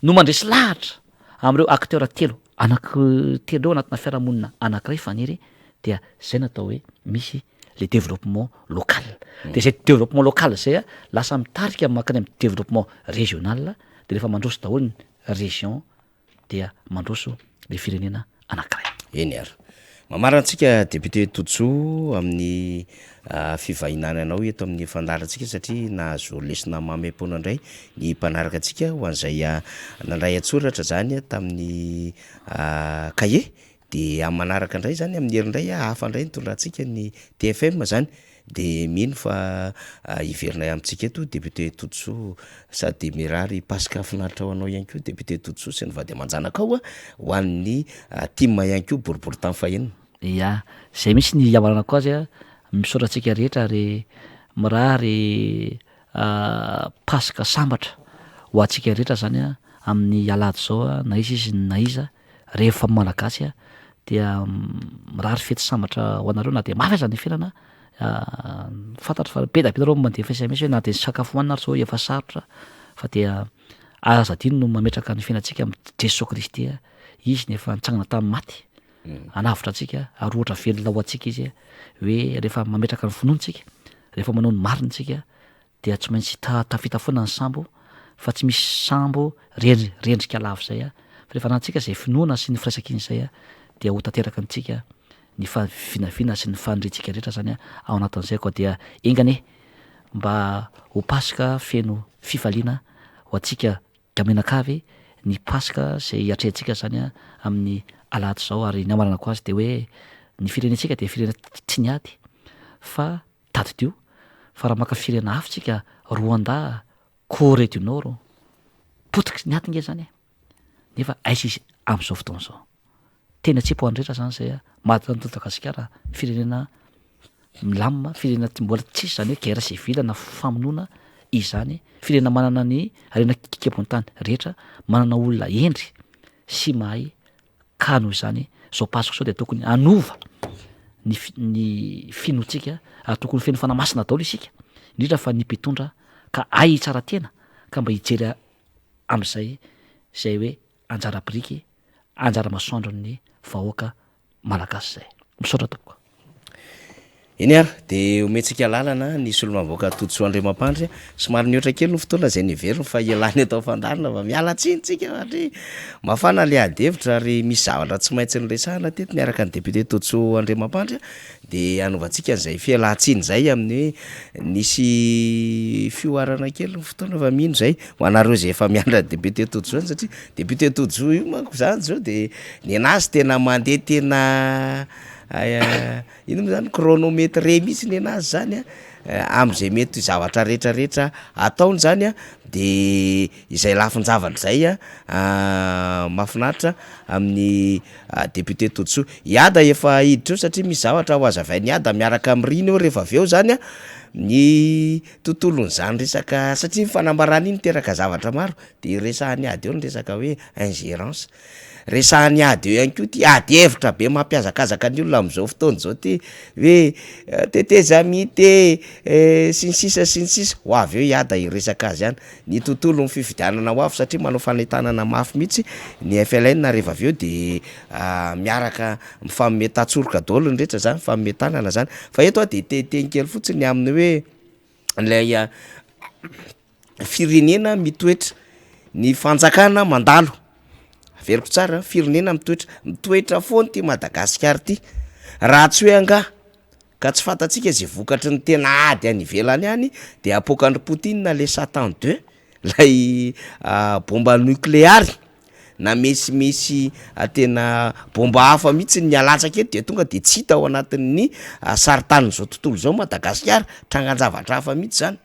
no mandresy lahatra am'reo acteur telo anaky telo reo anatina fiarahamonina anakiray Faniry. Dia zay no atao hoe misy le développement local. De zay développement local zay a lasa mitarika mankany amin'ny développement régional, de rehefa mandroso daholo ny région dia mandroso le firenena anankiray. Eny ary. Mamarana antsika député Todisoa amin'ny fivahinana anao eto amin'ny fandaharantsika satria nahazo lesona maimaimpoana indray ny mpanaraka antsika ho an'izay nandray an-tsoratra zany tamin'ny kahie de amin'ny manaraka indray zany amin'ny herin'ny indray hafa indray nitondrantsika ny TFM zany De mino fa hiverina amintsika eto député Todisoa sady mirary Paska finaritra ho anao ihany koa député Todisoa sy ny vady aman-janakao ho an'ny tim ihany koa boriborintany fahenina. Ya, zay mihitsy ny hamaranako azy a, misaotra antsika rehetra ary mirary Paska sambatra ho antsika rehetra zany a, amin'ny alahady zao a, na iza izy na iza, rehefa Malagasy dia mirary fety sambatra ho anareo na dia mafy aza ny fiainana, fantatro fa be dia be nareo mandefa sms hoe na dia ny sakafo hohanina ary zao efa sarotra fa dia aza adino no mametraka ny fiainantsika amin'i Jesoa Kristy, izy no efa nitsangana tamin'ny maty hanavotra antsika ary ohatra velona ho antsika izy hoe rehefa mametraka ny finoana isika, rehefa manao ny marina isika dia tsy maintsy tafita foana ny sambo fa tsy misy sambo rendrika lavo zay a, fa rehefa anantsika zay finoana sy ny firaisankina izay a dia ho tanteraka amintsika ny vinavina sy ny faniriantsika rehetra zany a ao anatin'izay koa dia enga anie mba ho paska feno fifaliana ho antsika gamenakavy ny paska zay hiatrehantsika zany a amin'ny alahady izao ary ny hamaranako azy dia hoe ny firenentsika dia firenena tsy niady fa Tadidio fa raha maka firenena hafa tsika, Rwanda, Corée du Nord, potiky ny aty nge zany e! Nefa aiza izy amin'izao fotoana izao? Tena tsy ho an'ny rehetra zany zay a! Madagasikara firenena milamina, firenena tsy mbola tsisy zany hoe guerre civile na famonoana izany, firenena manana ny harena an-kibon'ny tany rehetra, manana olona hendry sy mahay Ka noho izany, izao Paska izao dia tokony hanova ny ny finoantsika ary tokony ho feno Fanahy Masina daholo isika, indrindra fa ny mpitondra ka hay hitsara tena ka mba hijery amin'izay izay hoe anjara biriky, anjara masoandron'ny vahoaka malagasy izay. Misaotra tompoko. Eny ary, dia omentsika lalana ny solombavambahoaka Todisoa Andriamampandry. Somary nihoatra kely ny fotoana izay neveriny fa hialany eto am-pandaharana fa miala tsiny tsika satria mafana ilay ady hevitra ary misy zavatra tsy maintsy noresahana teto niaraka ny député Todisoa Andriamampandry dia hanovantsika an'izay fialan-tsiny izay amin'ny hoe nisy fihoarana kely ny fotoana fa mino izay ho anareo izay efa miandry an'i député Todisoa any satria député Todisoa io manko izany izao dia nenazy tena mandeha tena Ino moa zany chronometré mihitsy nenazy zany a, am'zay mety zavatra retraretra ataony zany a de izay lafin-javatra zay a mahafinaritra amin'ny député Todisoa. I Ada efa hiditra eo satria misy zavatra ho hazavain'i Ada miaraka am' Rina eo rehefa avy eo zany a, ny tontolon'zany resaka satria iny fanambarana iny miteraka zavatra maro de resahan'i Ada eo ny resaka hoe ingérence. Resahan'ny ady eo ihany koa ity, ady hevitra be mampihazakazaka ny olona amin'izao fotoana izao ity hoe tetezamita e, sy ny sisa sy ny sisa, ho avy eo i Ada hiresaka azy any, ny tontolon'ny fifidianana ho avy satria manao fanentanana mafy mihitsy ny FLN rehefa avy eo de miaraka mifanome tantsoroka daholo ny rehetra zany, mifanome tanana zany, fa eto aho de te hiteny kely fotsiny amin'ny hoe ilay Firenena mitoetra, ny fanjakana mandalo, averiko tsara, firenena mitoetra, mitoetra foana ity Madagasikara ity, raha tsy hoe angaha ka tsy fantatsika zay vokatry ny tena ady any ivelany any de apoakan-dry Poutine le satan deux, lay bomba nokleary na mesimisy tena bomba hafa mihitsy ny alatsaka eto de tonga de tsy hita ao anatin'ny sarintanin'izao tontolo izao Madagasikara, trangan-javatra hafa mihitsy zany.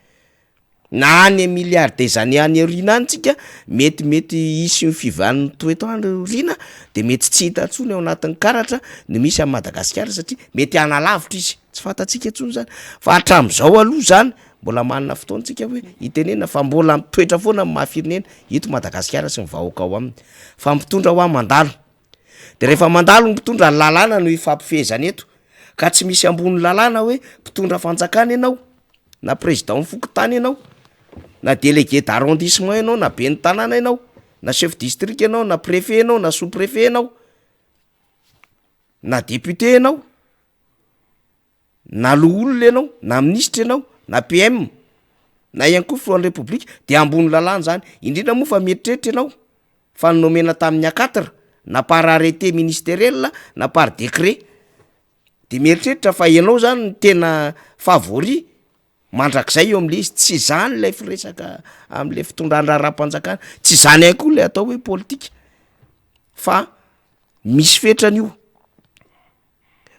Na any am milliards des années any aoriana any tsika mety mety hisy ny fiovan'ny toetr'andro aoriana de mety tsy hita intsony ao anatin'ny karatra ny misy an'i Madagasikara satria mety hanalavitra izy, tsy fantatsika intsony zany fa hatram'zao aloha zany mbola manana fotoana tsika hoe hitenenana fa mbola mitoetra foana ny maha firenena eto Madagasikara sy ny vahoaka ao aminy fa mpitondra hoa mandalo de rehefa mandalo ny mpitondra ny lalàna no ifampifehezana eto ka tsy misy ambony lalàna hoe mpitondra fanjakana ianao na président fokontany ianao, na délégué d'arrondissement ianao, na ben'ny tanàna ianao, na chef district ianao, na préfet ianao, na sous préfet ianao, na député ianao. Na loholona ianao, na minisitra ianao, na PM, na ihany koa filohan'ny repoblika dia ambony lalàna izany, indrindra moa fa mieritreritra ianao fa nomena tamin'ny A quatre na par arrêté ministériel na par décret de mieritreritra fa ianao zany no tena favori mandrakizay eo am'le izy, tsy zany lay firesaka am'le fitondran-draharaham-panjakana, tsy zany ihany koa le atao hoe politika fa misy fetrany io.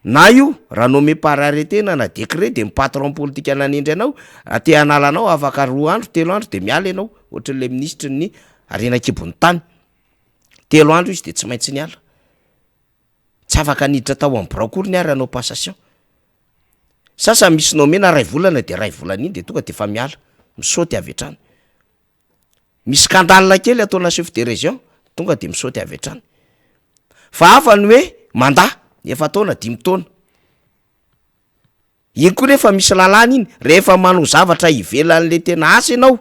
Na io raha nommé par arrêté na na décret de ny patron politika nanendry anao raha te hanala anao afaka roa andro telo andro de miala ianao, ohatran'le minisitry ny harena an-kibon'ny tany, telo andro izy de tsy maintsy niala, tsy afaka niditra tao amin'ny birao akory ny ary hanao passation, sasany misy nommé-na ray volana de ray volana iny de tonga de efa miala, misaoty avy hatrany. Misy scandale kely ataona chef de région tonga de misaoty avy hatrany. Fa hafa ny hoe mandat efa-taona dimy taona. Iny koa nefa misy lalàna iny, rehefa manao zavatra ivelan'le tena asa ianao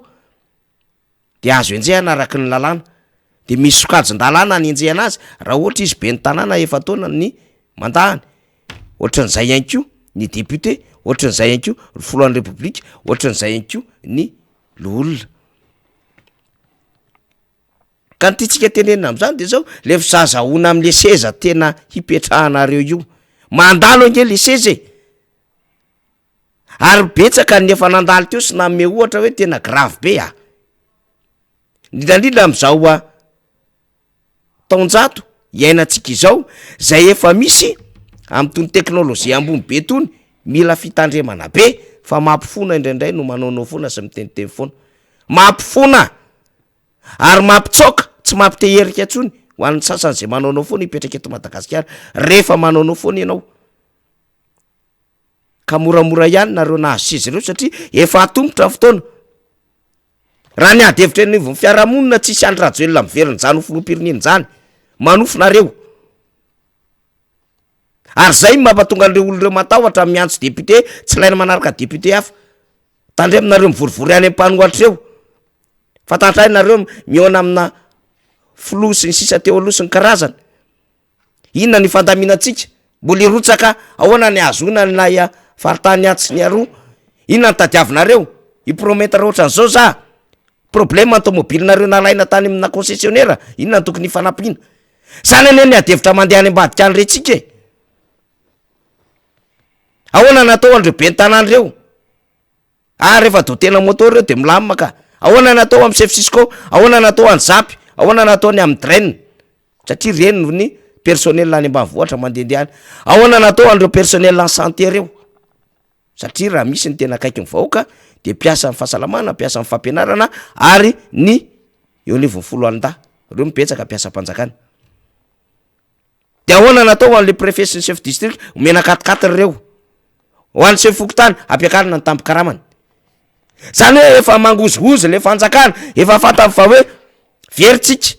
de azo enjehana araky ny lalàna, de misy sokajin-dalàna anenjehana azy raha ohatra izy ben'ny tanàna efa-taona ny mandat-ny, ohatran'izay ihany koa ny député, ohatran'izay ihany koa ny filohan'ny repoblika, ohatran'izay ihany koa ny loholona. Ka ny tiantsika tenenina am'zany de zao, le fizahazahoana am'le seza tena hipetrahanareo io, mandalo ange le seza e, ary betsaka ny efa nandalo teo sy nanome ohatra hoe tena grave be ah, indrindrandrindra am'zao a taonjato iainantsika izao zay efa misy amin'itony teknolojia ambony be itony, mila fitandremana be fa mampifona indraindray no manaonao foana sy miteniteny foana, mampifona ary mampitsaoka tsy mampiteherika intsony ho an'ny sasany zay manaonao foana hipetraka eto Madagasikara rehefa manaonao foana ianao ka moramora ihany nareo nahazo seza ireo satria efa atomotra ny fotoana. Raha ny ady hevitra eny anivon'ny fiarahamonina tsisy Andry Rajoelina miverina izany ho filoham-pirenena izany. Manofy nareo. Ary zay no mampatonga an'ireo olona ireo matahotra miantso député, tsy ilaina manaraka député hafa. Tandremo nareo mivorivory any am-panohatra eo. Fantatray nareo mihaona amina filoha sy ny sisa teo aloha sy ny karazany. Inona ny fandaminantsika? Mbola hirotsaka ahoana ny hahazoana an'ilay faritany atsy sy ny aroa? Inona ny tadiavinareo? Hi-promettre ohatran'izao za? Problème ny tomobilinareo nalaina tany amina concessionnaire, inona no tokony hifanampiana? Zany anie ny adihevitra mandeha any ambadika any rentsika e! Ahoana ny atao an'ireo ben'ny tanàna ireo? Ah rehefa dotena moto reo de milamina ka. Ahoana ny atao am chef cisco, ahoana ny atao any zap, ahoana ny atao ny am drain satria reny no ny personnel any ambanivohitra mandehandeha any. Ahoana ny atao an'ireo personnel en santé reo satria raha misy ny tena akaiky ny vahoaka de mpiasan'ny fahasalamana, mpiasan'ny fampianarana ary ny eo anivon'ny foloalindahy, reo no betsaka mpiasam-panjakana. De ahoana natao ho an'le préfet sy ny chef district? Omena quatre-quatre reo. Ho an'ny chef fokontany, ampiakarina ny tambin-karamany. Zany hoe efa mangozohozo le fanjakana, efa fantany fa hoe very tsika,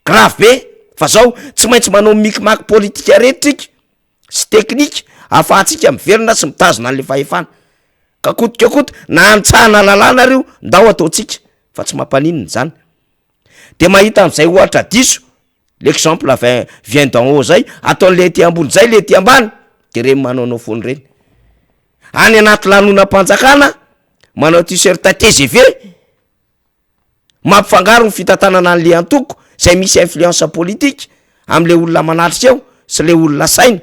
grave be, fa zao tsy maintsy manao micmac politika rehetra tsika sy teknika ahafahantsika miverina sy mitazona an'le fahefana. Ka kotika koto, na antsahana lalàna ary io, ndao ataontsika fa tsy mampaninona izany. De mahita an'izay ohatra diso L'exemple vin vient d'en haut zay, ataon'le ety ambony zay le ety ambany, de reny manaonao foana reny. Any anaty lanonam-panjakana, manao t-shirt tgv, mampifangaro ny fitantanana an'le antoko zay misy influence politique am'le olona manatrika eo sy le olona asaina,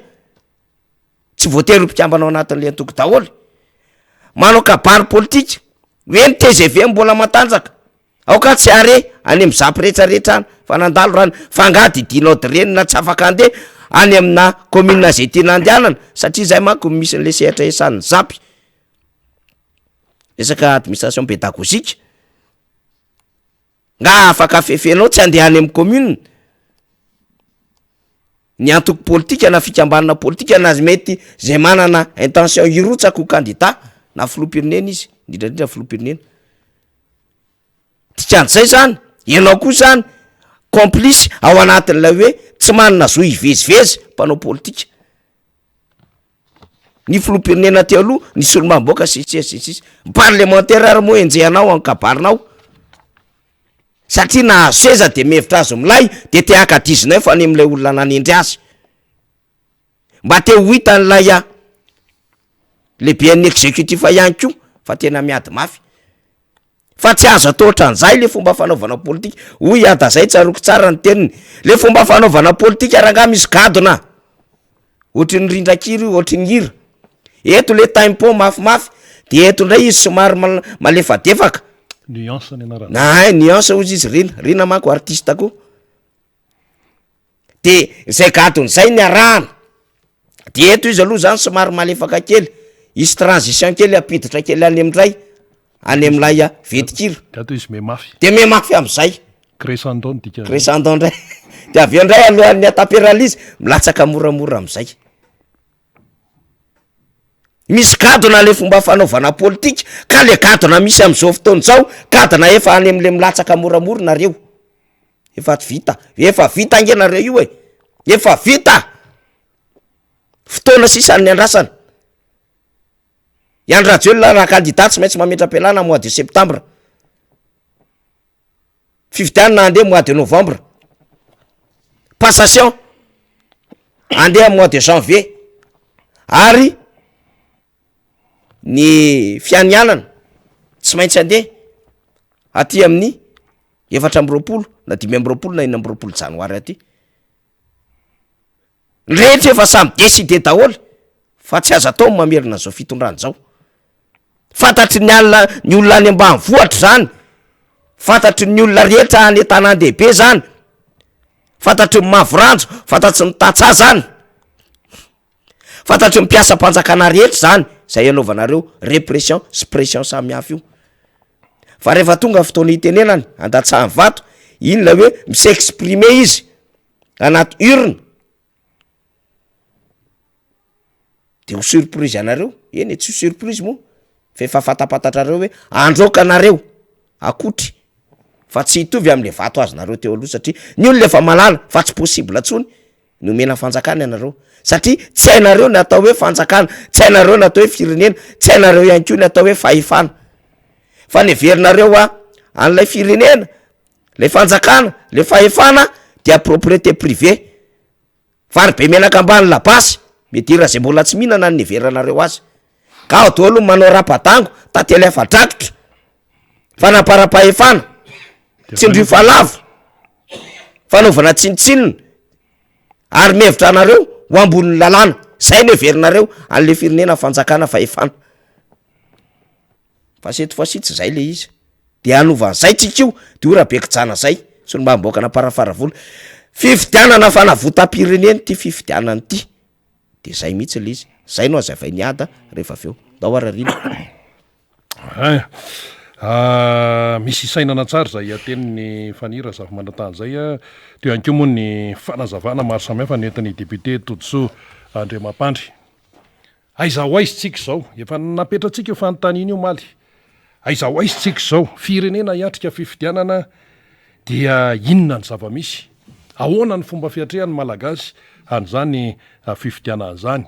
tsy voatery ho mpikambana ao anatin'le antoko daholo. Manao kabary politika, hoe ny tgv mbola matanjaka. Aoka tsy hare any am zap rehetra rehetra any fa nandalo rany fa nga didinao drenina tsy afaka ande any amina commune zay tiana andehanana satria zay manko misy anle sehatra esan'ny zap resaka administration pédagogique nga afaka fefenao tsy andeha any am commune ny antoko politika na fikambanana politika na mety zay manana intention hirotsaka ho candidat na filoham-pirenena izy indrindrandrindra filoham-pirenena Dikan'izay zany, ianao koa zany complice ao anatin'ilay hoe tsy manana zo hivezivezy mpanao politika. Ny filoham-pirenena teo aloha, ny solombavambahoaka sy ny sisa sy ny sisa. Ny parlemantera ary moa enjehanao amin'ny kabarinao. Satria nahazo seza de mihevitra azy milay de te haka 19 any amin'ilay olona nanendry azy. Mba te ho hitan'ilay a. Lehiben'ny executif ihany koa fa tena miady mafy. Fa tsy azo atao ohatran'izay le fomba fanaovana politika. Hoy i Ada zay, tsaroako tsara ny teniny, le fomba fanaovana politika rangaha misy gadona. Ohatry ny rindran-kira io, ohatry ny hira. Eto le tempo mafimafy, de eto indray izy somary malefadefaka. Nuance ny anarany. Ay, nuance hozy izy Rina, Rina manko artiste koa. De zay gadona zay niarahana, de eto izy aloha zany somary malefaka kely, hisy transition kely hampiditra kely any amindray, any am'lay vetin-kira. De ato izy mihamafy. De mihamafy am'zay. Crescendo ny dikan'izay. Crescendo ndray, de avy eo ndray alohan'ny hataperana izy, milatsaka moramora am'zay. Misy gadona le fomba fanaovana politika, ka le gadona misy am'zao fotoana zao, gadona efa any am'le milatsaka moramora nareo. Efa tsy vita, efa vita ange nareo io e, efa vita! Fotoana sisa ny andrasana. I Andry Rajoelina raha candidat tsy maintsy mametra-pialana mois de septembre. Fifidianana handeha mois de novembre. Passation handeha mois de janvier. Ary ny fianianana tsy maintsy handeha aty amin'ny 24 na 25 na 26 janoary aty. Ny rehetra efa samy décidé daholo fa tsy azo atao ny mamerina an'izao fitondrana izao. Fantatry ny alina ny olona any ambanivohitra zany, fantatry ny olona rehetra any an-tanàn-dehibe zany, fantatry ny mavoranjo, fantatry ny tantsaha zany. Fantatry ny mpiasam-panjakana rehetra izany izay anaovanareo repression sy pression samihafa io. Fa rehefa tonga fotoana hitenenany, andatsahany vato, iny ilay hoe mi-s'exprimer izy anaty urne, de ho surprise anareo, eny e tsy ho surprise moa fa efa fantapantatrareo hoe androaka anareo akotry fa tsy hitovy am'le vato azonareo teo aloha satria ny olona efa mahalala fa tsy possible tsony ny omena fanjakana ianareo satria tsy hainareo ny atao hoe fanjakana, tsy hainareo ny atao hoe firenena, tsy hainareo ihany koa ny atao hoe fahefana, fa ny heverinareo hoa an'ilay firenena, lay fanjakana, le fahefana dia propriété privée, vary be menaka ambany labasy, midira zay mbola tsy mihinana ny niheveranareo azy, ka ao daholo ny manao rapadango, tantely afa-drakotra, fanamparam-pahefana, tsindrio fa lavo. Fanaovana tsinontsinona ary mihevitra anareo ho ambonin'ny lalàna. Zay no heverinareo an'le firenena fanjakana fahefana. Fa cette fois ci tsy zay le izy. De hanova an'izay tsika io, de hoy Rabekijana zay, solombavambahoakan'Amparafaravola, fifidianana fanavotam-pirenena ity fifidianana ity. De zay mihitsy le izy, zay no hazavain'i Ada rehefa avy eo. Ndao ary Rina. Ein! Ah, misy isainana tsara izay tenin'i Fanny Razafimanantany izay a. Teo ihany koa moa ny fanazavana maro samihafa nentin'ny député Todisoa Andriamampandry. Aiza ho aiza tsika izao? Efa napetratsika io fanontaniana io omaly. Aiza ho aiza tsika izao? Firenena hiatrika fifidianana dia inona ny zava-misy? Ahoana ny fomba fiatrehan'ny Malagasy an'izany fifidianana izany?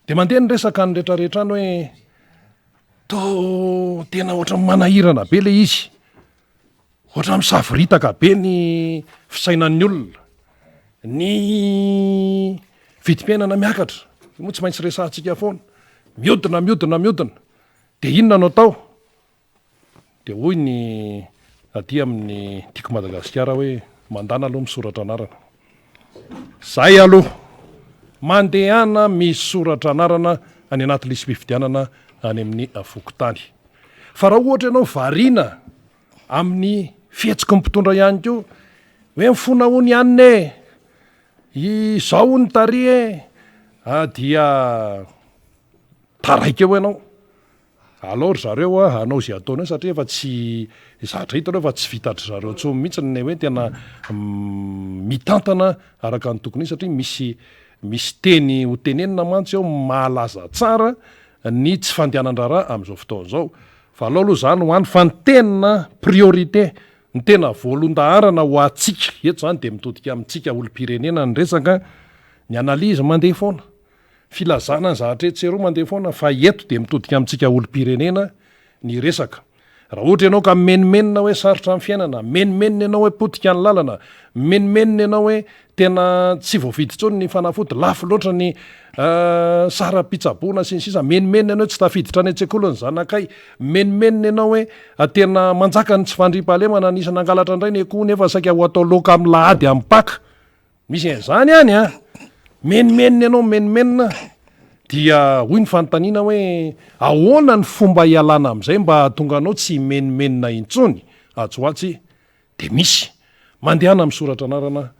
Dia mandeha ny resaka any rehetrarehetra any hoe toa tena ohatran'ny manahirana be ilay izy, ohatran'ny misavoritaka be ny fisainan'ny olona, ny vidim-piainana miakatra, io moa tsy maintsy resahantsika foana, mihodina mihodina mihodina, dia inona no atao? Dia hoy ny aty amin'ny Tiako Madagasikara hoe mandana aloha misoratra anarana. Zay aloha! Mandehana misoratra anarana any anaty lisi-pifidianana any amin'ny fokontany. Fa raha ohatra ianao variana amin'ny fihetsiky ny mpitondra ihany koa hoe mifona hono i anona e! Izao hono tary e! Dia taraiky eo ianao. Alao ry zareo a hanao izay ataony eo satria efa tsy zatra hita ireo fa tsy vitan-dry zareo intsony mihitsy ny hoe tena mitantana araka ny tokony izy satria misy misy teny ho tenenina mantsy eo mahalaza tsara ny tsy fandehanan-draharaha amin'izao fotoana izao. Fa alao aloha izany ho any fa ny tena priorité, ny tena voalohan-daharana ho antsika eto izany dia mitodika amintsika olom-pirenena ny resaka, ny analyse mandeha foana. Filazana ny zavatra etsy sy eroa mandeha foana fa eto dia mitodika amintsika olom-pirenena ny resaka. Raha ohatra ianao ka mimenomenona hoe sarotra ny fiainana, mimenomenona ianao hoe potika ny lalana, mimenomenona ianao hoe tena tsy voavidy intsony ny fanafody, lafo loatra ny saram-pitsaboana sy ny sisa, mimenomenona ianao hoe tsy tafiditra any an-tsekoly ny zanakay, mimenomenona ianao hoe tena manjaka ny tsy fandriampahalemana, nisy nangalatra indray ny akoho nefa saika ho atao laoka amin'ny lahady amin'ny Paka. Misy an'izany any an! Menomenona ianao mimenomenona dia hoy ny fanontaniana hoe ahoana ny fomba hialana amin'izay mba hahatonga anao tsy himenomenona intsony atsy ho atsy dia misy mandehana misoratra anarana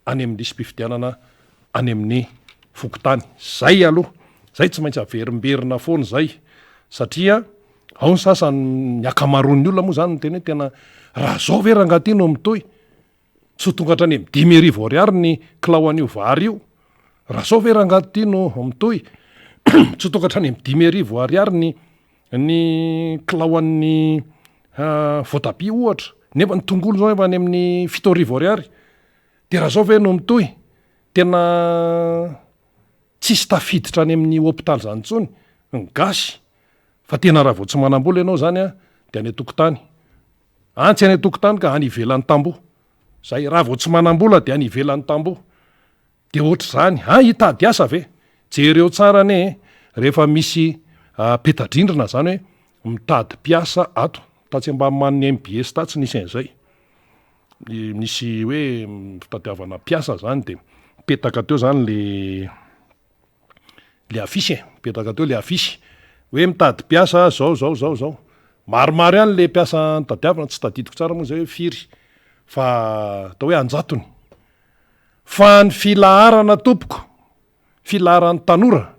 any amin'ny lisi-pifidianana any amin'ny fokontany. Zay aloha, zay tsy maintsy averimberina foana izay satria ao ny sasany ny ankamaroan'ny olona moa izany miteny hoe tena raha zao ve rangahy ty no mitohy Tsy ho tonga hatrany amin'ny 55 ariary ny kilao an'io vary io. Raha zao ve rangahy ity no mitohy, tsy ho tonga hatrany amin'ny 5000 ariary ny ny kilao an'ny voatabia ohatra, nefa ny tongolo zao efa any amin'ny 7000 ariary. Dia raha zao ve no mitohy, tena tsisy tafiditra any amin'ny hopitaly zany intsony ny gasy, fa tena raha vao tsy manam-bola ianao zany an, dia any an-tokotany. Any tsy any an-tokotany ka any ivelan'ny tamboho. Zay, raha vao tsy manam-bola dia any ivelan'ny tamboho. Dia ohatr'izany. An, hitady asa ve? Jereo tsara anie e, rehefa misy peta-drindrina zany hoe mitady mpiasa ato. Tatsy ambanimanin'ny MBS tatsy nisy an'izay. Nisy hoe fitadiavana mpiasa zany dia mipetaka teo zany le. le affiche e, mipetraka teo le affiche hoe mitady mpiasa zao zao zao zao, maromaro ihany le mpiasa notadiavina, tsy tadidiko tsara moa zay hoe firy fa atao hoe anjatony, fa ny filaharana tompoko, filaharan'ny tanora,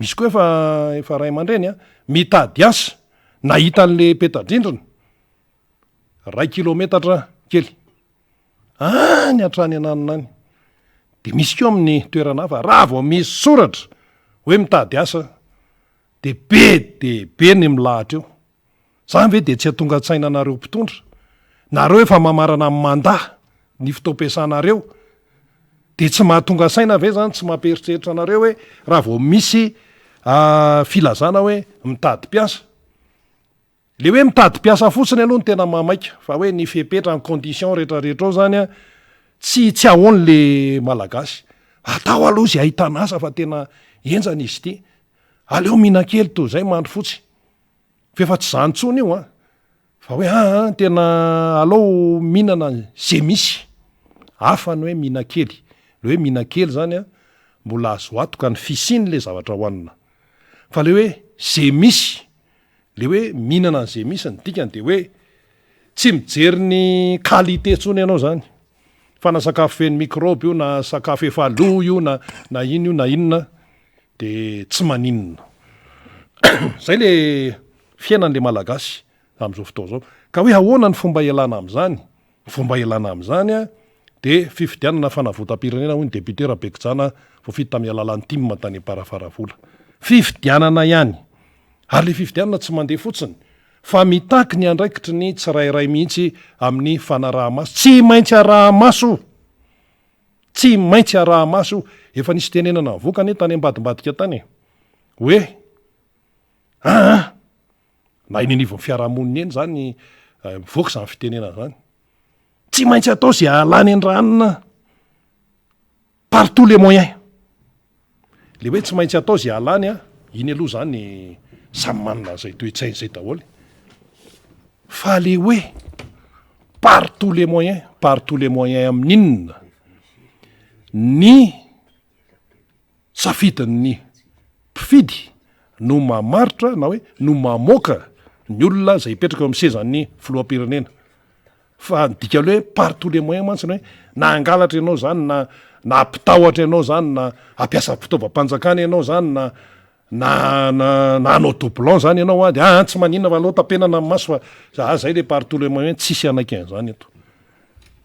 misy koa efa efa ray aman-dreny an, mitady asa, nahita an'le peta-drindrina, ray kilometatra kely. Any hatrany ananona any. Dia misy koa amin'ny toerana hafa, raha vao misy soratra hoe mitady asa dia be dia be ny milahatra eo. Izany ve dia tsy hahatonga an-tsaina anareo mpitondra? Nareo efa mamarana ny mandat ny fotoam-piasanareo dia tsy mahatonga saina ve izany, tsy mampieritreritra anareo hoe raha vao misy filazana hoe mitady mpiasa? Le hoe mitady mpiasa fotsiny aloha no tena mahamaika fa hoe ny fepetra, ny condition rehetra rehetra ao zany an, tsy tsy ahoan le malagasy. Atao aloha ze ahitana asa fa tena henjana izy ity. Aleo mihinan-kely toy izay mandry fotsy. Fa efa tsy zany intsony io an. Fa hoe aa tena aleo mihinana ze misy. Hafa ny hoe mihinan-kely. Le hoe mihinan-kely zany an, mbola azo antoka ny fisian'le zavatra hohanina. Fa le hoe ze misy Le hoe mihinana an'izay misy ny dikany dia hoe tsy mijery ny qualité intsony ianao zany fa na sakafo feno microbe io na sakafo efa lo io na na ino io na inona de tsy maninona. Zay le fiainan'le malagasy amin'izao fotoana izao. Ka hoe ahoana ny fomba ialana amin'izany? Ny fomba ialana amin'izany dia fifidianana fanavotam-pirenena hoy ny député Rabekijana voafidy tamin'ny alalan'ny tim tany Amparafaravola. Fifidianana ihany. Ary ilay fifidianana tsy mandeha fotsiny fa mitaky ny andraikitry ny tsirairay mihitsy amin'ny fanaraha-maso. Tsy maintsy araha-maso io. Tsy maintsy araha-maso io. Efa nisy tenenana nivoaka anie tany ambadimbadika tany e. Hoe aa na eny anivon'ny fiarahamonina eny izany mivoaka izany fitenenana izany. Tsy maintsy atao izay hahalany an-dRanona par tous les moyens. Le hoe tsy maintsy atao izay hahalany an, iny aloha izany samy manana an'izay toe-tsaina izay daholo. Fa le hoe par tous les moyens, par tous les moyens amin'inona? Ny safidin'ny mpifidy no mamaritra na hoe no mamoaka ny olona izay hipetraka eo amin'ny sezan'ny filoham-pirenena. Fa ny dikan'le hoe par tous les moyens mantsy ny hoe na hangalatra ianao zany na na hampitahotra ianao zany na hampiasa fitaovam-panjakana ianao zany na na na na hanao doublon zany ianao a de aa tsy maninona fa aleo tapenana ny maso fa za zay le par tous les moyens tsisy hanaiky an'izany eto.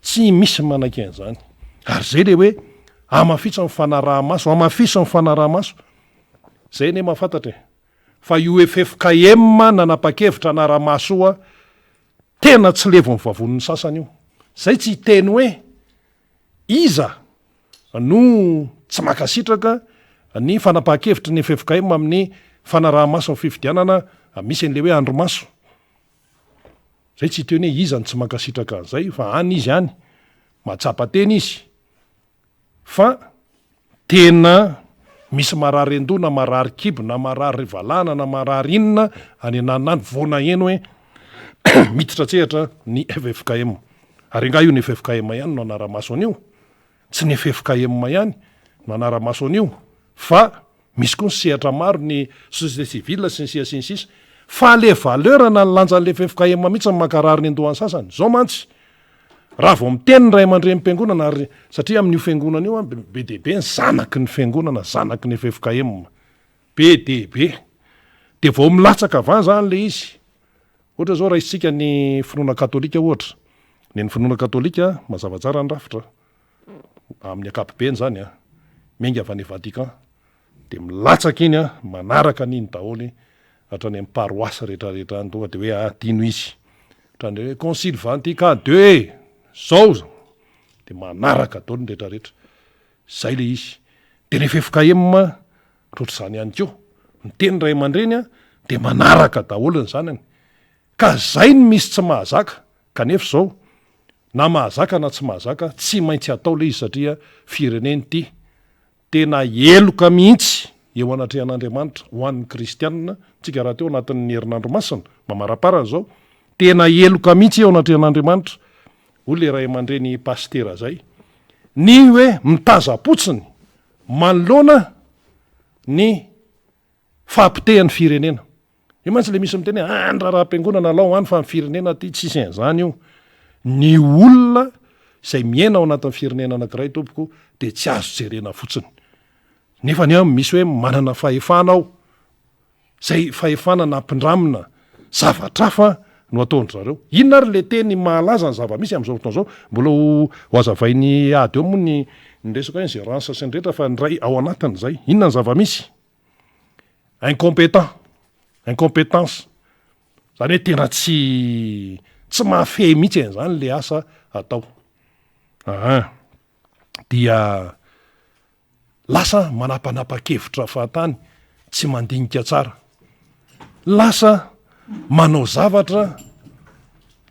Tsy misy manaiky an'izany. Ary zay le hoe hamafiso ny fanaraha-maso, hamafiso ny fanaraha-maso. Zay anie mahafantatra e. Fa io ffkm nanapa-kevitra hanara-maso io a, tena tsy levon'ny vavonin'ny sasany io. Zay tsy hiteny hoe iza no tsy mankasitraka ny fanapahan-kevitry ny ffkm amin'ny fanaraha-maso ny fifidianana, misy an'le hoe andrimaso. Zay tsy hiteny hoe iza no tsy mankasitraka an'izay fa any izy any, mahatsapa tena izy fa tena misy marary an-doha na marary kibo na marary valahana na marary inona any ananona any vao naheno hoe miditra an-tsehatra ny ffkm. Ary angaha io ny ffkm ihany no hanara-maso an'io? Tsy ny ffkm ihany no hanara-maso an'io fa Misy koa ny sehatra maro, ny société civile sy ny sisa sy ny sisa Fa le valeur na ny lanjan'le ffkm mihitsy no mankarary ny andohan'ny sasany. Zao mantsy, raha vao miteny ny ray aman-drenim-piangonana ary satria amin'io fiangonana io an, be dia be ny zanaky ny fiangonana, zanaky ny ffkm. Be dia be. Dia vao milatsaka avy any zany le izy. Ohatra zao raisintsika ny finoana katolika ohatra. Ny an'ny finoana katolika mazava tsara ny rafitra. Amin'ny ankapobeny izany an, miainga avy any Vatican, dia milatsaka iny an, manaraka an'iny daholo hatrany amin'ny paroasy rehetra rehetra any, tonga dia hoe adino izy. Hatrany hoe Concile Vatican deux e! Zao! Dia manaraka daholo ny rehetra rehetra. Izay ilay izy. Dia ny ffkm ohatrohatr'izany ihany koa. Miteny ray aman-dreny an, dia manaraka daholo ny zanany. Ka zay no misy tsy mahazaka, kanefa izao, na mahazaka na tsy mahazaka, tsy maintsy atao ilay izy satria firenena ity, tena heloka mihitsy eo anatrehan'Andriamanitra ho an'ny kristianina, tsika rahateo anatin'ny herinandro masina, mamaraparana izao, tena heloka mihitsy eo anatrehan'Andriamanitra, hoy ilay ray aman-dreny pasitera zay, ny hoe mitazam-potsiny manoloana ny fahapotehan'ny firenena. Io mantsy le misy miteny hoe any raharaham-piangonana alao any fa ny firenena aty tsisy an'izany io. Ny olona izay miaina ao anatin'ny firenena anankiray tompoko dia tsy azo jerena fotsiny. Nefa ny an misy hoe manana fahefana ao, izay fahefana nampindramina zavatra hafa no ataon-dry zareo. Inona ary le teny mahalaza ny zava-misy amin'izao fotoana izao? Mbola ho hazavain'i Ady eo moa ny ny resaka hoe ingérence sy ny rehetra fa ny iray ao anatin'izay. Inona ny zava-misy? Incompétent, incompétence, zany hoe tena tsy tsy mahafehy mihitsy an'izany le asa atao. Aa dia lasa manapanapa-kevitra fahatany, tsy mandinika tsara. Lasa manao zavatra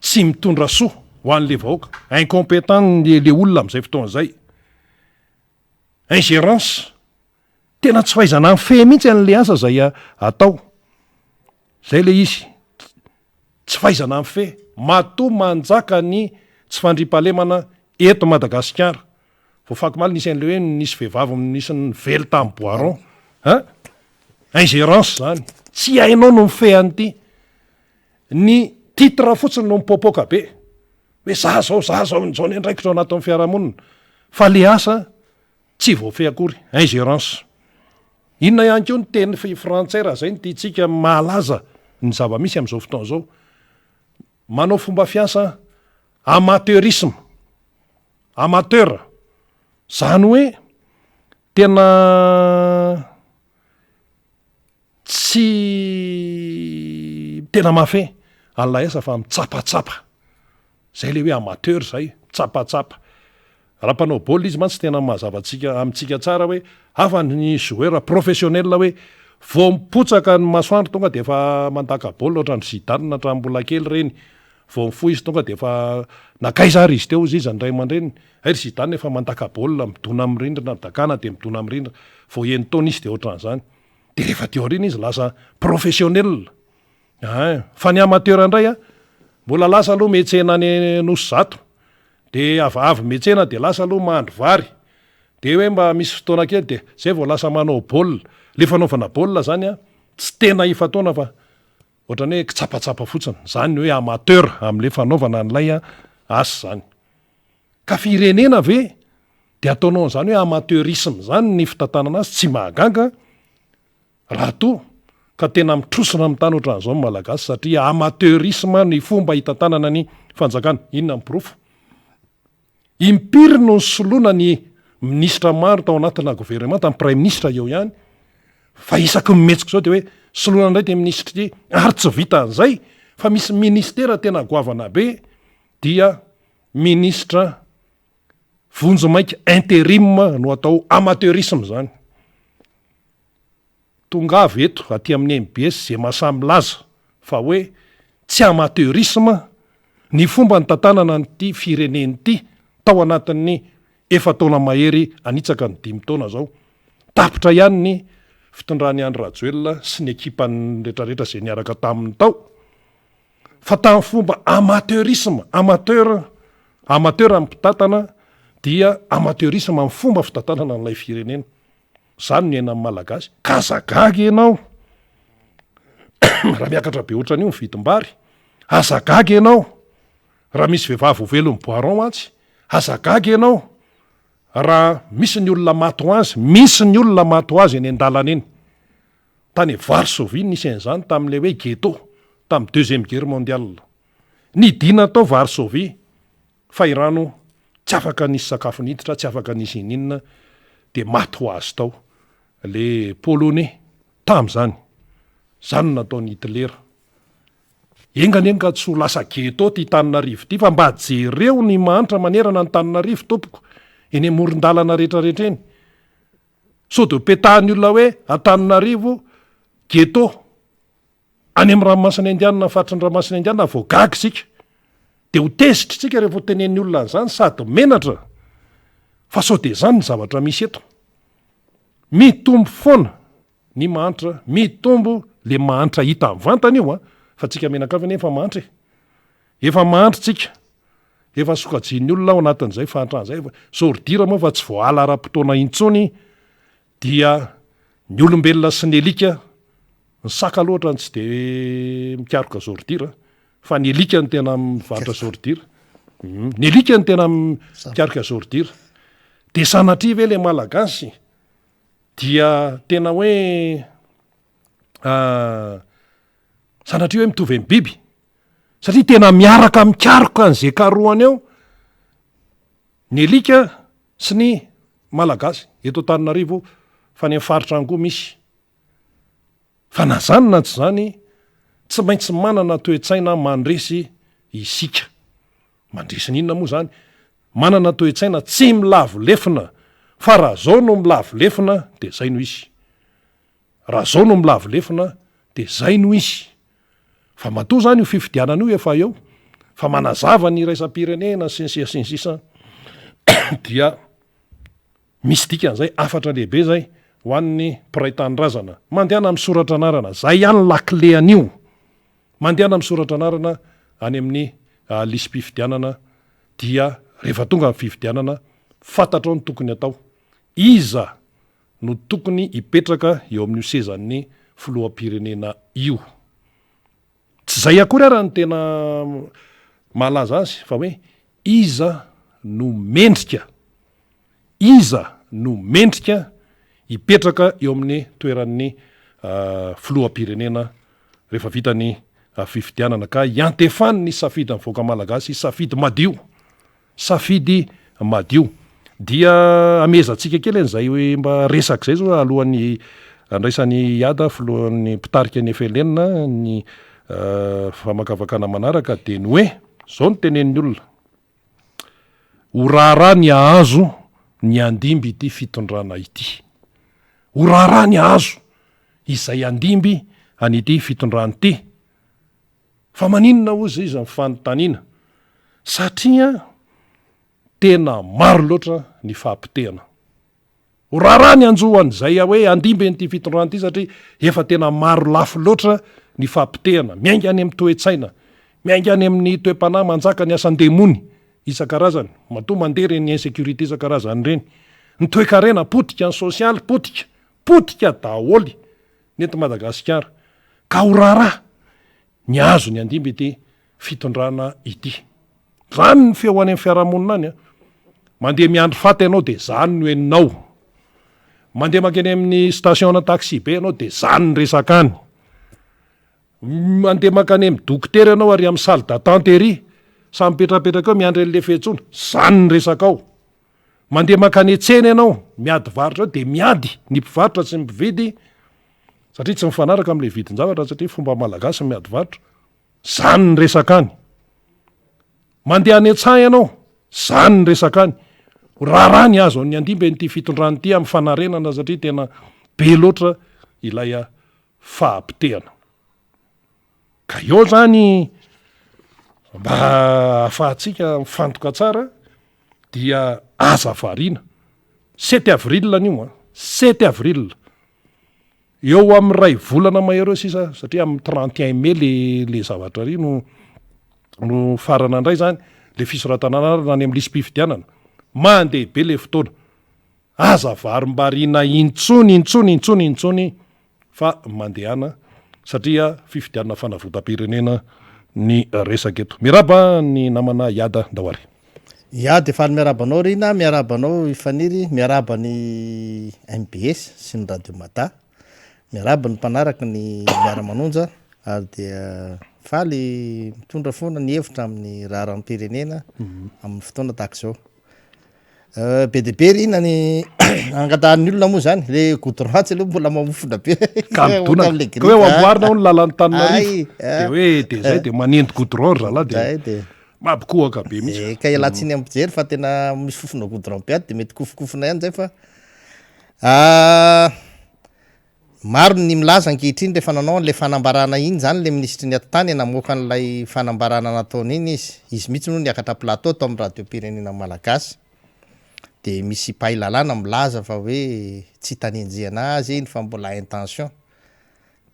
tsy mitondra soa ho an'le vahoaka, incompétent le olona am'zay fotoana zay. Ingérence, Tena tsy fahaizana mifehy mihitsy an'le asa zay atao. Zay le izy. Tsy fahaizana mifehy. Matoa manjaka ny tsy fandriampahalemana eto Madagasikara. Vao fakomaly nisy an'le hoe nisy vehivavy nisy nively tamin'ny bois rond. Hein? Ingérence zany. Tsy hainao no mifehy an'ity. Ny titre fotsiny no mipoapoaka be. Hoe za zao, za zao, zao ny andraikitro ao anatin'ny fiarahamonina. Fa le asa Tsy voafehy akory. Ingérence. Inona ihany koa ny teny frantsay raha izay no tiantsika mahalaza ny zava-misy amin'izao fotoana izao. Manao fomba fiasa amateurisme. Amateur. Izany hoe tena tsy tena mahafehy an'ilay asa fa mitsapatsapa. Zay le hoe amateur zay, mitsapatsapa. Raha mpanao baolina izy mantsy tena mazava antsika amintsika tsara hoe hafa ny joueur professionnel hoe vao mipotsaka ny masoandro tonga dia efa mandaka baolina ohatran'i Zidane hatramin'ny mbola kely ireny, vao mifoha izy tonga dia efa nankaiza ary izy teo hozy izy ny ray aman-dreniny, hay ry Zidane efa mandaka baolina midona amin'ny rindrina, dakana dia midona amin'ny rindrina, vao enin-taona izy dia ohatran'izany. Dia rehefa aty aoriana izy lasa professionnel. Ein! Fa ny amateur indray an, mbola lasa aloha miantsena any Anosizato, dia avy avy miantsena dia lasa aloha mahandro vary, dia hoe mba misy fotoana kely dia zay vao lasa manao baolina, le fanaovana baolina zany an, tsy tena ifantohana fa ohatran'ny hoe kitsapatsapa fotsiny, zany ny hoe amateur amle fanaovana an'ilay asa zany. Ka firenena ve dia ataonao an'izany hoe amateurisme zany ny fitantanana azy, tsy mahagaga Raha toa ka tena mitrosona amin'ny tany ohatran'izao ny Malagasy satria amateurisme ny fomba hitantanana ny fanjakana, inona ny porofo? Impiry no nisoloana ny minisitra maro tao anatina governemanta, ny praiminisitra eo ihany, fa isaky ny mihetsika izao dia hoe soloina indray ity minisitra ity, ary tsy vitan'izay fa misy ministera tena goavana be dia minisitra vonjimaika interim no atao, amateurisme izany. Tongava eto aty amin'ny mbs ze mahasahy milaza fa hoe tsy amateurisme. Ny fomba nitantanana an'ity firenena ity tao anatin'ny efa-taona mahery hanitsaka ny dimy taona izao. Tapitra ihany ny fitondran'i Andry Rajoelina sy ny ekipany retraretra izay niaraka taminy tao. Fa tamin'ny fomba amateurisme, amateur, amateur ny mpitantana dia amateurisme amin'ny fomba fitantanana an'ilay firenena. Izany no iainan'ny Malagasy. Ka aza gaga ianao raha miakatra be ohatran'io ny vidim-bary. Aza gaga ianao raha misy vehivavy ho velon'ny bois rond mantsy. Aza gaga ianao raha misy ny olona maty ho azy, misy ny olona maty ho azy eny an-dalana eny. Tany Varsovie nisy an'izany tamin'ilay hoe ghetto, tamin'ny deuxième guerre mondiale. Nidina tao Varsovie fa i rano tsy afaka nisy sakafo niditra, tsy afaka nisy ininona dia maty ho azy tao le polonais tamin'izany. Izany no nataon'i Hitler. Enga anie ka tsy ho lasa ghetto ty Tananarivo ty fa mba jereo ny mahantra manerana an'Antananarivo tompoko, eny amoron-dalana retraretra eny. Sao dia ho petahan'ny olona hoe Antananarivo ghetto. Any amin'ny ranomasina Indianina, faritry ny ranomasina Indianina vao gaga isika. Dia ho tezitra isika rehefa ho tenenin'ny olona an'izany sady menatra fa sao dia izany ny zavatra misy eto. Mitombo foana ny mahantra, mitombo le mahantra hita mivantana io an, fa tsika mianakavy anie efa mahantra e. Efa mahantra tsika, efa sokajian'ny olona ao anatin'izay fahantrana izay, sordira moa fa tsy voaala ara-potoana intsony dia ny olombelona sy ny alika, ny saka aloha ohatrany tsy de mikaroka zordira fa ny alika no tena mivarotra zordira, ny alika no tena mikaroka zordira, de sanatria ve le malagasy Dia tena hoe sanatria hoe mitovy amin'ny biby satria tena miaraka mikaroka an'izay karohany eo ny alika sy ny malagasy eto Antananarivo fa any amin'ny faritra any koa misy. Fa na zany na tsy zany tsy maintsy manana toe-tsaina mandresy isika. Mandresy ny inona moa zany? Manana toe-tsaina tsy milavo lefona fa raha zao no milavo lefona de zay no izy. Raha zao no milavo lefona de zay no izy. Fa matoa zany io fifidianana io efa eo fa manazava ny iraisam-pirenena sy ny sisa sy ny sisa dia misy dikany zay, hafatra lehibe zay ho an'ny mpiray tanindrazana. Mandehana misoratra anarana, zay ihany lakile an'io. Mandehana misoratra anarana any amin'ny lisi-pifidianana dia rehefa tonga ny fifidianana fantatrao ny tokony atao. Iza no tokony hipetraka eo amin'io sezan'ny filoham-pirenena io? Tsy izay akory ara no tena mahalaza azy fa hoe iza no mendrika, iza no mendrika hipetraka eo amin'ny toeran'ny filoham-pirenena rehefa vita ny fifidianana ka hiantefany ny safidin'ny vahoaka malagasy, safidy madio, safidy madio. Dia hamehezantsika kely an'izay hoe mba resaka izay zao alohan'ny handraisan'i Iada filohan'ny mpitarika ny FLN ny famakafakana manaraka dia ny hoe izao no tenenin'ny olona, ho raharaha ny hahazo ny handimby ity fitondrana ity. Ho raharaha ny hahazo izay handimby an'ity fitondrana ity. Fa maninona hozy izy ny fanontaniana? Satria tena maro loatra ny fahapotehana. Ho raharaha ny hanjo an'izay hoe handimby an'ity fitondrana ity satria efa tena maro lafy loatra ny fahapotehana. Miainga any amin'ny toe-tsaina, miainga any amin'ny toe-panahy manjaka ny asan-demony isan-karazany. Matoa mandeha ireny insécurité isan-karazany ireny. Ny toe-karena potika, ny sosialy potika, potika daholo ny eto Madagasikara. Ka ho raharaha ny hahazo ny handimby ity fitondrana ity. Zany ny feo any amin'ny fiarahamonina any a. Mandeha miandry faty ianao dia zany no henonao. Mandeha mankeny amin'ny station-na taxi be ianao dia zany ny resaka any. Mandeha mankany amin'ny dokotera ianao ary amin'ny salle d'attente ery, samy mipetrapetraka eo miandry an'ilay fiantsoana, zany ny resaka ao. Mandeha mankany an-tsena ianao, miady varotra eo dia miady ny mpivarotra sy ny mpividy satria tsy mifanaraka amin'ilay vidin-javatra satria fomba malagasy ny miady varotra. Zany ny resaka any. Mandeha any an-tsaha ianao, zany ny resaka any. Raharaha ny azo an'ny andimby an'ity fitondrana ity amin'ny fanarenana satria tena be loatra ilay fahapotehana. Ka eo zany. Mba ahafahantsika mifantoka tsara dia aza variana. Sept avril anio an, sept avril. Eo amin'ny iray volana mahery eo sisa satria amin'ny 31 mai le le zavatra ry no no farana indray zany le fisoratana anarana any amin'ny lisi-pifidianana. Mandeha be le fotoana. Aza varimbariana intsony intsony intsony intsony fa mandehana satria fifidianana fanavotam-pirenena ny resaka eto. Miarahaba ny namana Iada ndao ary. Iada dia faly miarahaba anao Rina, miarahaba anao i Faniry, miarahaba ny mbs sy ny Radio Mada, miarahaba ny mpanaraka ny Miara-manonja ary dia faly mitondra foana ny hevitra amin'ny raharaham-pirenena amin'ny fotoana tahaka izao. Be dia be ry ina ny angatahan'ny olona moa zany, le goudron atsy aloha mbola mamofona be. Ka midonana. Ka hoe ho amboarina hono ny lalan'i Tananarivo. De hoe de zay de manendy goudron ry zalahy de Zay de. mampikohaka be mihitsy. Eh, ka ialatsiny amin'ny mpijery fa tena misy fofona goudron be ato de mety kofokofona ihany zay fa Maro ny milaza ankehitriny rehefa nanao an'ilay fanambarana iny izany ilay minisitry ny atitany namoaka an'ilay fanambarana nataony iny izy, izy mihitsy no niakatra plateau tao amin'ny radiom-pirenena malagasy dia misy mpahay lalàna milaza fa hoe tsy hita anenjehana azy iny fa mbola intention,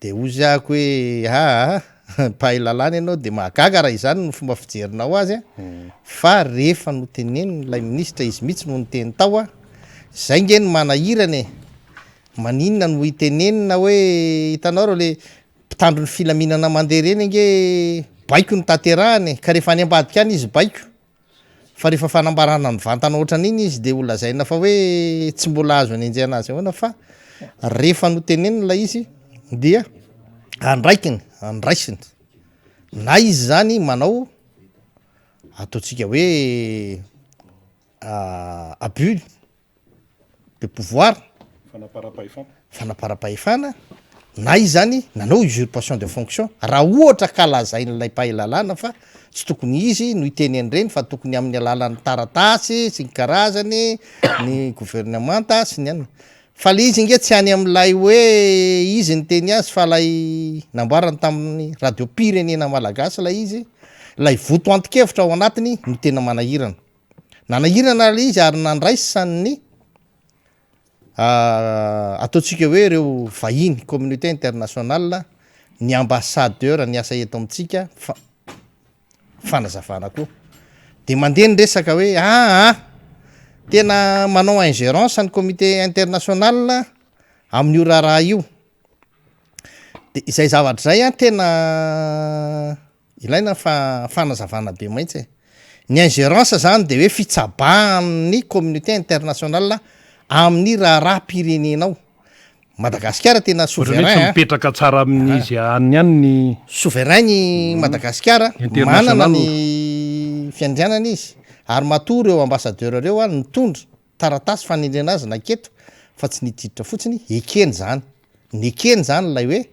dia hozy ahako hoe aa mpahay lalàna ianao dia mahagaga raha izany no fomba fijerinao azy an, fa rehefa notenenin'ilay minisitra izy mihitsy no niteny tao an, izay nge no manahirana e! Maninona no itenenina hoe hitanao reo le mpitandro ny filaminana mandeha reny ange baiko no tanterahana e, ka rehefa any ambadika any izy baiko, fa rehefa fanambarana mivantana ohatran'iny izy de ho lazaina fa hoe tsy mbola azo anenjehana azy ahoana fa rehefa notenenina ilay izy dia andraikiny, andraisiny na izy zany manao ataontsika hoe abus de pouvoir, Fanaparam-pahefana. fanaparam-pahefana, na izy zany nanao usurpation de fonction, raha ohatra ka lazain'ilay mpahay lalàna fa tsy tokony izy no hiteny an'ireny fa tokony amin'ny alalan'ny taratasy sy ny karazany ny governemanta sy ny anona, fa le izy nge tsy any amin'ilay hoe izy niteny azy fa lay namboarany tamin'ny radiom-pirenena malagasy ilay izy, ilay votoanton-kevitra ao anatiny no tena manahirana. Nanahirana ilay izy ary nandraisan'ny ataontsika hoe ireo vahiny, communauté internationale, ny ambassadeur niasa eto amintsika fa- fanazavana koa. De mandeha ny resaka hoe aa tena manao ingérence ny comité international amin'io raharaha io. De izay zavatra izay an tena Ilaina fa fanazavana be maintsy e. Ny ingérence zany de hoe fitsabahan'ny communauté internationale amin'ny raharaham-pirenenao. Madagasikara tena Ohatran'ny hoe souverain tsy a. mipetraka tsara amin'izy any ihany ny. Souverain ny Madagasikara, manana International. ny fiandrianany izy ary matoa ireo ambassadeur ireo ary nitondra taratasy fanendrena azy naketo fa tsy niditra fotsiny, ekeny zany. Nekeny zany ilay hoe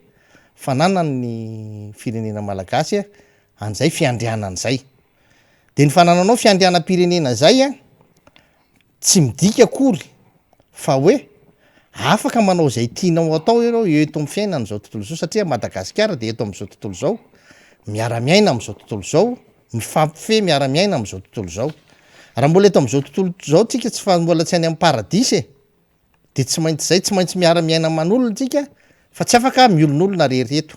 fananan'ny firenena malagasy an'izay fiandrianana izay. De ny fanananao fiandrianam-pirenena zay an, tsy midika akory fa hoe afaka manao izay tianao atao ianao eto amin'ny fiainana izao tontolo izao satria Madagasikara de eto amin'izao tontolo izao, miara-miaina amin'izao tontolo izao, mifampifehy miara-miaina amin'izao tontolo izao. Raha mbola eto amin'izao tontolo izao tsika tsy fa mbola tsy any amin'ny paradisa e, de tsy maintsy zay, tsy maintsy miara-miaina aman'olona tsika fa tsy afaka miolonolona rery eto.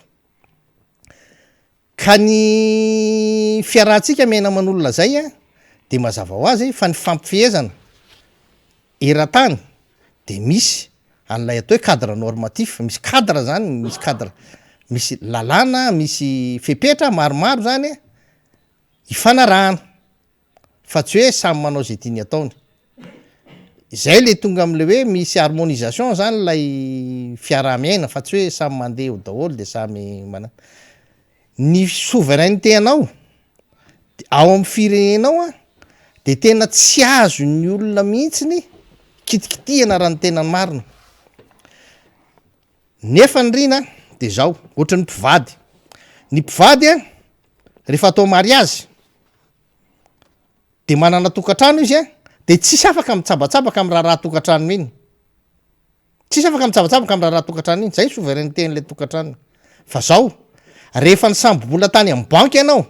Ka ny fiarahantsika miaina aman'olona zay a, de mazava ho azy fa ny fampifehezana eran-tany de misy an'ilay atao hoe cadre normatif, misy cadre zany, misy cadre, misy lalàna, misy fepetra maromaro zany ifanarahana. Fa tsy hoe samy manao izay tiany ataony. Izay le tonga am'le hoe misy harmonisation zany lay fiaraha-miaina fa tsy hoe samy mandeha eo daholo de samy mana-. Ny souveraineté anao de ao am firenenao an de tena tsy azon'ny olona mihitsiny kitikitihana raha ny tena marina. Nefa ny rina de zao, ohatran'ny mpivady, ny mpivady an rehefa atao mariazy de manana tokantrano izy an, de tsisy afaka mitsabatsabaka amy raharaha tokantranony iny, tsisy afaka mitsabatsabaka amy raharaha tokantranony iny, zay souveraineté an'le tokantranony, fa zao rehefa nisambo-bola tany amy banky ianao.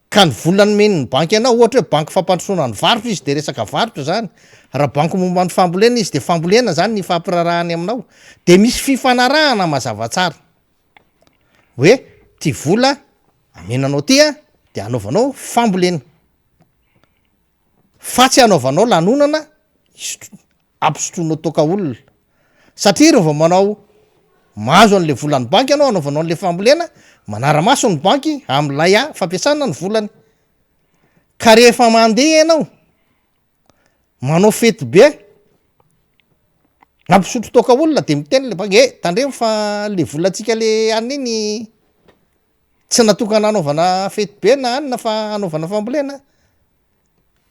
Ka ny vola nomen'ny banky anao, ohatra hoe banky fampandrosoana ny varotra izy de resaka varotra zany, raha banky momba ny fambolena izy de fambolena zany ny ifampiraharahany aminao, de misy fifanarahana mazava tsara hoe ty vola amena anao ty an de anaovanao fambolena fa tsy anaovanao lanonana hisotro- ampisotroinao toaka olona satria reo vao manao mahazo an'le volan'ny banky ianao anaovanao an'le fambolena, manara-maso ny banky am'lay a fampiasana ny volany, ka rehefa mandeha ianao manao fety be mampisotro toaka olona de miteny le banky, eh tandremo fa le volantsika le anona iny tsy natokana hanaovana fety be na anona fa hanaovana fambolena.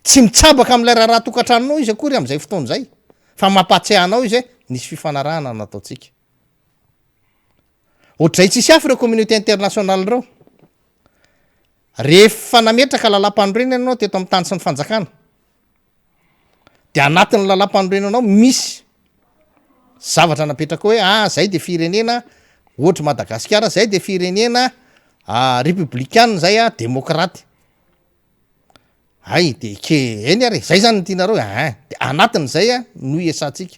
Tsy mitsabaka amin'ilay raharaha tokantranonao izy akory amin'izay fotoana izay, fa mampahatsiahy anao izy hoe nisy fifanarahana nataontsika. Ohatr'izay tsisy hafa ireo communauté internationale ireo. Rehefa nametraka lalàmpanorenana ianao teto amin'ny tany sy ny fanjakana, dia anatin'ny lalàmpanorenanao misy zavatra napetraka hoe ah zay de firenena ohatry Madagasikara, zay de firenena républicaine zay ah, démocrate. Hay de ke eny ary e, zay zany no tianareo e, ein, de anatin'izay a no iesantsika.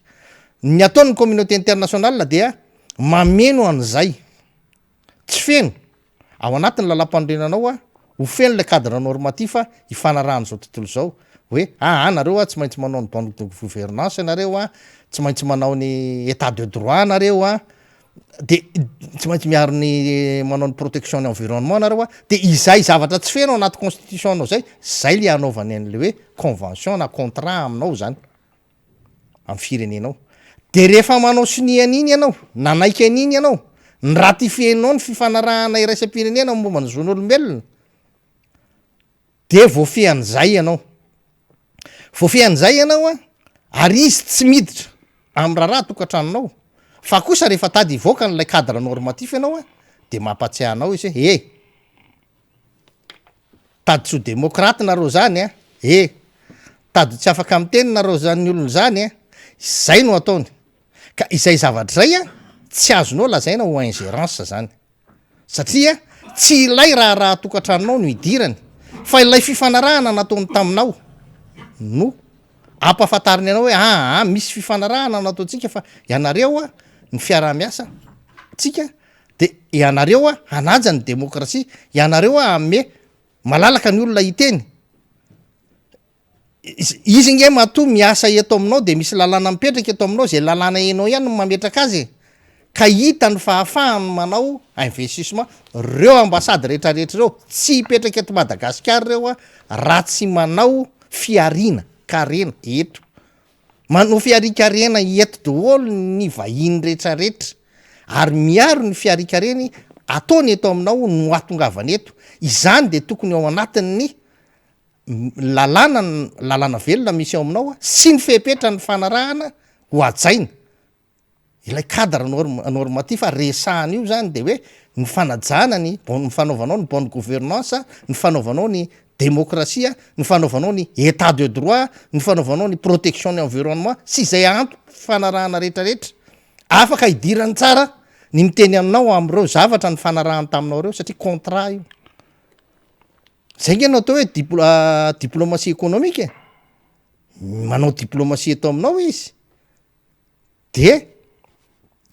Ny ataon'ny communauté internationale dia mameno an'izay tsy feno ao anatin'ny lalam-panorenana ao a, ho feno le cadre normatif ifanarahan'izao tontolo izao hoe aa nareo a tsy maintsy manao ny bonne gouvernance nareo a, tsy maintsy manao ny état de droit nareo a, de tsy maintsy miaro ny manao ny protection ny environnement nareo a, de izay zavatra tsy feno ao anaty constitution nao zay, zay le anaovany an'le hoe convention na contrat aminao zany, am firenenao, de rehefa manao sonia an'iny ianao, nanaiky an'iny ianao, ni-ratifier-nao ny fifanarahana iraisam-pirenena momba ny zon'olombelona, de voafehin'izay ianao, voafehin'izay ianao an, ary izy tsy miditra amin'ny raharaha tokantranonao, fa kosa rehefa tady hivoaka an'ilay cadre normatif ianao an, de mampatsiahy anao izy hoe eh! Tady tsy ho demokraty nareo zany an, eh! Tady tsy afaka miteny nareo zany olona zany an, izay no ataony, ka izay zavatra izay an, tsy azonao lazaina ho ingérence zany. Satria tsy ilay raharaha tokantranonao no idirany fa ilay fifanarahana nataony taminao no ampahafantariny anao hoe aa misy fifanarahana nataontsika fa ianareo a ny fiaraha-miasa tsika de ianareo a hanaja ny demokrasia, ianareo a hanome malalaka ny olona hiteny. Izy nge matoa miasa eto aminao de misy lalàna mipetraka eto aminao, zay lalàna enao ihany no mametraka azy e! Ka hita ny fahafahany manao investissement, reo ambassade retraretra reo tsy hipetraka eto Madagasikara reo a raha tsy manao fihariana karena eto, manao fiharian-karena eto daholo ny vahiny retraretra ary miaro ny fiharian-kareny ataony eto aminao no ahatongavany eto, izany de tokony ao anatin'ny lalàna lalàna velona misy ao aminao sy ny fepetra nifanarahana ho hajaina, ilay cadre norme normatif resahana io zany de hoe ny fanajana ny bon ny fanaovanao ny bonne gouvernance, ny fanaovanao ny demokrasia, ny fanaovanao ny état de droit, ny fanaovanao ny protection ny environnement sy izay antom-pifanarahana rehetrarehetra afaka idirany tsara ny miteny aminao am'ireo zavatra nifanarahany taminao ireo satria contrat io. Zay nge no atao hoe dipl- diplomatie économique e, manao diplomatie eto aminao izy de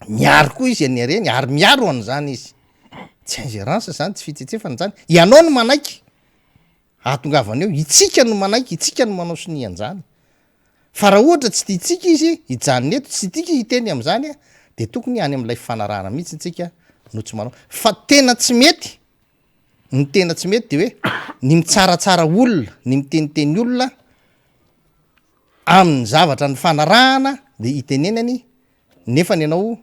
miaro koa izy any hareny ary miaro an'izany izy, tsy ingérence zany, tsy fitsetsefana zany, ianao no manaiky ahatongavana eo, itsika no manaiky, itsika no manao sonia an'zany, fa raha ohatra tsy tiantsika izy hijanona eto, tsy tiaka hiteny am'zany a, de tokony any am'lay fifanarahana mihitsy tsika no tsy manao, fa tena tsy mety Ny tena tsy mety de hoe ny mitsaratsara olona, ny miteniteny olona amin'ny zavatra nifanarahana de itenenany nefany ianao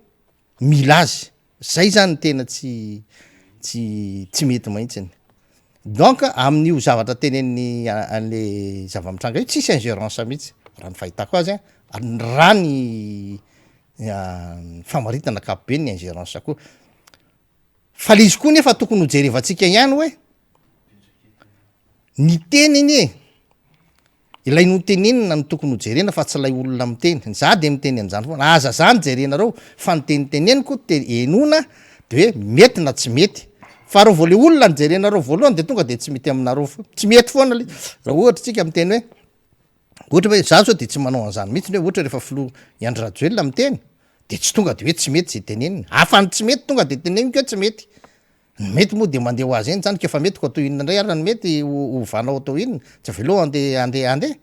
mila azy, zay zany ny tena tsy tsy tsy mety mahitsiny, donc amin'io zavatra tenenin'ny an'le zava-mitranga io tsisy ingérence mihitsy raha ny fahitako azy an, raha ny famaritana ankapobeny ny ingérence koa. Fa le izy koa nefa tokony ho jerevantsika ihany hoe ny teny anie ilay notenenina no tokony ho jerena fa tsy ilay olona miteny, za de miteny an'izany foana, aza zany jerenareo fa ny teny teneniko te henoina de hoe mety na tsy mety. Fa raha vao le olona no jerenareo voalohany de tonga de tsy mety aminareo foana, tsy mety foana le, raha ohatra tsika miteny hoe, ohatra hoe za zao de tsy manao an'zany mihitsy hoe ohatra rehefa filoha i Andry Rajoelina miteny de tsy tonga de hoe tsy mety zay teneniny, hafa ny tsy mety tonga de teneniko hoe tsy mety, ny mety moa de mandeha ho azy eny zany k'efa mety ko atao inona ndray ary ny mety ho ovanao atao inona, tsy avelao andeha andeha andeha,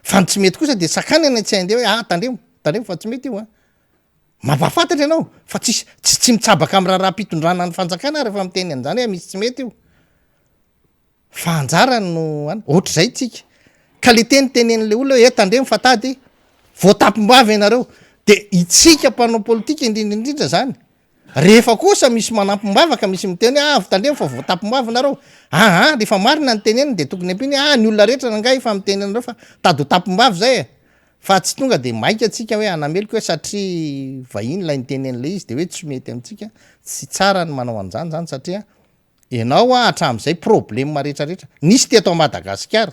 fa ny tsy mety kosa de sakanana tsy andeha hoe ah tandremo, tandremo fa tsy mety io an. Mampahafantatra ianao fa tsisy tsy tsy mitsabaka amin'ny raharaham-pitondrana ny fanjakana rehefa miteny an'izany hoe misy tsy mety io. Fa anjarany no any. Ohatr'izay tsika. Ka le teny tenenin'le olona hoe eh tandremo fa tady voatapim-bava ianareo. De itsika mpanao politika indrindra indrindra zany, rehefa kosa misy manampim-bava ka misy miteny hoe ah tandremo fa voatapim-bava nareo, aa rehefa marina ny teneniny de tokony ampiana hoe ah ny olona rehetra rangahy efa miteny anareo fa tady ho tapim-bava zay e. Fa tsy tonga de maika tsika hoe hanameloka hoe satria vahiny ilay niteny an'ilay izy de hoe tsy mety amintsika, tsy tsara ny manao an'izany zany satria ianao a hatramin'izay problème rehetra rehetra nisy teto Madagasikara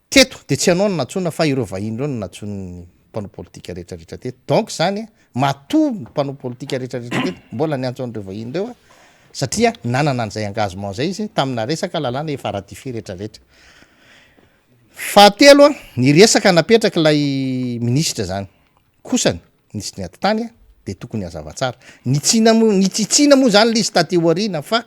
teto de tsy ianao no nantsoina fa ireo vahiny ireo no nantsoin'ny mpanao politika rehetra rehetra teto, donc zany a matoa ny mpanao politika rehetra rehetra teto mbola niantso an'ireo vahiny ireo a satria nanana an'izay engagement zay izy tamina resaka lalàna efa ratifier rehetra rehetra. Fahatelo, ny resaka napetrak'ilay minisitra zany kosany, minisitry ny atitany de tokony hazava tsara. Nitsiana moa, nitsitsiana moa zany le izy taty aoriana fa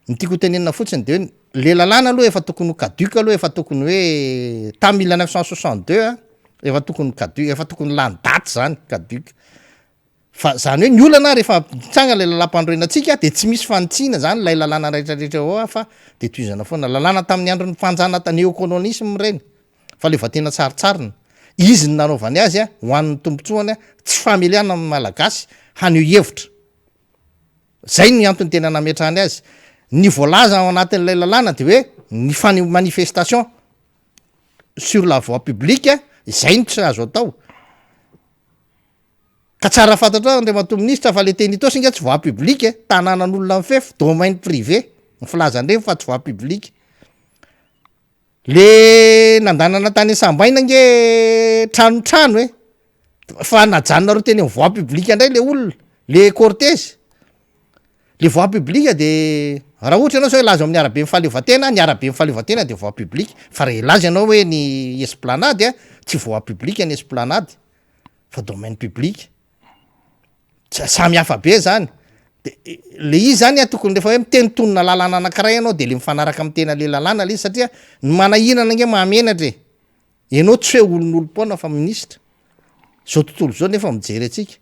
ny tiako ho tenenina fotsiny de hoe le lalàna aloha efa tokony ho caduc aloha efa tokony hoe tamin'ny 1962 efa tokony caduc, efa tokony lany daty zany caduc. Fa zany hoe ny olana rehefa mitranga ilay lalàmpanorenantsika de tsy misy fanitsiana zany ilay lalàna rehetrarehetra eo ao fa de tohizana foana. Lalàna tamin'ny andron'ny mpanjanata néocolonialisme ireny, fahaleovantena tsaritsarina. Izy no nanaovany azy a, ho an'ny tombotsoany a, tsy familiana amin'ny Malagasy haneho hevitra. Zay ny antony tena nametrahany azy. Ny voalaza ao anatin'ilay lalàna de hoe ny fane- manifestation sur la voie publique, izay no tsy azo atao. Ka tsara fantatrao Andriamatoa Minisitra fa le teny Itaosy nga tsy voie publique e, tanànan'olona mifefy, domaine privé ny filazan'ireny fa tsy voie publique. Le nandanana tany Sambaina nge tranotrano e, fa najanonareo teny am voie publique ndray le olona, le cortège. Le voie publique de raha ohatra ianao zao hilaza eo amin'ny araben'ny fahaleovantena, ny araben'ny fahaleovantena de voie publique, fa raha hilaza ianao hoe ny esplanade a, tsy voie publique ny esplanade. fa domaine public, samy hafa be zany, de le izy zany a tokony rehefa hoe miteny tonona lalàna anakiray ianao de le mifanaraka amy tena le lalàna le izy satria ny manahirana ange mahamenatra e, ianao tsy hoe olonolom-poana fa minisitra, zao tontolo zao nefa mijery antsika,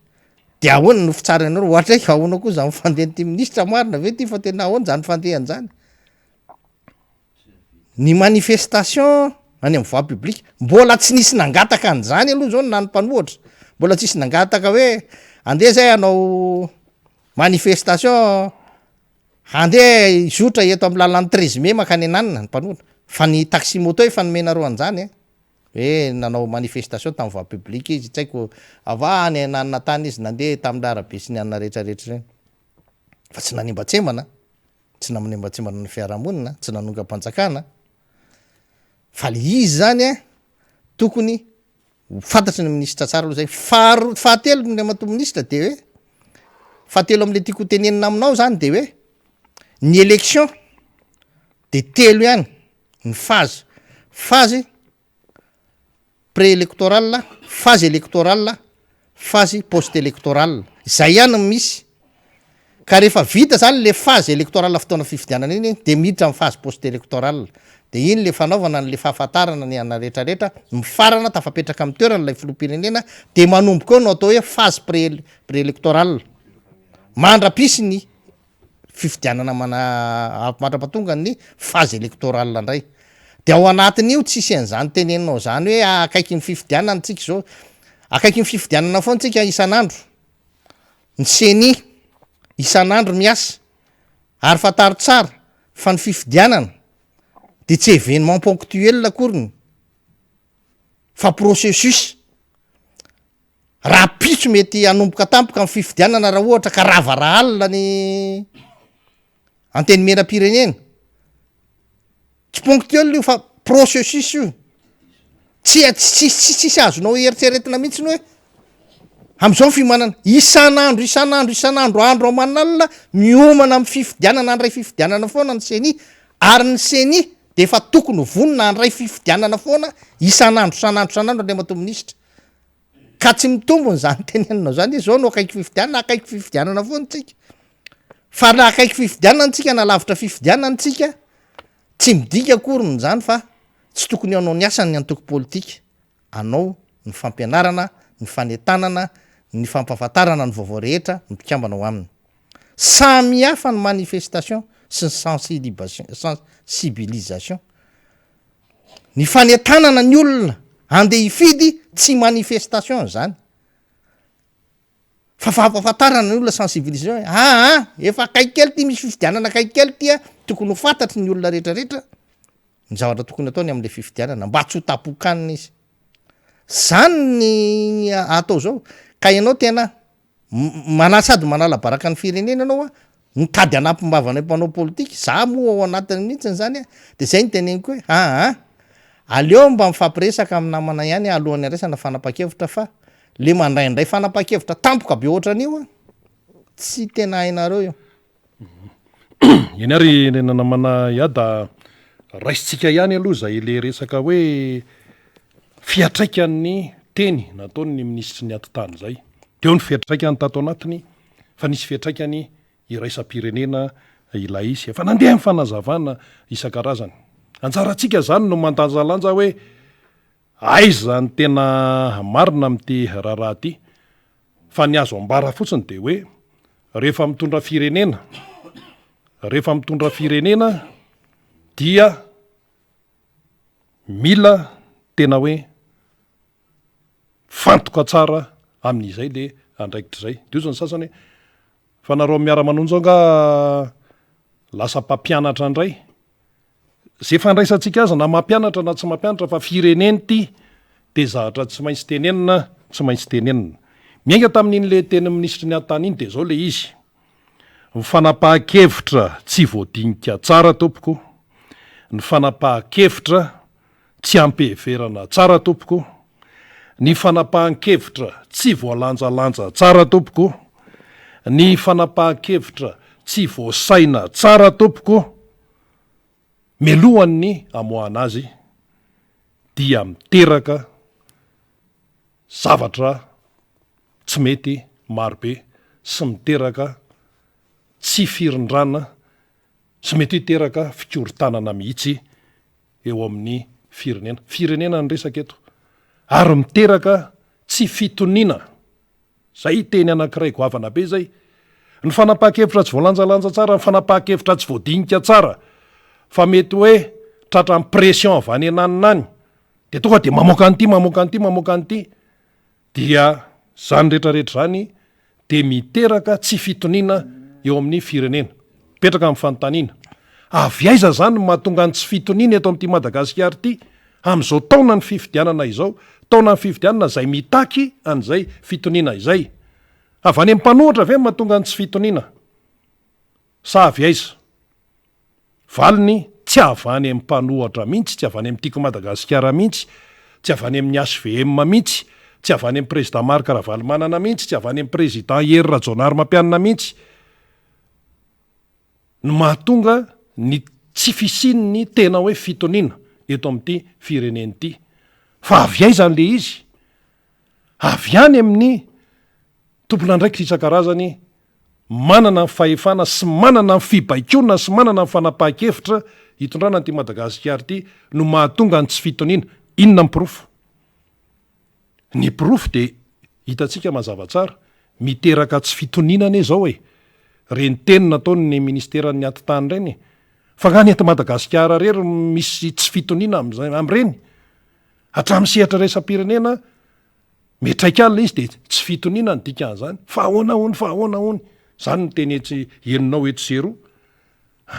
de ahoana no fitsaranareo ohatra hoe ahoana koa zany fandehan'ity minisitra marina ve ty fa tena ahoana zany fandehany zany? Ny manifestation any amin'ny voie publique, mbola tsy nisy nangataka an'izany aloha zao na ny mpanohitra, mbola tsisy nangataka hoe andeha zay hanao manifestation, handeha hizotra eto amin'ny lalan'ny treize mai mankany Ananina ny mpanohitra, fa ny taxi moto efa nomenareo an'izany an, hoe nanao manifestation tamin'ny voie publique izy, tsy haiko avy any Ananina tany izy nandeha tamin'ny arabe sy ny anona rehetrarehetra ireny, fa tsy nanimbatsembana. tsy namonembatsembana ny fiarahamonina, tsy nanongam-panjakana, fa le izy zany a tokony ho fantatry ny minisitra tsara aloha zay, faharoa fahatelo andriamatoa minisitra de hoe fahatelo am'le tiako ho tenenina aminao zany de hoe ny élection de telo ihany ny phase, phase Pré-électoral, phase électorale, phase post-électorale. Izay ihany no misy. Ka rehefa vita zany le phase électorale fotoana fifidianana iny de miditra amin'ny phase post-électorale. De iny le fanaovana an'le fahafantarana ny ana rehetrarehetra, mifarana tafapetraka amin'ny toerany ilay filoham-pirenena de manomboka eo no atao hoe phase pré- pré-électorale. Mandra-pisy ny fifidianana mana mandrapatonga ny phase électorale indray de ao anatin'io tsisy an'izany teneninao zany hoe akaiky ny fifidianana tsika zao, akaiky ny fifidianana foana tsika isan'andro, ny ceni isan'andro miasa ary fantaro tsara fa ny fifidianana de tsy événement ponctuel akoriny fa processus. Rahampitso mety hanomboka tampoka ny fifidianana raha ohatra ka rava rahalina ny antenimieram-pirenena. Tsy ponctuel io fa processus io. Tsy tsy tsisy tsisy azonao eritreretina mihitsy ny hoe. Amin'izao ny fiomanana, isan'andro, isan'andro, isan'andro, andro aman'alina, miomana amin'ny fifidianana, handray fifidianana foana ny ceni, ary ny ceni dia efa tokony ho vonona handray fifidianana foana isan'andro, isan'andro, isan'andro Andriamatoa Minisitra. Ka tsy mitombina izany teneninao izany hoe izao no akaiky fifidianana, akaiky fifidianana foana tsika. Fa na akaiky fifidianana tsika na lavitra fifidianana tsika, tsy midika akory izany fa tsy tokony hanao ny asany ny antoko politika. anao ny fampianarana, ny fanentanana, ny fampahafantarana ny vaovao rehetra ny mpikambana ao aminy. Samy hafa ny manifestation sy ny sensilibation sensibilisation. Ny fanentanana ny olona andeha hifidy tsy manifestation izany fa fampahafantarana ny olona sensibilisation hoe aa efa akaiky kely ty misy fifidianana akaiky kely ty a, tokony ho fantatry ny olona rehetrarehetra. ny zavatra tokony ataony amin'ilay fifidianana mba tsy ho tapokanina izy. Zany ny atao zao ka ianao tena mana- sady manala baraka ny firenena ianao a, mitady hanampim-bava ny mpanao politika, za moa ao anatiny mihitsiny zany a, de zay no teneniko hoe aa aleo mba mifampiresaka amin'ny namana ihany alohan'ny handraisana fanapahan-kevitra fa le mandraindray fanapahan-kevitra tampoka be ohatran'io a tsy tena hainareo io. Eny ary ry namana Iada, raisintsika ihany aloha izay le resaka hoe fiantraikan'ny teny nataon'ny minisitry ny atitany izay. Teo ny fiantraikany tato anatiny fa nisy fiantraikany iraisam-pirenena ilay izy. Efa nandeha ny fanazavana isan-karazany. Anjarantsika izany no mandanjalanja hoe aiza ny tena marina amin'ity raharaha ity. Fa ny azo ambara fotsiny dia hoe rehefa mitondra firenena, rehefa mitondra firenena dia mila tena hoe mifantoka tsara amin'izay le andraikitra izay. Dia hozy ny sasany hoe fa nareo miara-manonja ao angaha lasa mpampianatra indray? Ze fandraisantsika azy na mampianatra na tsy mampianatra fa firenena ity de zavatra tsy maintsy tenenina tsy maintsy tenenina. Miainga tamin'iny le tenin'ny minisitry ny atany iny de zao le izy, ny fanapahan-kevitra tsy voadinika tsara tompoko, ny fanapahan-kevitra tsy ampiheverana tsara tompoko, ny fanapahan-kevitra tsy voalanjalanja tsara tompoko, ny fanapahan-kevitra tsy voasaina tsara tompoko, Mialohan'ny hamoahana azy dia miteraka zavatra tsy mety marobe sy miteraka tsy firindrana sy mety hiteraka fikorontanana mihitsy eo amin'ny firenena. Firenena ny resaka eto. Ary miteraka tsy fitoniana. Zay teny anankiray goavana be zay. Ny fanapahan-kevitra tsy voalanjalanja tsara, ny fanapahan-kevitra tsy voadinika tsara fa mety hoe tratran'ny pression avy any ananona any de tonga de mamoaka an'ity, mamoaka an'ity, mamoaka an'ity dia zany rehetrarehetra zany de miteraka tsy fitoniana eo amin'ny firenena. Mipetraka ny fanontaniana, avy aiza zany no mahatonga ny tsy fitoniana eto amin'ity Madagasikara ity amin'izao taonan'ny fifidianana izao, taonan'ny fifidianana izay mitaky an'izay fitoniana izay? Avy any amin'ny mpanohitra ve no mahatonga ny tsy fitoniana sa avy aiza? Valiny, tsy avy any amin'ny mpanohatra mihitsy, tsy avy any amin'ny Tiako Madagasikara mihitsy, tsy avy any amin'ny HVM mihitsy, tsy avy any amin'ny Président Marc Ravalomanana mihitsy, tsy avy any amin'ny Président Hery Rajaonarimampianina mihitsy no mahatonga ny tsy fisian'ny tena hoe fitoniana eto amin'ity firenena ity. Fa avy aiza an'ilay izy? Avy any amin'ny tompon'andraikitra isan-karazany manana ny fahefana sy manana ny fibaikoana sy manana ny fanapahan-kevitra hitondrana an'ity Madagasikara ity no mahatonga ny tsy fitoniana. Inona ny porofo? Ny porofo dia hitantsika mazava tsara, miteraka tsy fitoniana anie izao e! Ireny teny nataon'ny ministeran'ny atitany ireny e! Fa angaha ny eto Madagasikara irery no misy tsy fitoniana amin'izay amin'ireny? Hatramin'ny sehatra iraisam-pirenena Miantraika any ilay izy dia tsy fitoniana ny dikan'izany. Fa ahoana hono, fa ahoana hono? Izany no teny etsy henonao etsy sy eroa.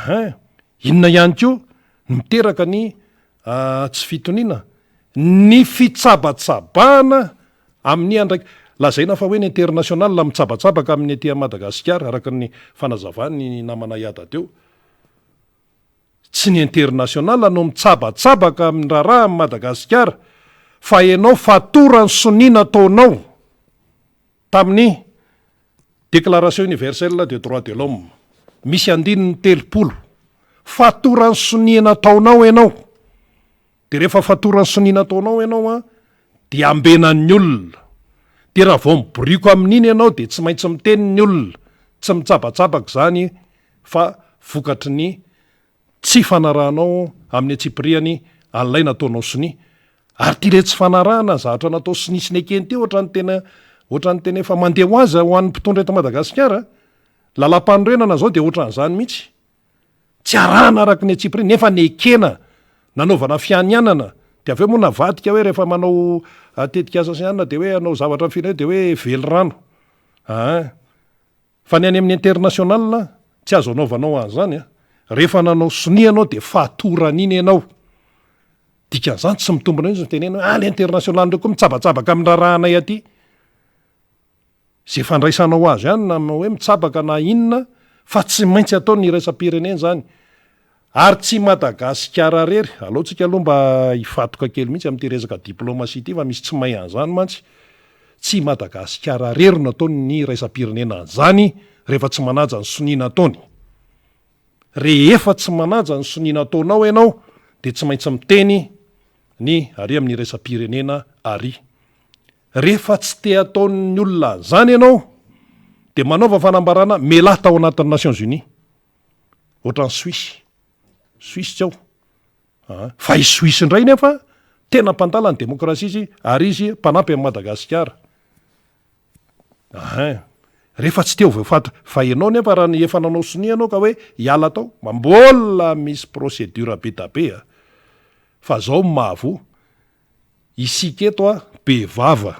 Hein! Inona ihany koa no miteraka ny tsy fitoniana? Ny fitsabatsabahana amin'ny andraik-, lazaina fa hoe ny international mitsabatsabaka amin'ny aty Madagasikara, araka ny fanazavan'ny namana Iada teo. Tsy ny international no mitsabatsabaka amin'ny raharaha amin'i Madagasikara fa ianao fatoran'ny sonia nataonao. Tamin'ny Déclaration universelle des droits de l'homme, misy andininy 30, fatoran'ny sonia nataonao ianao, dia rehefa fatoran'ny sonia nataonao ianao an, dia ambenan'ny olona. Dia raha vao miborioko amin'iny ianao dia tsy maintsy miteny ny olona, tsy mitsabatsabaka izany fa vokatry ny Tsy fanarahanao amin'ny antsipirihany an'ilay nataonao sonia. Ary ity ilay tsy fanarahana ny zavatra natao sonia sy nekeny ity ohatran'ny tena ohatran'ny tena efa mandeha ho azy ho an'ny mpitondra eto Madagasikara. Lalàmpanorenana izao dia ohatran'izany mihitsy. Tsy arahana araka ny antsipirihany nefa nekena nanaovana fianianana dia avy eo moa navadika hoe rehefa manao tetikasa sy anona dia hoe hanao zavatra amin'ny firenena dia hoe velirano. Aa. Fa ny any amin'ny international tsy azo anaovanao an'izany an! Rehefa nanao sonia ianao dia fatorana iny ianao. Dikan'izany tsy mitombina mihitsy ny fitenenana hoe ah le international ndray koa mitsabatsabaka amin'ny raharahanay aty. Izay fandraisanao azy ihany na hoe mitsabaka na inona fa tsy maintsy atao ny iraisam-pirenena izany. Ary tsy i Madagasikara rery, aleo tsika aloha mba hifatoka kely mihitsy amin'ity resaka diplomatie ity fa misy tsy mahay an'izany mantsy, tsy i Madagasikara rery no ataon'ny iraisam-pirenena an'izany rehefa tsy manaja ny sonia nataony. Rehefa tsy manaja ny sonia nataonao ianao dia tsy maintsy miteny ny ary amin'ny iraisam-pirenena ary. Rehefa tsy te hataon'ny olona an'izany ianao dia manaova fanambarana mialà tao anatin'ny Nations Unies. Ohatran'i Suisse. Suisse tsy ao. Aa. Fa i Suisse indray nefa tena mpandala ny demokrasia izy ary izy mpanampy an'i Madagasikara. Ahin. Rehefa tsy te ho voafaty fa ianao nefa raha ny efa nanao sonia ianao ka hoe hiala tao, mbola misy procédure be da be a. Fa zao ny mahavoa, isika eto a be vava.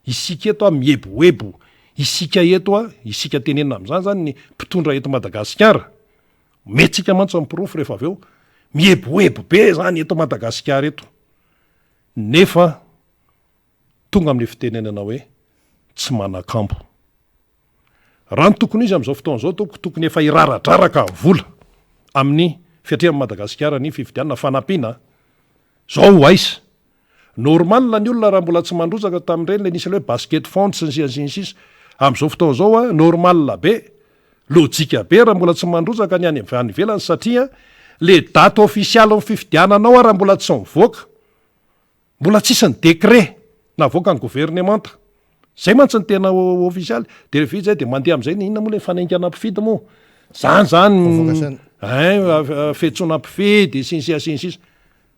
Isika eto a mieboebo, isika eto a, isika tenenina amin'izany zany ny mpitondra eto Madagasikara, omentsika mantsy ny porofo rehefa avy eo, mieboebo be zany eto Madagasikara eto, nefa tonga amin'le fitenenana hoe tsy manan-kambo. Raha ny tokony ho izy amin'izao fotoana izao tompoko tokony efa hiraradraraka ny vola amin'ny fiatrehan'i Madagasikara ny fifidianana fanampiana zao ho aiza? Normal ny olona raha mbola tsy mandrotsaka tamin'ireny le nisy le hoe basket fund sy ny sisa sy ny sisa. Amin'izao fotoana izao a normal be, lojika be raha mbola tsy mandrotsaka ny any any ivelany satria le date ofisialin'ny fifidianana ao ara mbola tsy mivoaka. Mbola tsisy ny décret navoakan'ny governemanta. Zay mantsy ny tena ofisialy. De rehefa vita zay de mandeha am'zay ny inona moa le fanaingana mpifidy moa. Zany zany Convocation. Ein, fiantsoana mpifidy sy ny sisa sy ny sisa.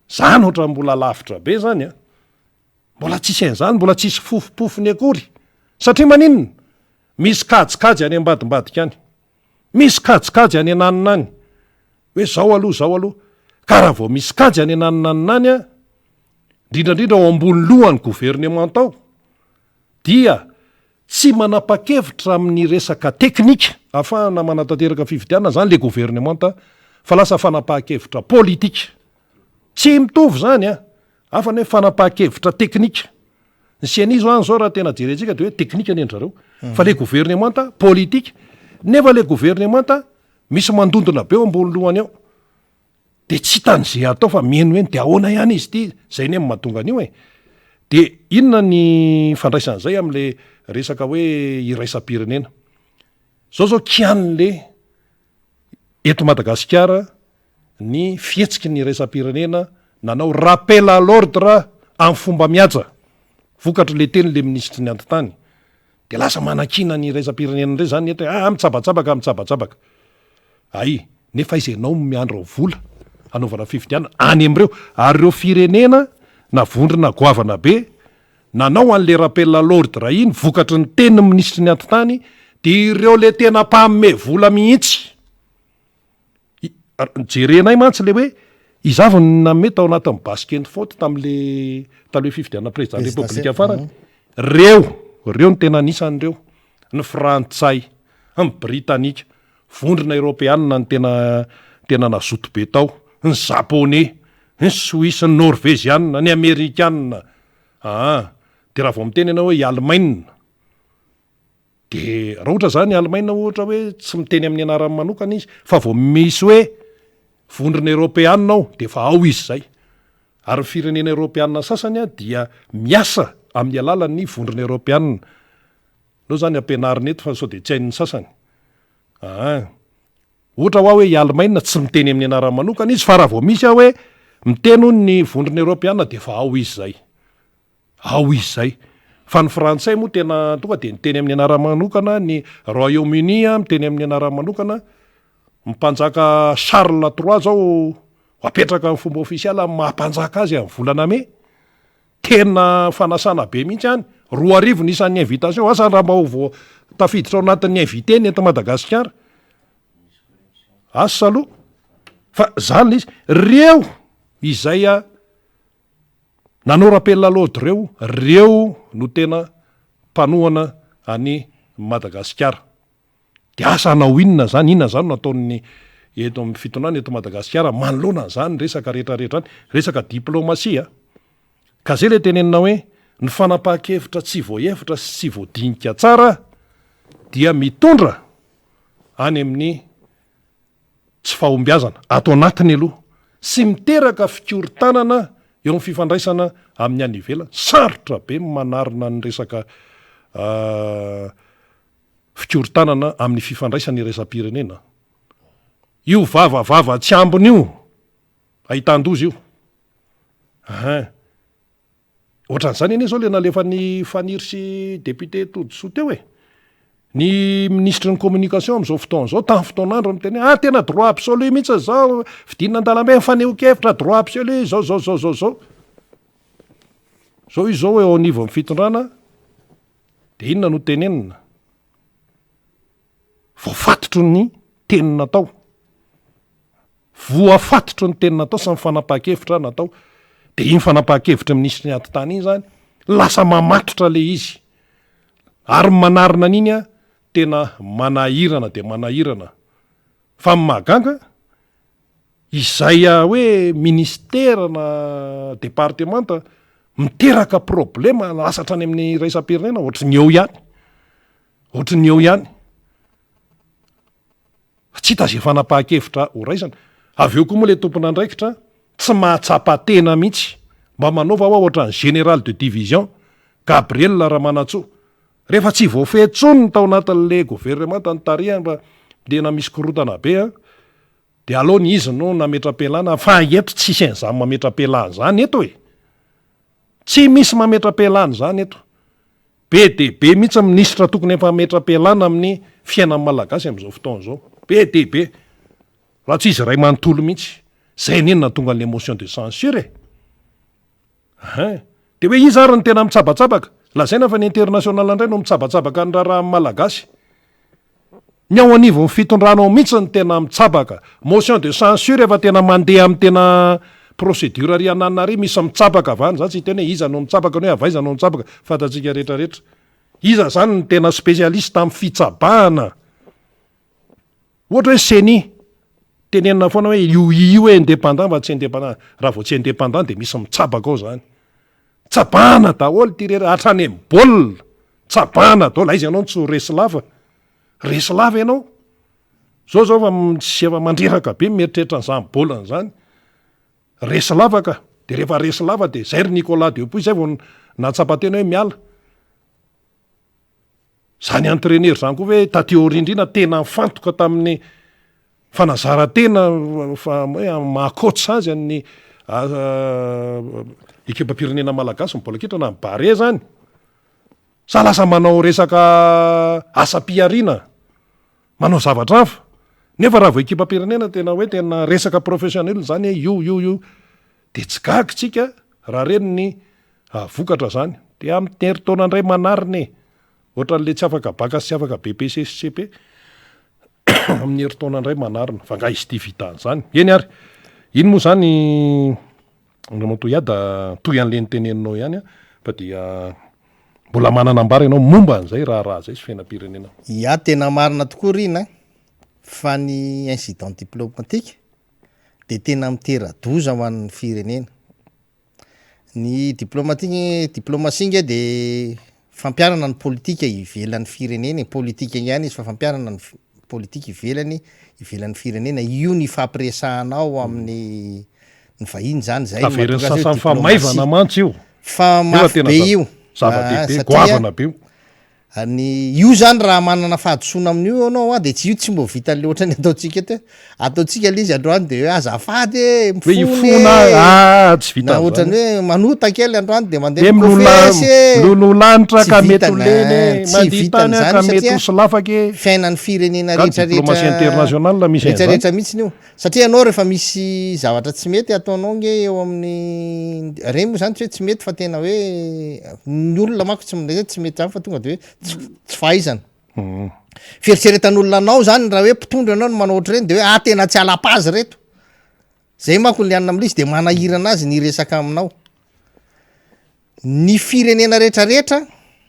Zany ohatran'ny mbola lavitra be zany an. Mbola tsisy an'izany, mbola tsisy fofompofony akory. Satria maninona? Misy kajikajy any ambadimbadika any. Misy kajikajy any ananona any. Hoe zao aloha, zao aloha. Ka raha vao misy kajy any ananonanona any an, indrindra indrindra ao ambony lohan'ny governemanta ao, dia tsy manapa-kevitra amin'ny resaka teknika ahafahana manatanteraka fifidianana zany le governemanta fa lasa fanapahan-kevitra politika. Tsy mitovy zany an! Hafa ny hoe fanapahan-kevitra teknika. Ny CENI zao any zao raha tena jerentsika de hoe teknika ny an-dry zareo. Fa le governemanta politika. Nefa le governemanta misy mandondona be ao ambony lohany ao. De tsy hitany ze atao fa mihenoheno de ahoana ihany izy ity? Zay anie no mahatonga an'io e. De inona ny ifandraisan'izay am'le resaka hoe iraisam-pirenena? Zao zao kian'le eto Madagasikara ny fihetsiky ny iraisam-pirenena nanao rappel à l'ordre amin'ny fomba mihaja vokatry le teny le minisitry ny antitany de lasa manakiana ny iraisam-pirenena indray zany eto hoe ah mitsabatsabaka mitsabatsabaka ay nefa aiza ianao no miandry vola hanaovana fifidianana any amin'ireo ary ireo firenena na vondrona goavana be nanao an'le rappel à l'ordre iny vokatry ny tenin'ny minisitry ny antitany de ireo le tena mpanome vola mihitsy Jerenay mantsy le hoe iza avy no nanome tao anatin'ny basket faute tamle tamle fifidianana président république farany. Reo, reo no tena anisan'ireo. Ny frantsay, ny britanika, vondrona eropeanina no tena tena nazoto be tao, ny japonais, ny suisse, ny norvezianina, ny amerikanina. Aa, de raha vao miteny ianao hoe i Allemagne, De raha ohatra zany Alemaina ohatra hoe tsy miteny amin'ny anarany manokana izy fa vao misy hoe vondrona eropeanina ao de efa ao izy zay. Ary ny firenena eropeanina sasany dia miasa amin'ny alalan'ny vondrona eropeanina. Aleo zany ampianarina eto fa sao dia tsy hain'ny sasany. Aa. Ohatra hoa hoe i Alemaina tsy miteny amin'ny anarany manokana izy fa raha vao misy aho hoe miteny hono ny vondrona eoropeana dia efa ao izy izay. Ao izy izay. Fa ny frantsay moa tena tonga dia niteny amin'ny anarany manokana, ny Royaume Uni miteny amin'ny anarany manokana, ny mpanjaka Charles trois zao ho apetraka amin'ny fomba ofisialy amin'ny maha mpanjaka azy amin'ny volana mey. Tena fanasana be mihitsy any. 2000 ny isan'ny invitation, asa raha mba ho voa tafiditra ao anatin'ny invité ny eto Madagasikara. Asa aloha. Fa zany le izy. Reo izay a nanao rappel à l'ordre reo, reo no tena mpanohana an'i Madagasikara. Dia asa hanao inona zany, inona zany no ataon'ny eto amin'ny fitondrana eto Madagasikara manoloana an'izany resaka rehetra rehetra any, resaka diplomasia a. Ka zay le tenenina hoe ny fanapahan-kevitra tsy voahevitra sy tsy voadinika tsara dia mitondra any amin'ny tsy fahombiazana ato anatiny aloha sy miteraka fikorontanana eo amin'ny fifandraisana amin'ny any ivelany. Sarotra be ny manarina ny resaka fikorontanana amin'ny fifandraisana iraisam-pirenena. Io vavavava tsy ambiny io, ahitan-doza io. Ahin. Ohatran'izany anie izao ilay nalefan'i Faniry sy député Todisoa teo e. Ny minisitry ny communication amin'izao fotoana izao, tamin'ny fotoan'andro niteny hoe ah tena droit absolu mihitsy izao, fidinana an-dalambe, fanehoan-kevitra, droit absolu, izao izao izao izao izao. Izao izy izao eo anivon'ny fitondrana, Dia inona no tenenina? Voafatotry ny teny natao. Voafatotry ny teny natao sy ny fanapahan-kevitra natao. Dia iny fanapahan-kevitry ny minisitry ny atitany iny izany, lasa mamatotra ilay izy. Ary ny manarina an'iny an, tena manahirana dia manahirana. Fa ny mahagaga, izay hoe ministera na departemanta miteraka problema lasa hatrany amin'ny iraisam-pirenena ohatry ny eo ihany, ohatry ny eo ihany. Fa tsy hita izay fanapahan-kevitra ho raisana. Avy eo koa moa ilay tompon'andraikitra tsy mahatsapa tena mihitsy. Mba manaova hoa ohatran'ny général de division Gabriel Ramanantsoa. Rehefa tsy voafehy intsony ny tao anatin'ilay governemanta nitarihany fa tena misy korontana be an, dia aleony izy no nametra-pialana fa eto tsisy an'izany mametra-pialana izany eto e! Tsy misy mametra-pialana izany eto. Be dia be mihitsy ny minisitra tokony efa hametra-pialana amin'ny fiainan'ny Malagasy amin'izao fotoana izao. Be dia be. Raha tsy izy iray manontolo mihitsy. Izay anie no nahatonga an'ilay motion de censure e! Hein! Dia hoe iza ary no tena mitsabatsabaka? Lazaina fa ny international indray no mitsabatsabaka ny raharahan'ny Malagasy. Ny ao anivon'ny fitondrana ao mihitsy no tena mitsabaka. Motion de censure efa tena mandeha amin'ny tena procédure ary ananona ary misy mitsabaka avy any. Za tsy hiteny hoe iza no mitsabaka na hoe avy aiza no mitsabaka. Fantatsika rehetra rehetra. Iza zany no tena spécialiste amin'ny fitsabahana? Ohatra hoe ceni, tenenina foana hoe io i io hoe indépendant fa tsy indépendant, raha vao tsy indépendant dia misy mitsabaka ao zany. Tsabahana daholo ity rery, hatrany amin'ny baolina, tsabahana daholo, aiza ianao no tsy ho resy lava, resy lava ianao. Zao zao efa tsy efa mandreraka be ny mieritreritra an'izany baolina izany. Resy lava ka, dia rehefa resy lava dia zay ry Nicolas Dupuis zay vao nahatsapa tena hoe miala. Zany entraineur zany koa ve taty aoriana indrindra tena nifantoka tamin'ny fanazaran-tena fa hoe amin'ny maha coach azy an'ny ekipam-pirenena malagasy ny baolina kitra na ny Barea zany? Sa lasa manao resaka asam-pihariana, manao zavatra hafa? Nefa raha vao ekipam-pirenena tena hoe tena resaka professionnel zany hoe io io io de tsy gaga tsika raha reny ny vokatra zany. De amin'ny herintaona indray manarina e! Ohatran'le tsy afaka bacc sy tsy afaka BPC sy cepe amin'ny herintaona indray manarina. Fa nga izy ity vita an'izany? Eny ary, iny moa zany Andriamatoa Iada toy an'le niteneninao ihany fa dia mbola manana ambara ianao momba an'izay raharaha izay sy fiainam-pirenena. Ya, tena marina tokoa Rina fa ny incident diplomatique dia tena mitera-doza ho an'ny firenena. Ny diplomatie, diplomatie nge de fampiharana ny politika ivelan'ny firenena e, politika ihany izy fa fampiharana ny politika ivelany, ivelan'ny firenena, io ny ifampiresahanao amin'ny ny vahiny zany, zay no Averin'ny mahatonga azy hoe sasany fa diplomatie. maivana mantsy io. Fa Nefa mafy tena be zava- io, zava-dehibe, satria goavana be io. Ny io zany raha manana fahadisoana amin'io ianao an de tsy io tsy mbo vitan'le ohatran'ny ataontsika eto hoe ataontsika le izy androany de hoe azafady e, Hoe mifona hifona e, ah tsy na vitan'izany. ohatran'ny hoe manota kely androany de mandeha Hoe milolola mikofesy e, miloloha lanitra tsy ka mety ho vitany lena e, an, tsy mandia tany aho vitan'izany ka mety satria ho solafaka e. fiainan'ny firenena Ka rehetra diplomatie rehetra internationale misy rehetra an'izany. rehetra mihitsiny io. Satria ianao rehefa misy zavatra tsy mety ataonao nge eo amin'ny, reny moa zany tsy hoe tsy mety fa tena hoe ny olona manko tsy hoe tsy mety zany fa tonga de hoe tsy fahaizana. Fieritreretan'olona anao zany raha hoe mpitondra ianao no manao ohatr'ireny de hoe ah tena tsy ala-pazy reto. Zay manko ny lianina amin'ilay izy de manahirana azy ny hiresaka aminao. Ny firenena rehetrarehetra,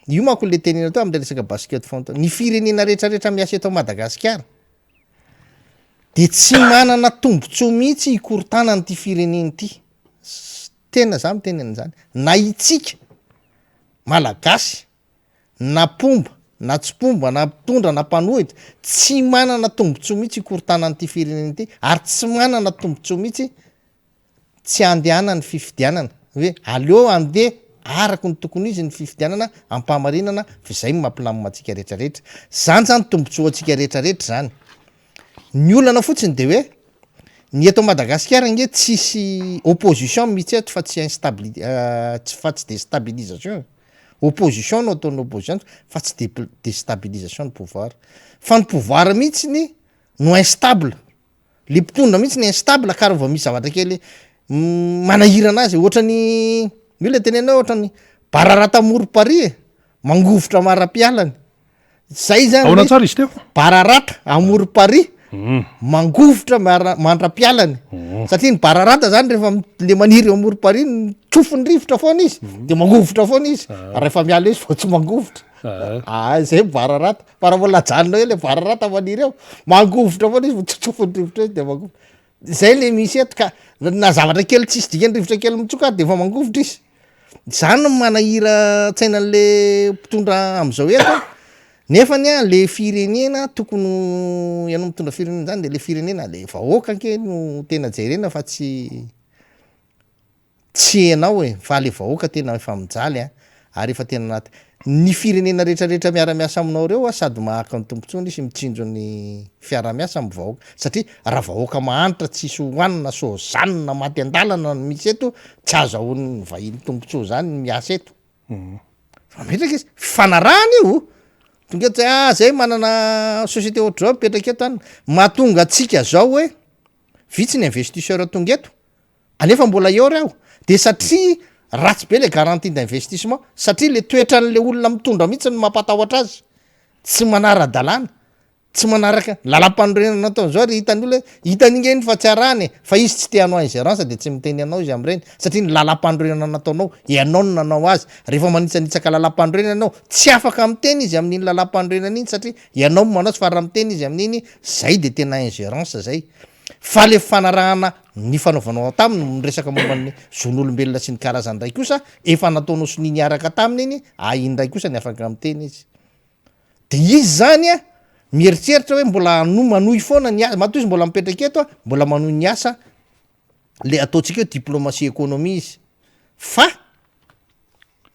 io manko le tenenina teo am'le resaka basket font, ny firenena rehetrarehetra miasa eto Madagasikara, de tsy manana tombotsoa mihitsy hikorontana an'ity firenena ity, tena za miteny an'izany, na itsika Malagasy na mpomba na tsy mpomba na mpitondra na mpanohitra, tsy manana tombotsoa mihitsy hikorontana an'ity firenena ity ary tsy manana tombotsoa mihitsy tsy andehanan'ny fifidianana, hoe aleo andeha araka ny tokony ho izy ny fifidianana am-pahamarinana fa izay no mampilamina antsika rehetra rehetra. Zany zany tombotsoantsika rehetra rehetra zany. Ny olana fotsiny de hoe ny eto Madagasikara ange tsisy opposition mihitsy eto fa tsy instabli- tsy fa tsy destabilisation e. Opposition no ataon'ny opposition fa tsy depl- destabilisation ny pouvoir. Fa ny pouvoir mihitsiny no instable. Le mpitondra mihitsy ny instable ka raha vao misy zavatra kely manahirana azy ohatran'ny io le tenenina hoe ohatran'ny bararata amorom-parihy e, mangovitra amara-pialany, zay zany Ahoana le tsara izy teo? bararata amorom-parihy mangovitra mara- mandra-pialany satria ny bararata zany rehefa le maniry eo amorom-parihy ny tsofin'ny rivotra foana izy de mangovitra foana izy, rehefa miala eo izy vao tsy mangovitra. Ah, zay bararata. Fa raha mbola ajanona eo le bararata maniry eo, mangovitra foana izy, mitsotsofin'ny rivotra eo izy de mangovitra. Zay le misy eto ka, na zavatra kely tsisy dikany rivotra kely mitsoka ary de efa mangovitra izy. Zany no manahiran-tsaina an'le mpitondra am'zao eto a, nefany a le firenena tokony ho, ianao mitondra firenena zany de le firenena, le vahoaka ange no tena jerena fa tsy. Tsy enao e, fa le vahoaka tena efa mijaly a, ary efa tena anaty, ny firenena rehetra rehetra miara miasa aminao reo a sady mahaka ny tombotsoany izy mitsinjo ny fiara miasa amin'ny vahoaka, satria raha vahoaka mahantra tsisy hohanina sôzanina maty andalana no misy eto tsy azahoan'ny vahiny tombotsoa zany ny miasa eto, fa mipetraka izy, fifanarahana io, tonga eto zay ah zay manana société ohatr'zao mipetraka eto an, mahatonga antsika zao hoe vitsy ny investisseur tonga eto, Anefa mbola eo reo de satria ratsy be le garantie d'investissement satria le toetran'le olona mitondra mihitsy no mampatahotra azy, tsy manara-dalàna, tsy manaraka lalam-panorenana nataon'zao ary hitan'ny olona hoe hitany nge iny fa tsy arahany e, fa izy tsy te hanao ingérence de tsy miteny anao izy am'reny satria ny lalam-panorenana nataonao ianao no nanao azy, rehefa manitsanitsaka lalam-panorenana ianao tsy afaka miteny izy amin'iny lalam-panorenana iny satria ianao no manao azy fa raha miteny izy amin'iny zay de tena ingérence zay, fa le fanarahana Nifanaovanao taminy ny resaka momba ny zon'olombelona sy ny karazany indray kosa efa nataonao sonia niaraka taminy iny, ahy indray kosa ny afaka miteny izy. De izy zany a mieritreritra hoe mbola hanohy manohy foana ny asa, matoa izy mbola mipetraka eto a, mbola manohy ny asa le ataontsika hoe diplomatie économie izy fa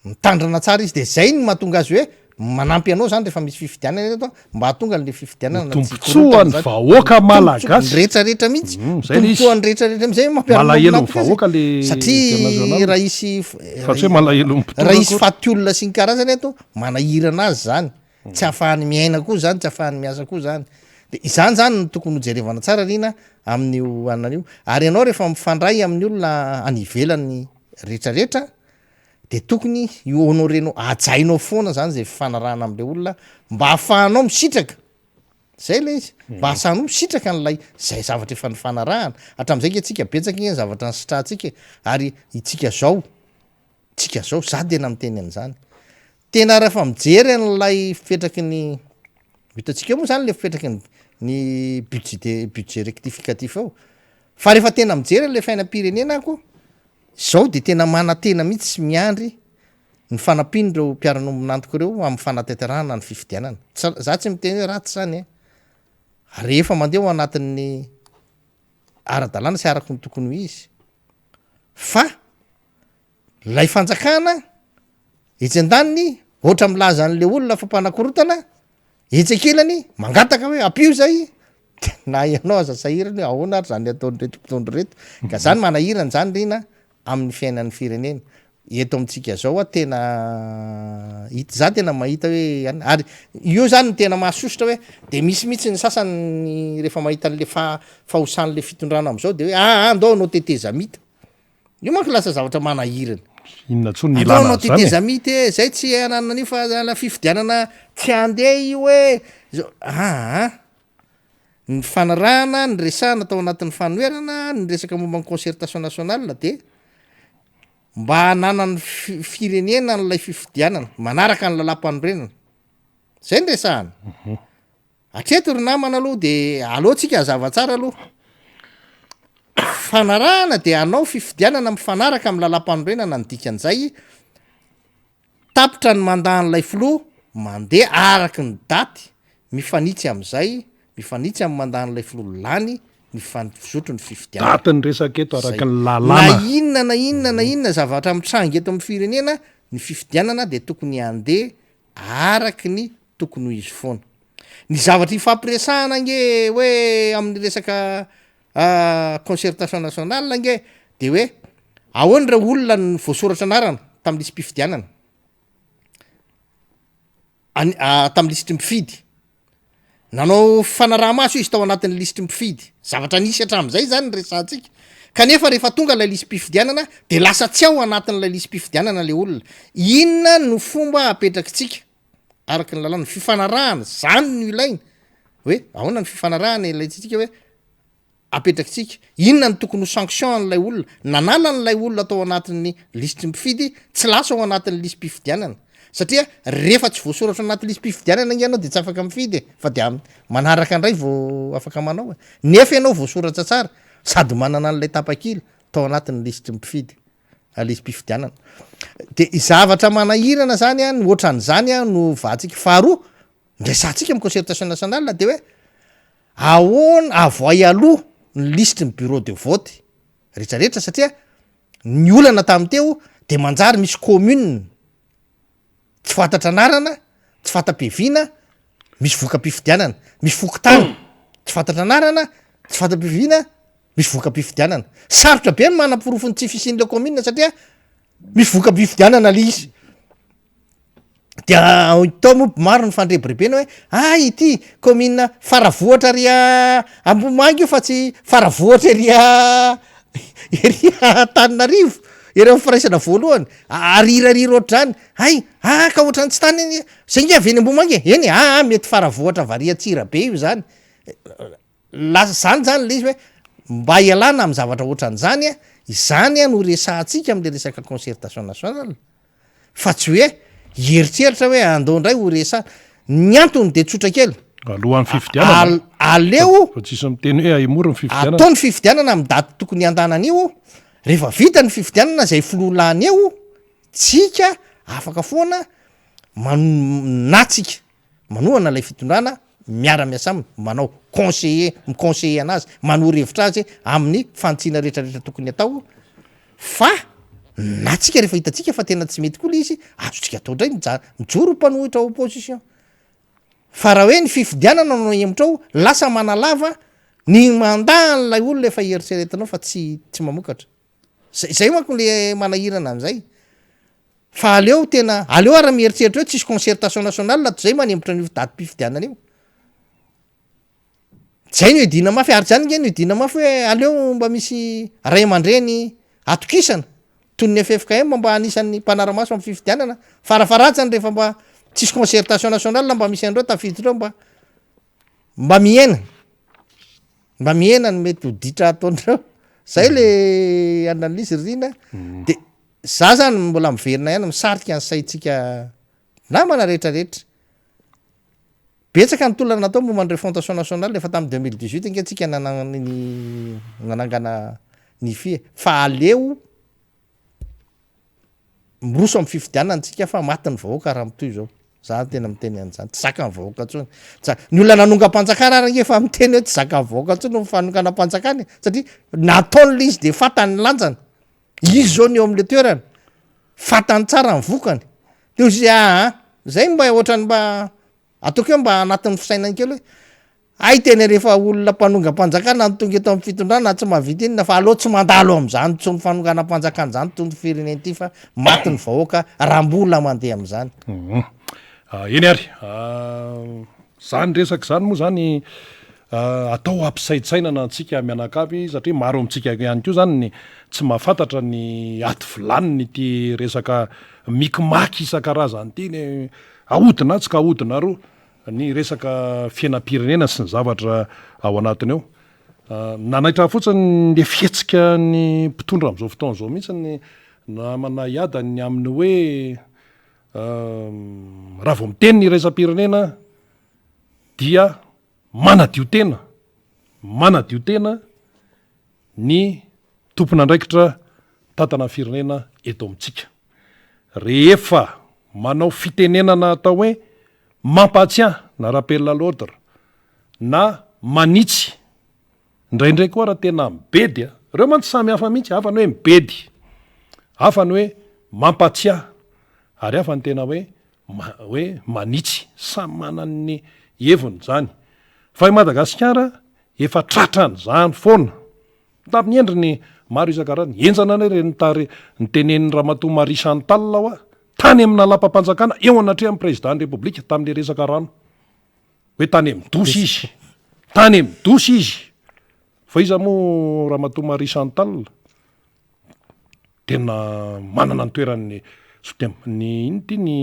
Mitandrina tsara izy de zay no mahatonga azy hoe manampy anao zany rehefa misy fifidianana eto mba hahatonga an'le fifidianana Ho tsy tombontsoa hikorontana ny zany. vahoaka Tombontsoa malagasy. ny rehetra rehetra mihitsy. Mm, zay le izy. Tombontsoa ny rehetra rehetra mihitsy. Zay mampiara-monina Malahelo ny antsika zay. vahoaka le Satria international. raha hisy Fa tsy hoe malahelo ny mpitondra raha hisy akory. faty olona sy ny karazany eto, manahirana azy zany. Tsy ahafahany miaina koa zany, tsy ahafahany miasa koa zany. De izany zany no tokony hojerevana tsara Rina amin'io anona io. Ary ianao rehefa mifandray amin'ny olona any ivelany rehetra rehetra, de tokony hi honorer-nao, hajainao foana zany zay fifanarahana am'le olona mba ahafahanao misitraka, zay le izy, mba ahasahanao misitraka an'ilay zay zavatra efa nifanarahana, hatram'zay nge tsika betsaka nge ny zavatra nisitrahantsika e, ary itsika zao, tsika zao, za tena miteny an'zany, tena rehefa mijery an'ilay fipetraky ny, hitantsika eo moa zany le fipetraky ny ny budget de budget rectificatif eo, fa rehefa tena mijery an'le fiainam-pirenena ako Izao dia tena manantena mihitsy sy miandry ny fanampian'ireo mpiara-miombon'antoka ireo amin'ny fanatanterahana ny fifidianana. Tsy, za tsy miteny hoe ratsy izany an! Rehefa mandeha ao anatin'ny ara-dalàna sy araka ny tokony ho izy. Fa ilay fanjakana etsy andaniny. Ohatra milaza an'le olona fa mpanakorotana, etsy ankilany mangataka hoe ampio zay, de na ianao aza sahirana hoe ahoana ary zany ataon'ireto mpitondra ireto, ka zany manahirana zany Rina amin'ny fiainan'ny firenena. Eto amintsika zao a tena hit- za tena mahita hoe an- ary io zany no tena mahasosotra hoe de misy mihitsy ny sasany rehefa mahita an'le fa- fahosan'le fitondrana am'zao de hoe aa andao hanao tetezamita. Io manko lasa zavatra manahirana. Inona intsony ny Andao ilana hanao an'izany e? tetezamita e, zay tsy hananana an'io fa la fifidianana tsy handeha io e, zao, aa. Ny fanarahana ny resahana tao anatin'ny fanoherana ny resaka momba ny concertation nationale dia mba hananan'ny fi- firenena an'ilay fifidianana manaraka ny lalàmpanorenana. Zay no resahana. Hatreto ry namana aloha de aleo tsika hazava tsara aloha. Fanarahana de hanao fifidianana mifanaraka amin'ny lalàmpanorenana ny dikan'izay. Tapitra ny mandat an'ilay filoha, mandeha araka ny daty mifanitsy amin'izay, mifanitsy amin'ny mandat an'ilay filoha lany ny fizotry ny fifidianana. Daty ny resaka eto araka Zay. ny Na lalàna. inona na inona na inona zavatra mitranga eto amin'ny firenena, ny fifidianana dia tokony handeha araka ny tokony ho izy foana. Ny zavatra ifampiresahana ange hoe amin'ny resaka Concertation nationale ange de hoe ahoana ireo olona no voasoratra anarana tamin'ny lisi-pifidianana any tamin'ny lisitry ny mpifidy, nanao fanaraha-maso izy tao anatin'ny lisitry ny mpifidy, zavatra nisy hatramin'izay zany no resahantsika, kanefa rehefa tonga ilay lisi-pifidianana de lasa tsy ao anatin'ilay lisi-pifidianana le olona, inona no fomba apetrakitsika araka ny lalàna, fifanarahana, zany no ilaina, hoe ahoana ny fifanarahana ilaintsika hoe apetrakitsika, inona no tokony ho sanction an'ilay olona, nanala an'ilay olona tao anatin'ny lisitry ny mpifidy, tsy lasa ao anatin'ny lisi-pifidianana, satria rehefa tsy voasoratra anaty lisi-pifidianana ange ianao de tsy afaka mifidy e, fa de am- manaraka indray vao afaka manao e, nefa ianao voasoratra tsara sady manana an'ilay tapakila tao anatin'ny lisitry ny mpifidy. lisi-pifidianana. De zavatra manahirana zany an, ny ohatran'izany an no vahantsika. Faharoa, ny resahantsika amin'ny concertation nationale de hoe ahoana, avoay aloha ny lisitry ny bureau de vote retraretra satria ny olana tamin'ny teo de manjary misy commune tsy fantatra anarana, tsy fanta-piaviana, misy voka-pifidianana, misy fokontany tsy fantatra anarana, tsy fanta-piaviana, misy voka-pifidianana. Sarotra be ny manaporofo ny tsy fisian'ilay commune satria misy voka-pifidianana le izy. Dia tao moa maro ny fandrebirebena hoe ah ity commune Faravohitra ary Ambohimanga io fa tsy Faravohitra ery ery Antananarivo, ery amin'ny firaisana voalohany, arirarira ohatr'izany, hay ah ka ohatran'ny tsy tany anie, zay nge avy eny Ambohimanga e, eny e, ah ah mety Faravohitra avy ary Antsirabe io zany. Lasa zany zany le izy hoe mba hialana amin'ny zavatra ohatran'izany a, izany a no resahantsika am'le resaka concertation nationale fa tsy hoe hieritreritra hoe andao indray ho resahana, ny antony de tsotra kely, Alohan'ny fifidianana. Al- aleo Fa tsisy miteny hoe ahemory ny fifidianana. atao ny fifidianana amin'ny daty tokony handanana io, rehefa vita ny fifidianana zay filoha lany eo, tsika afaka foana man- na tsika Manohana ilay fitondrana, miara miasa aminy, manao conseiller, mi conseiller anazy, manoro hevitra azy amin'ny fanitsiana rehetra rehetra tokony atao, fa na tsika rehefa hitantsika fa tena tsy mety koa le izy, azontsika atao indray mija- mijoro ho mpanohitra opposition, fa raha hoe ny fifidianana no ahemotra ao, lasa manalava ny mandat an'ilay olona efa eritreretinao fa tsy tsy mamokatra, zay zay manko le manahirana an'izay. Fa aleo tena, aleo ary mieritreritra hoe tsisy concertation nationale toy izay manempotra an'io datim-pifidianana io. Zay no iadiana mafy, ary zany nge no iadiana mafy hoe aleo mba misy ray aman-dreny atokisana toy ny ffkm mba anisan'ny mpanara-maso amin'ny fifidianana, farafaharatsiny rehefa mba tsisy concertation nationale mba misy an'ireo tafiditra eo mba mba mihena, mba mihena ny mety ho ditra ataon'ireo. Zay le analyse ry Rina de Za zany mbola miverina ihany misarika ny saintsika namana rehetra rehetra. Betsaka ny tolona natao momba ny refondation nationale efa tamin'ny 2018 ange tsika nanang- nanangana ny IFI e. Fa aleo miroso amin'ny fifidianana tsika fa maty ny vahoaka raha mitohy zao. Za tena miteny an'izany, tsy zakan'ny vahoaka intsony. Tsy za- ny olona nanongam-panjakana ary ange efa miteny hoe tsy zakan'ny vahoaka intsony ny fanonganam-panjakana e, satria nataony le izy de fantany ny lanjany. Izy zao ny eo am'le toerana, fantany tsara ny vokany, de hoy izy aa. Zay mba ohatran'ny mba ataoko hoe mba anatin'ny fisainany kely hoe hay tena rehefa olona mpanongam-panjakana no tonga eto amin'ny fitondrana tsy mahavita inona fa aleo tsy mandalo amin'izany intsony fanonganam-panjakana izany itony firenena ity fa maty ny vahoaka raha mbola mandeha amin'izany. Eny ary, izany resaka izany moa izany atao hampisaintsainana antsika mianakavy satria maro amintsika ihany koa izany ny tsy mahafantatra ny ady vilaniny ity resaka mikimaky isan-karazany ity ny ahodina atsy ka ahodina aroa ny resaka fiainam-pirenena sy ny zavatra ao anatiny ao. Nanaitra ahy fotsiny le fihetsika ny mpitondra amin'izao fotoana izao mihitsy ny namana Iada ny amin'ny hoe raha vao miteny ny iraisam-pirenena dia manadio tena, manadio tena ny tompon'andraikitra mitantana ny firenena eto amintsika. Rehefa manao fitenenana atao hoe mampahatsiahy na rappel à l'ordre na manitsy, indraindray koa raha tena mibedy a, ireo mantsy samy hafa mihitsy, hafa ny hoe mibedy, hafa ny hoe mampahatsiahy ary hafa ny tena hoe hoe manitsy, samy manana ny heviny izany. Fa i Madagasikara efa tratran'izany foana. Tamin'ny endriny maro isan-karazany. Henjana anie ireny tary nitenenin'i Ramatoa Marie Chantal hoa, tany amina lapam-panjakana eo anatrehan'ny Prezidàn'ny Repoblika tamin'ilay resaka rano. Hoe tany amin'ny dosy izy. Tany amin'ny dosy izy. Fa iza moa Ramatoa Marie Chantal? Tena manana ny toerany ny ino ty ny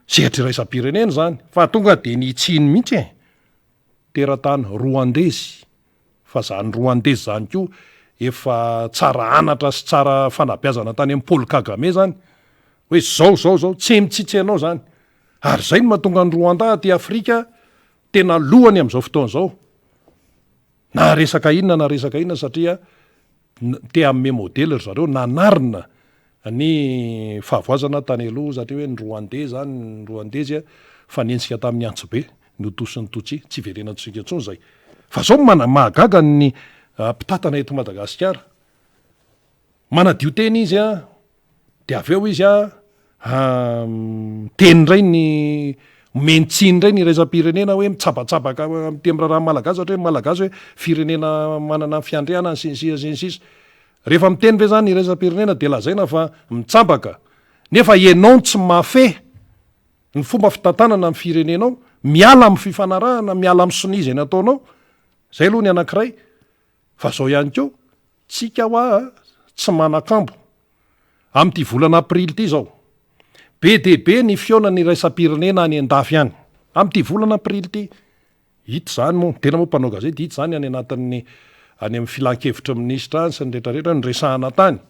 sehatra iraisam-pirenena izany fa tonga de nitsiny mihitsy e! Teratany roandezy fa zany roandezy zany koa efa tsara anatra sy tsara fanabeazana tany amin'i Paul Kagame zany hoe zao zao zao tsy mitsitsy anao zany ary zay no mahatonga an'i Rwanda aty Afrika tena lohany amin'izao fotoana izao na resaka inona na resaka inona satria Te hanome modely ry zareo nanarina ny fahavoazana tany aloha satria hoe ny Rwandais zany, ny Rwandezy fa nenjika tamin'ny antsibe ny Hutu sy ny Tutsi, tsy hiverenantsika intsony izay. Fa zao no mahagaga ny mpitantana eto Madagasikara, manadio tena izy an, Dia avy eo izy a, miteny indray ny, omeny tsiny indray ny iraisam-pirenena hoe mitsabatsabaka amin'ity amin'ny raharaha malagasy satria ny malagasy hoe firenena manana ny fiandrianany sy ny sisa sy ny sisa. Rehefa miteny ve zany ny iraisam-pirenena dia lazaina fa mitsabaka nefa ianao no tsy mahafehy ny fomba fitantanana ny firenenao, miala amin'ny fifanarahana, miala amin'ny sonia izay nataonao. Izay aloha ny anankiray. Fa zao ihany koa, tsika hoa tsy manan-kambo. Amin'ity volana aprily ity izao, be dia be ny fihaonana iraisam-pirenena any an-dafy any. Amin'ity volana aprily ity. Hita izany moa, ny tena moa mpanao gazety, hita izany any anatin'ny, any amin'ny filan-kevitry ny minisitra any sy ny rehetra rehetra noresahana tany.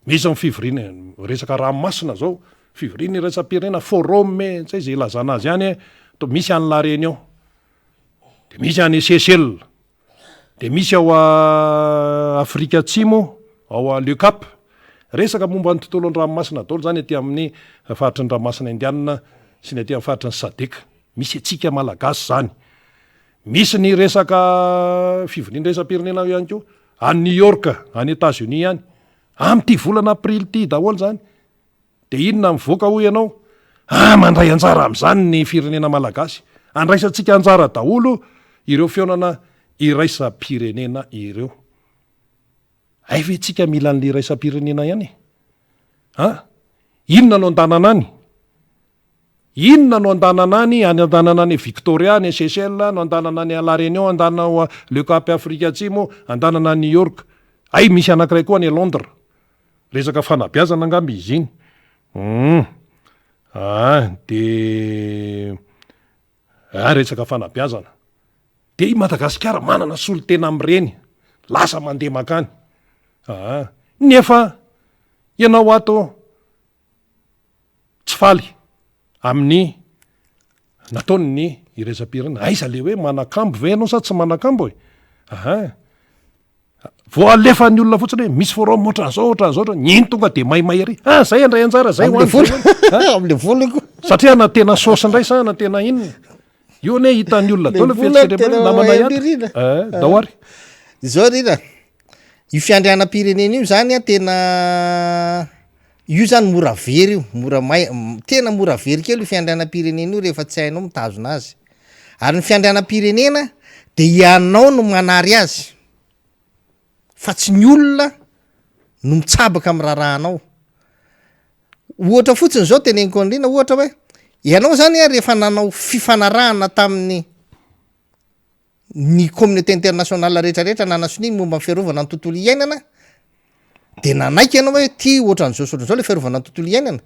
Misy ny fivoriana, resaka ranomasina izao, fivoriana iraisam-pirenena, forum e, tsy hay izay ilazana azy any e, misy any La Réunion, dia misy any Seychelles. Dia misy ao Afrika Atsimo, ao Le Cap. Resaka momba ny tontolo an-dranomasina daholo izany aty amin'ny faritry ny ranomasina Indianina sy ny aty amin'ny faritry ny Sadec. Misy antsika Malagasy izany. Misy ny resaka fivoriana iraisam-pirenena ihany koa any New York, any Etats-Unis any. Amin'ity volana aprily ity daholo izany. Dia inona mivoaka hoy ianao? Ah, mandray anjara amin'izany ny firenena malagasy. Andraisantsika anjara daholo ireo fihaonana iraisam-pirenena ireo. Hay ve tsika mila an'ilay iraisam-pirenena ihany e? An? Inona no andanana any? Inona no andanana any? Any andanana any Victoria, any Seychelles, no andanana any La Réunion, andanana ao Le Cap Afrika Atsimo, andanana any New York. Hay misy anankiray koa any Londres. Resaka fanabeazana angamba izy iny. Humm. Ah, de ah, resaka fanabeazana. De i Madagasikara manana solontena amin'ireny, lasa mandeha mankany. Ah, nefa ianao ato tsy faly amin'ny nataon'ny iraisam-pirenena. Aiza le hoe manakambo ve ianao sa tsy manakambo e? Aha. Vao alefan'ny olona fotsiny hoe misy forum ohatran'izao ohatran'izao ohatran'izao, iny tonga de maimay ery. Ah, zay handray anjara, zay ho any, zay ho any. Ah? Am'le vola io koa. Satria anantena saosy indray sa anantena inona? Io anie hitan'ny olona daholo Le vola fihetsika tena namana mahay ihany. Rina. Eh, dao ary. Izao Rina, io fiandrianam-pirenena io zany an tena. Io zany mora very io, mora may, tena mora very kely io fiandrianam-pirenena io rehefa tsy hainao mitazona azy. Ary ny fiandrianam-pirenena de ianao no manary azy fa tsy ny olona no mitsabaka amin'ny raharahanao. Ohatra fotsiny zao teneniko an'i Rina ohatra hoe ianao zany a rehefa nanao fifanarahana tamin'ny ny communauté internationale rehetra rehetra nanasonia ny momba ny fiarovana ny tontolo iainana de nanaiky ianao hoe ty ohatran'izao sy ohatran'izao le fiarovana ny tontolo iainana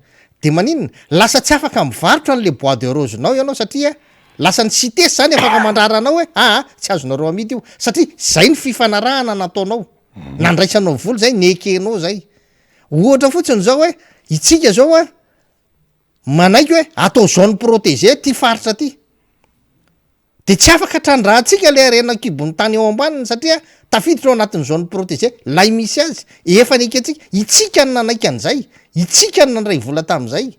de maninona lasa tsy afaka mivarotra an'le bois de rose nao ianao satria lasa ny CITES zany afaka mandrara anao hoe aa tsy azonareo amidy io satria zay ny fifanarahana nataonao nandraisanao vola zay nekenao zay ohatra fotsiny zao hoe itsika zao a manaiky hoe atao zone protégée ty faritra ty De tsy afaka trandrahantsika le harena an-kibon'ny tany ao ambaniny satria tafiditra ao anatin'ny zone protégée lay misy azy, efa nekentsika, itsika no nanaiky an'izay, itsika no nandray vola tamin'izay,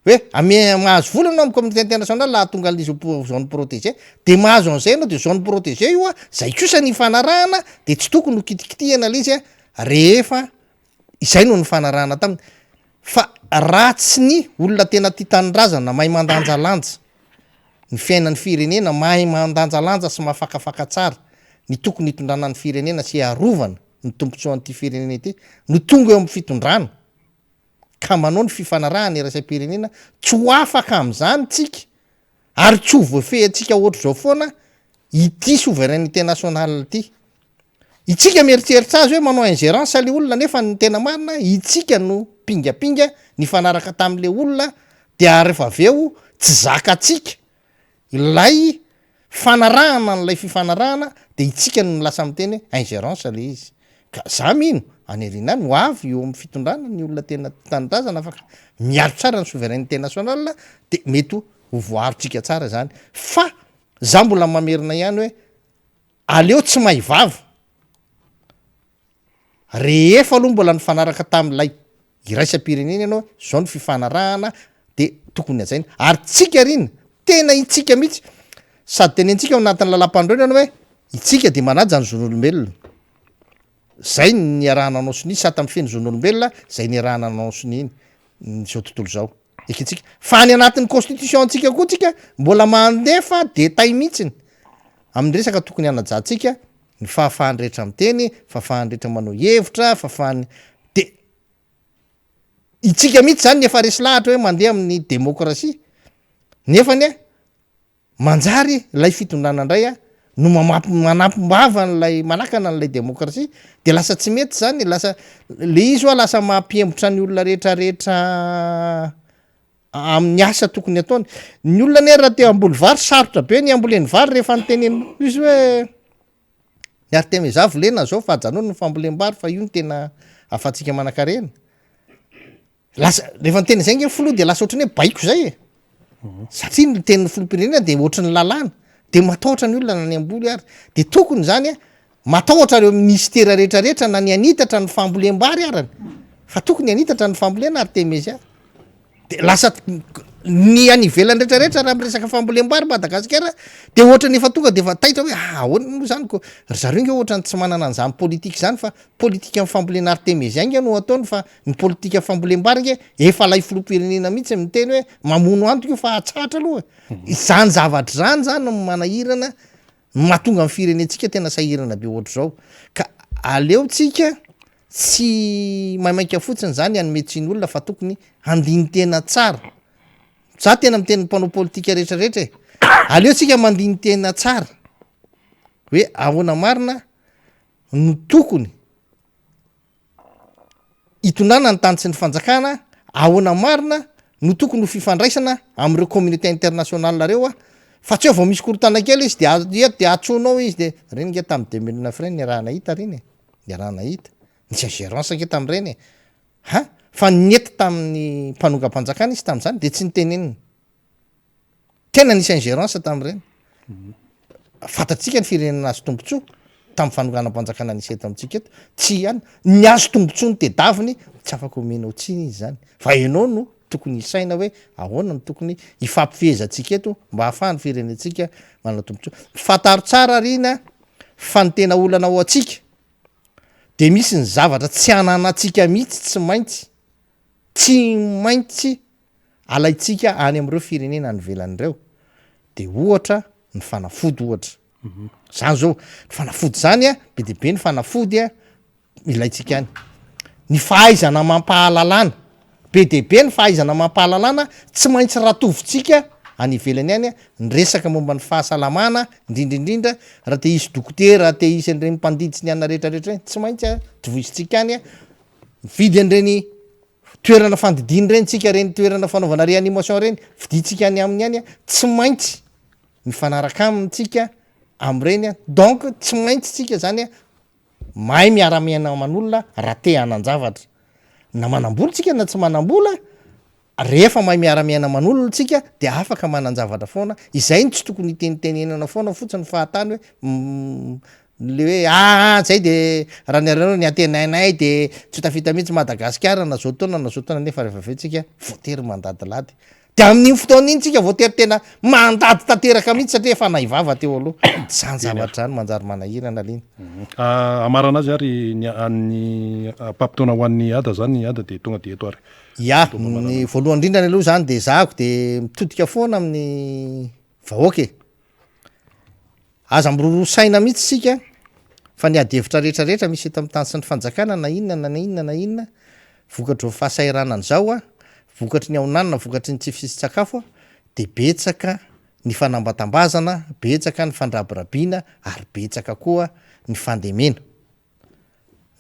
hoe ame- mahazo vola ianao amin'ny communauté internationale hahatonga an'ilay izy ho zone protégée, de mahazo an'izay ianao de zone protégée io a, zay kosa ny ifanarahana de tsy tokony ho kitikitihana le izy a rehefa izay no nifanarahana taminy, fa raha tsy ny olona tena tia tanindrazana mahay mandanjalanja ny fiainan'ny firenena, mahay mandanjalanja sy mahafakafaka tsara ny tokony hitondrana ny firenena sy hiarovana ny tombontsoan'ity firenena ity no tonga eo amin'ny fitondrana ka manao ny fifanarahana iraisam-pirenena, tsy ho afaka amin'izany tsika ary tsy ho voafehintsika ohatr'izao foana ity souveraineté nationale ity. Itsika mieritreritra azy hoe manao ingerence le olona nefa ny tena marina itsika no mpingapinga nifanaraka tamle olona de ary refa avy eo tsy zakantsika ilay fanarahana an'ilay fifanarahana de itsika no lasa miteny hoe ingerence le izy ka za mino any aoriana any ho avy eo amin'ny fitondrana ny olona tena tia tanindrazana afaka miaro tsara ny souveraineté nationale de mety ho voaarontsika tsara zany fa za mbola mamerina ihany hoe Aleo tsy mahay vava. Rehefa aloha mbola nifanaraka tamin'ilay iraisam-pirenena ianao hoe zao ny fifanarahana de tokony hajaina. Ary tsika ry ina, tena itsika mihitsy, sady tenentsika ao anatin'ny lalam-panorenana hoe itsika de manaja ny zon'olombelona. Zay ny niarahana nanao sonia, sata mifehy ny zon'olombelona, zay niarahana nanao sonia iny, izao tontolo izao. Ekentsika. Fa any anatin'ny constitution-ntsika koa tsika mbola mandefa détail mihitsiny amin'ny resaka tokony hanajantsika ny fahafahan'ny rehetra miteny, fahafahan'ny rehetra manao hevitra, fahafahan'ny de itsika mihitsy zany ny efa resy lahatra hoe mandeha amin'ny demokrasia nefany a Manjary ilay fitondrana indray a no mamapy manampim-bava an'ilay manakana an'ilay demokrasia de lasa tsy mety zany, lasa le izy hoa lasa mampiembotra ny olona rehetrarehetra amin'ny asa tokony ataony. Ny olona anie raha te hamboly vary sarotra be ny hamboleny vary rehefa nitenenina izy hoe ny artemeza volena zao fa ajanony ny fambolem-bary fa io no tena ahafahantsika manan-karena. Lasa, rehefa niteny izay nge ny filoha de lasa ohatran'ny hoe baiko zay e. Satria ny tenin'ny filoham-pirenena de ohatran'ny lalàna, de matahotra ny olona na ny hamboly ary. De tokony zany a, matahotra ireo minisitera rehetrarehetra na ny hanitatra ny fambolem-bary arany, fa tokony hanitatra ny fambolena ary Temezia. De lasa ny any ivelany rehetrarehetra raha miresaka fambolem-bary Madagasikara de ohatran'ny efa tonga de efa taitra hoe ah ahoana moa zany ko, ry zareo nge ohatran'ny tsy manana an'izany politika izany fa politikan'ny fambolena artemezia nge no ataony fa Ny politika fambolem-bary nge efa lay filoham-pirenena mihitsy miteny hoe mamono antoka io fa atsahatra aloha e. Izany zavatra izany zany no manahirana no mahatonga ny firenentsika tena sahirana be ohatr'izao. Ka aleo tsika tsy maimaika fotsiny zany hanome tsiny olona fa tokony handini-tena tsara. Za tena miteny mpanao politika rehetra rehetra e, aleo tsika mandini-tena tsara hoe ahoana marina no tokony hitondrana ny tany sy ny fanjakana, ahoana marina no tokony ho fifandraisana amin'ireo communauté internationale ireo a, fa tsy hoe vao misy korontana kely izy de eto de antsoinao izy de, reny nge tamin'ny 2009 reny niaraha-nahita reny e, niaraha-nahita, nisy ingérence nge tamin'ireny e, ha, fa nety tamin'ny mpanongam-panjakana izy tamin'izany de tsy nitenenina. Tena nisy ingérence tamin'ireny. Fantatsika ny firenena nahazo tombontsoa tamin'ny fanonganam-panjakana nisy eto amintsika eto. Tsy ihany, ny azo tombontsoa no tedaviny, tsy afaka omenao tsiny izy izany. Fa ianao no tokony hisaina hoe ahoana no tokony hifampifehezantsika eto mba hahafahan'ny firenentsika manana tombontsoa. Fantaro tsara ary iny fa ny tena olana ho antsika de misy ny zavatra tsy ananantsika mihitsy tsy maintsy. tsy maintsy alaintsika any amin'ireo firenena any ivelany ireo, de ohatra ny fanafody ohatra, zany zao ny fanafody zany a, be dia be ny fanafody a ilaintsika any, ny fahaizana amam-pahalalana, be dia be ny fahaizana amam-pahalalana tsy maintsy ratovintsika any ivelany any ny resaka momba ny fahasalamana indrindra indrindra raha te hisy dokotera, te hisy an'ireny mpandidy sy ny anona rehetra rehetra ireny, tsy maintsy tovozintsika any, mividy an'ireny toerana fandidiana ireny tsika, ireny toerana fanaovana réanimation ireny, vidintsika any aminy any, tsy maintsy mifanaraka aminy tsika am'ireny, donc tsy maintsy tsika zany Mahay miara-miaina aman'olona raha te hanan-javatra. Na manam-bola tsika na tsy manam-bola, rehefa mahay miara-miaina aman'olona tsika de afaka manan-javatra foana, izay no tsy tokony hitenitenenana foana fotsiny fahatany hoe le hoe aa zay de raha ny anareo ny antenainay de tsy ho tafita mihitsy Madagasikara na zao taona na zao taona nefa rehefa avy eo tsika voatery mandadilady. De amin'iny fotoana iny tsika voatery tena mandady tanteraka mihitsy satria efa naivava teo aloha. Zany zavatra zany manjary manahirana lina. Hamarana azy ary ny an'ny ampaham-potoana ho an'ny ada zany ny ada de tonga de eto ary. Ya, ny voalohany indrindrany aloha zany de zahako de mitodika foana amin'ny vahoaka e. Aza miroroa saina mihitsy isika fa ny ady hevitra rehetra rehetra misy eto amin'ny tany sy ny fanjakana na inona na inona na inona vokatr'izao fahasahiranana izao a, vokatry ny haonanina, vokatry ny tsy fisian-tsakafo a, de betsaka ny fanambatambazana, betsaka ny fandrabirabiana ary betsaka koa ny fandemena.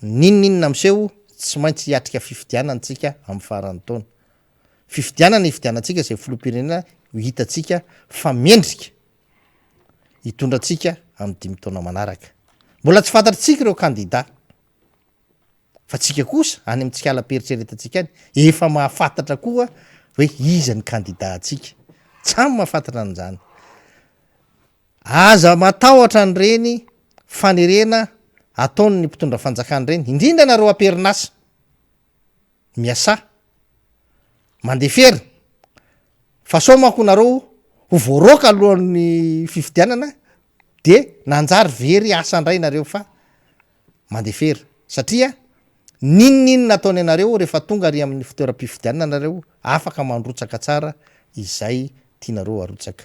N'inon'inona miseho tsy maintsy hiatrika fifidianana tsika amin'ny faran'ny taona. Fifidianana hifidianantsika izay filoham-pirenena ho hitantsika fa mendrika. hitondra antsika amin'ny dimy taona manaraka. Mbola tsy fantatritsika ireo kandida, fa tsika kosa any amin'ny tsikalam-pieritreretantsika any efa mahafantatra koa hoe iza ny kandida antsika. Tsamy mahafantatra an'izany. Aza matahotra an'ireny fanerena ataon'ny mpitondra fanjakana ireny, indrindra nareo am-perinasa. Miasà. Mandefera. Fa sao manko nareo ho voaroaka alohan'ny fifidianana de nanjary very asa ndray nareo fa mandefera satria n'inon'inona ataony anareo rehefa tonga ary amin'ny fitoeram-pifidianana nareo afaka mandrotsaka tsara izay tianareo arotsaka.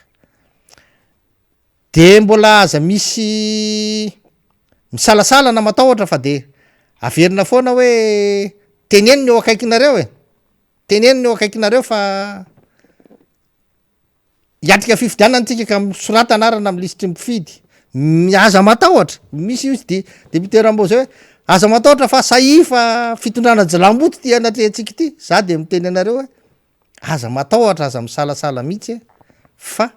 De mbola aza misy misalasala na matahotra fa de averina foana hoe teneno ny eo akaikinareo e, teneno ny eo akaikinareo fa hiatrika fifidianana tsika ka misorata anarana amy lisitry ny mpifidy, aza matahotra, misy ozy de député Rambo zay hoe aza matahotra fa sahia fa fitondrana jilamboto ty anatrehantsika ity, za de miteny anareo hoe aza matahotra aza misalasala mihitsy fa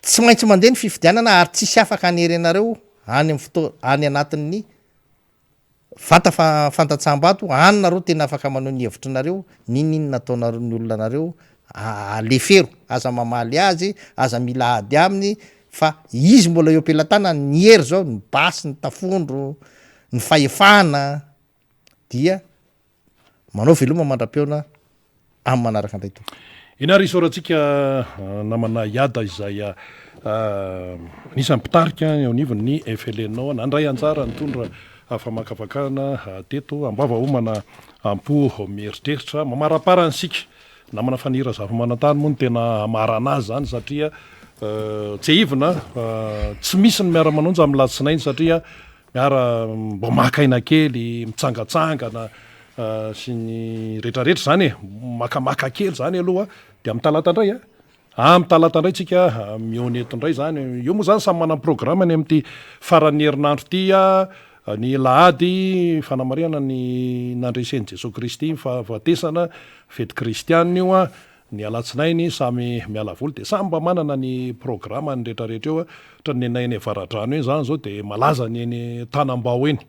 Tsy maintsy mandeha ny fifidianana ary tsisy afaka hanery anareo any amin'ny fotoa any anatin'ny vata fa fandatsaham-bato any nareo tena afaka maneho ny hevitrinareo n'inon'inona ataonareo ny olona anareo alefero aza mamaly azy aza mila ady aminy fa izy mbola eo am-pelatanany ny hery zao ny basy ny tafondro ny fahefana dia Manao veloma mandra-pihaona amin'ny manaraka indray tompoko. Eny ary isaorantsika namana Iada izay anisan'ny mpitarika eo anivon'ny FLNO nandray anjara nitondra famakafakana teto am-bava homana am-po mieritreritra mamaraparana isika namana Faniry Razafimanantany moa no tena hamarana azy izany satria tsiahivina tsy misy ny miara-manonja amin'ny latsinainy satria Miara mba maka aina kely, mitsangatsangana sy ny retraretra zany e, makamaka kely zany aloha de amin'ny talata indray a, amin'ny talata indray tsika mihaona eto indray zany, eo moa zany samy manana programme-ny amin'ity faran'ny herinandro ity a, ny lahady fanamarihana ny nandresen'i Jesoa Kristy ny fahafatesana, fety kristianina io a, Ny alatsinainy samy miala voly dia samy mba manana ny programany retraretra eo, ohatran'ny nenay eny Avaradrano eny zany zao dia malaza ny eny Tanambao eny,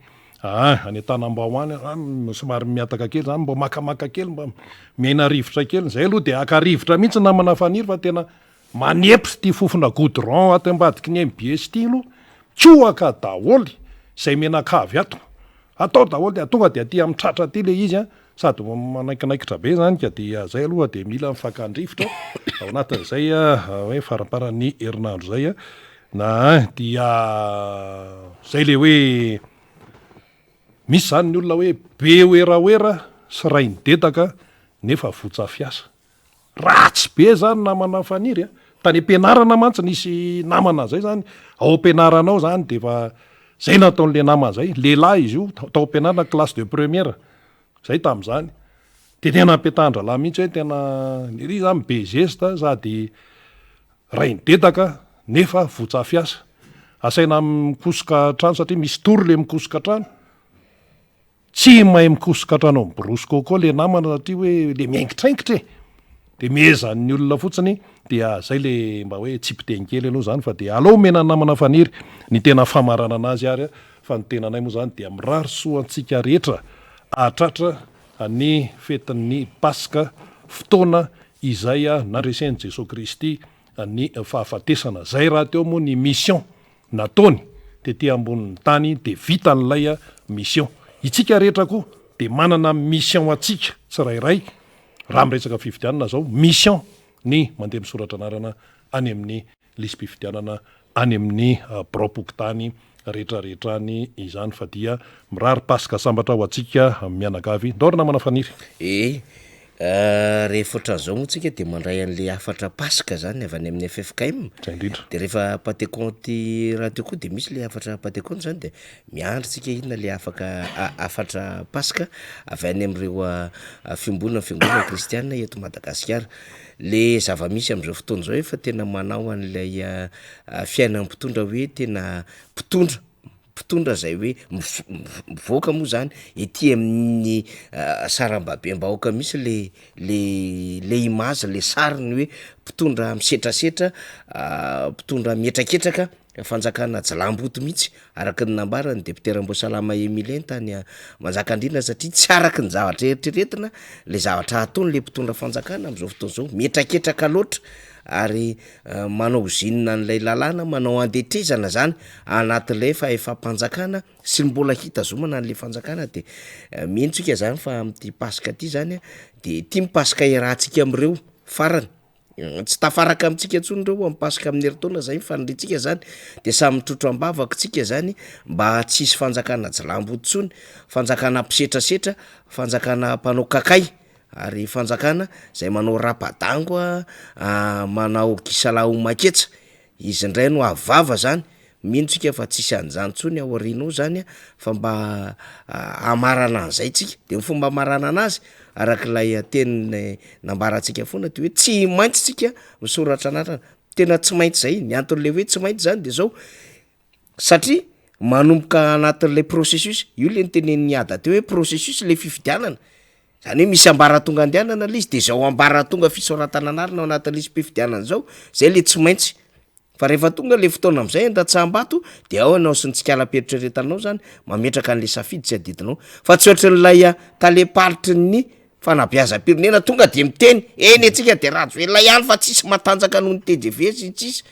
aa any Tanambao any an somary mihataka kely zany mba makamaka kely mba miaina rivotra kely, zay aloha dia haka rivotra mihitsy namana Faniry fa tena manepy ity fofona goudron ato ambadiky ny MBS ity aloha, mikohaka daholo izay menakavy ato, atao daholo dia tonga dia aty amin'ny tratra aty le izy an. Sady manaikinaikitra be zany ka dia zay aloha dia mila mifankandrifotra ao anatin'izay hoe faramparan'ny herinandro zay na dia zay le hoe misy zany ny olona hoe be werawera sy rainidedaka. nefa votsa fiasa. Ratsy be zany namana Faniry a! Tany am-pianarana mantsy nisy namana zay zany, ao am-pianarana ao zany de efa zay nataon'le namana zay, lehilahy izy io, tao am-pianarana classe de première zay tamin'izany, de tena nampiatahan-drahalahy mihitsy hoe tena lery zany be zesta sady rainidedaka nefa votsa fiasa, asaina mikosoka trano satria misy tour le mikosoka trano. Tsy mahay mikosoka hatrany amin'ny borosy coco le namana satria hoe le miaingitraingitra e! De mihezan'ny olona fotsiny dia zay le mba hoe tsipiteny kely aloha zany fa dia aleo omena ny namana Faniry ny tena famaranana azy ary fa ny tenanay moa zany dia mirary soa antsika rehetra hahatratra ny fetin'ny Paska fotoana izay nandresen'i Jesoa Kristy ny fahafatesana zay rahateo moa ny mission nataony tety ambonin'ny tany dia vitan'ilay mission. Itsika rehetra koa dia manana mission antsika tsirairay raha miresaka fifidianana zao, mission ny mandeha misoratra anarana any amin'ny lisi-pifidianana any amin'ny biraom-pokontany rehetra rehetra any izany fa dia mirary Paska sambatra ho antsika mianakavy. Ndao ry namana Faniry. Ee, Rehefa ohatran'izao moa tsika de mandray an'le hafatra paska zany avy any amin'ny ffkm, Zay indrindra. de rehefa patekonty rahateo koa de misy le hafatra patekonty zany de miandry tsika inona le afaka hafatra paska avy any am'ireo fiombonana fiangonana kristiana eto Madagasikara. Le zava-misy am'zao fotoana zao efa tena manao an'ilay fiainan'ny mpitondra hoe tena mpitondra mpitondra zay hoe mivoaka moa zany ety amin'ny sarambabem-bahoaka mihintsy le le le image le sariny hoe mpitondra misetrasetra, mpitondra mihetraketraka, fanjakana jilamboto mihintsy araka ny nambaran'ny député Ramboasalama Emilien tany Manjakandriana satria tsy araky ny zavatra eritreretina le zavatra ataon'le mpitondra fanjakana am'zao fotoana zao, mihetraketraka loatra ary manao ozinina an'ilay lalàna, manao andetrezana zany anatin'ilay fahefam-panjakana sy ny mbola hitazomana an'le fanjakana de mino tsika zany fa am'ty paska ty zany a de ty ny paska iarahantsika am'reo farany, tsy tafaraka amintsika intsony reo am'paska amin'ny herintaona zay ny faniriantsika zany de samy mitrotro am-bavaka tsika zany mba tsy hisy fanjakana jilambo intsony, fanjakana mpisetrasetra, fanjakana mpanao kakay. Ary fanjakana zay manao rapadango a, manao gisalahy homan-ketsa, izy ndray no avo vava zany, mino tsika fa tsisy an'zany tsony ao aoriana ao zany a, fa mba hamarana an'zay tsika, de ny fomba hamaranana azy arak'ilay teny nambarantsika foana de hoe tsy maintsy tsika misoratra anarana, tena tsy maintsy zay, ny anton'le hoe tsy maintsy zany de zao, satria manomboka anatin'ilay processus, io le notenenin'i Ada teo hoe processus le fifidianana, zany hoe misy ambaratonga andehanana le izy de zao ambaratonga fisoratana anarana ao anatin'ny lisi-pifidianana zao, zay le tsy maintsy, fa rehefa tonga le fotoana am'zay andatsaham-bato de ao ianao sy ny tsikalam-pieritreretanao zany mametraka an'le safidy tsy adidinao, fa tsy ohatran'ilay talem-paritry ny fanabeazam-pirenena tonga de miteny, eny antsika de Rajoelina ihany fa tsisy matanjaka noho ny tgv sy ny sisa,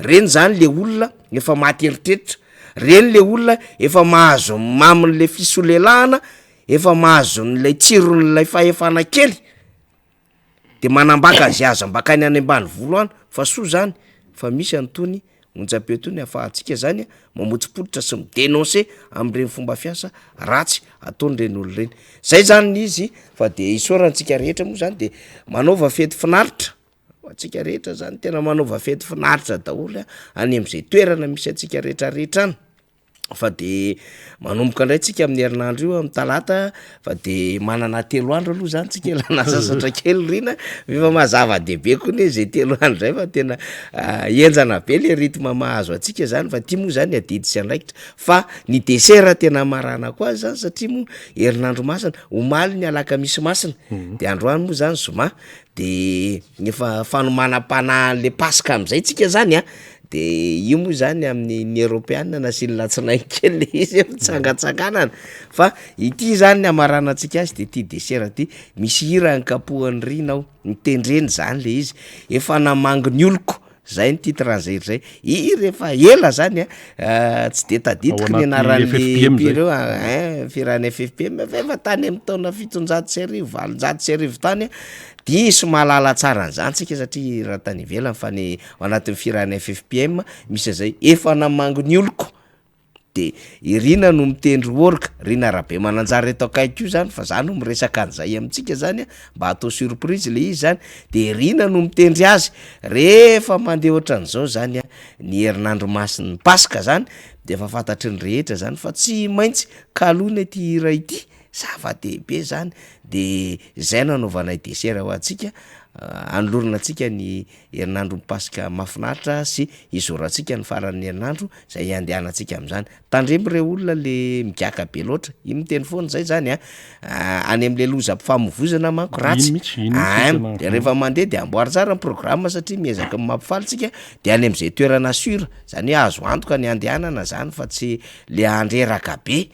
reny zany le olona efa maty eritreritra, reny le olona efa mahazo ny mamin'le fisolelahana, efa mahazo an'ilay tsiron'ilay fahefana kely, de manambaka zay azo ambakainy any ambanivolo any fa soa zany fa misy an'itony onjam-peo itony ahafahantsika zany mamotsipototra sy mi-denoncer am'ireny fomba fiasa ratsy ataon'ireny olona ireny, zay zany ny izy fa de isaorantsika rehetra moa zany de manaova fety finaritra ho antsika rehetra zany, tena manaova fety finaritra daholo a any am'zay toerana misy antsika rehetrarehetra any. Fa de manomboka indray tsika amin'ny herinandro io amin'ny talata fa de manana telo andro aloha zany tsika ialana sasatra kely Rina efa maha zava-dehibe koa ne zay telo andro zay fa tena henjana be le rythme mahazo antsika zany fa ty moa zany adidy sy andraikitra fa ny dessert tena hamaranako azy zany satria moa herinandro masina, omaly ny alakamisy masina de androany moa zany zoma de efa fanomanam-panahy an'le paska am'zay tsika zany a De io moa zany amin'ny ny eropeana nasiany latsinainy kely le izy hoe fitsangatsanganana fa ity zany ny hamaranantsika azy de ty desera ty, misy hira nikapohan'i Rina ao, notendreny zany le izy, efa namangy ny oloko zay ny titre an'zay hira zay, hira efa ela zany a, tsy de tadidiko ny anaran'le mpihira eo ein, fihiran'ny FFPM fa efa tany amin'ny taona 1700, 1800 tany a, diso mahalala tsara an'zany tsika satria raha tany ivelany fa ny Ao anatin'ny fihirana ffpm misy an'izay efa namangy ny oloko. De i Rina no mitendry orga, Rina Rabemananjara eto akaiky io zany fa za no miresaka an'izay amintsika zany a, mba atao surprise le izy zany, de Rina no mitendry azy, rehefa mandeha ohatran'izao zany a ny herinandro masin'ny paska zany de efa fantatry ny rehetra zany fa tsy maintsy kaloina ity hira ity, zava-dehibe zany, de zay no anaovanay desera ho antsika, anolorana antsika ny herinandron'ny paska mahafinaritra sy hizorantsika ny faran'ny herinandro zay hiandehanantsika am'zany. Tandremo re olona le migiaka be loatra, iny miteny foana zay zany a, any am'le lozam-pifamoivoizana manko ratsy, Iny mihitsy, iny mihitsy ain, tena de rehefa mandeha de amboary tsara ny programme satria miezaka ny mampifaly tsika de any am'zay toerana sûr, zany hoe azo antoka ny andehanana zany fa tsy le handreraka be.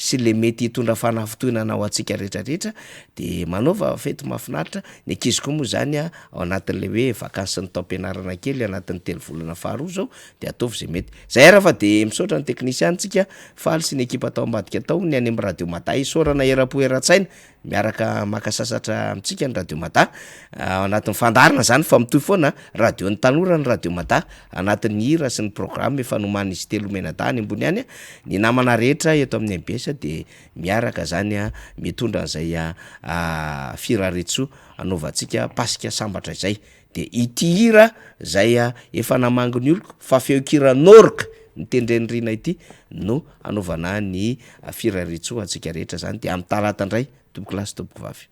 sy le mety hitondra fanafintohinana ho antsika rehetra rehetra de manaova fety mahafinaritra, ny ankizy koa moa zany a ao anatin'le hoe vacances ny taom-pianarana kely anatin'ny telovolana faharoa zao de ataovy zay mety, zay ara fa de misaotra ny teknisiana tsika faly sy ny ekipa tao ambadika tao ny any amin'ny radio mada isaorana eram-po eran-tsaina Miaraka maka sasatra amintsika ny Radio Mada, ao anatin'ny fandaharana zany fa mitohy foana, radio n'ny tanora ny Radio Mada, anatin'ny hira sy ny programme efa nomanin'izy telo mianadahy any ambony any, ny namana rehetra eto amin'ny mbs de miaraka zany mitondra an'izay firariantsoa hanaovantsika paska sambatra izay. De ity hira zay efa namangy ny oloko fa feon-kira n'orgue notendren'i Rina ity no hanaovana ny firariantsoa antsika rehetra zany de amin'ny talata indray tompoko lahy sy tompoko vavy.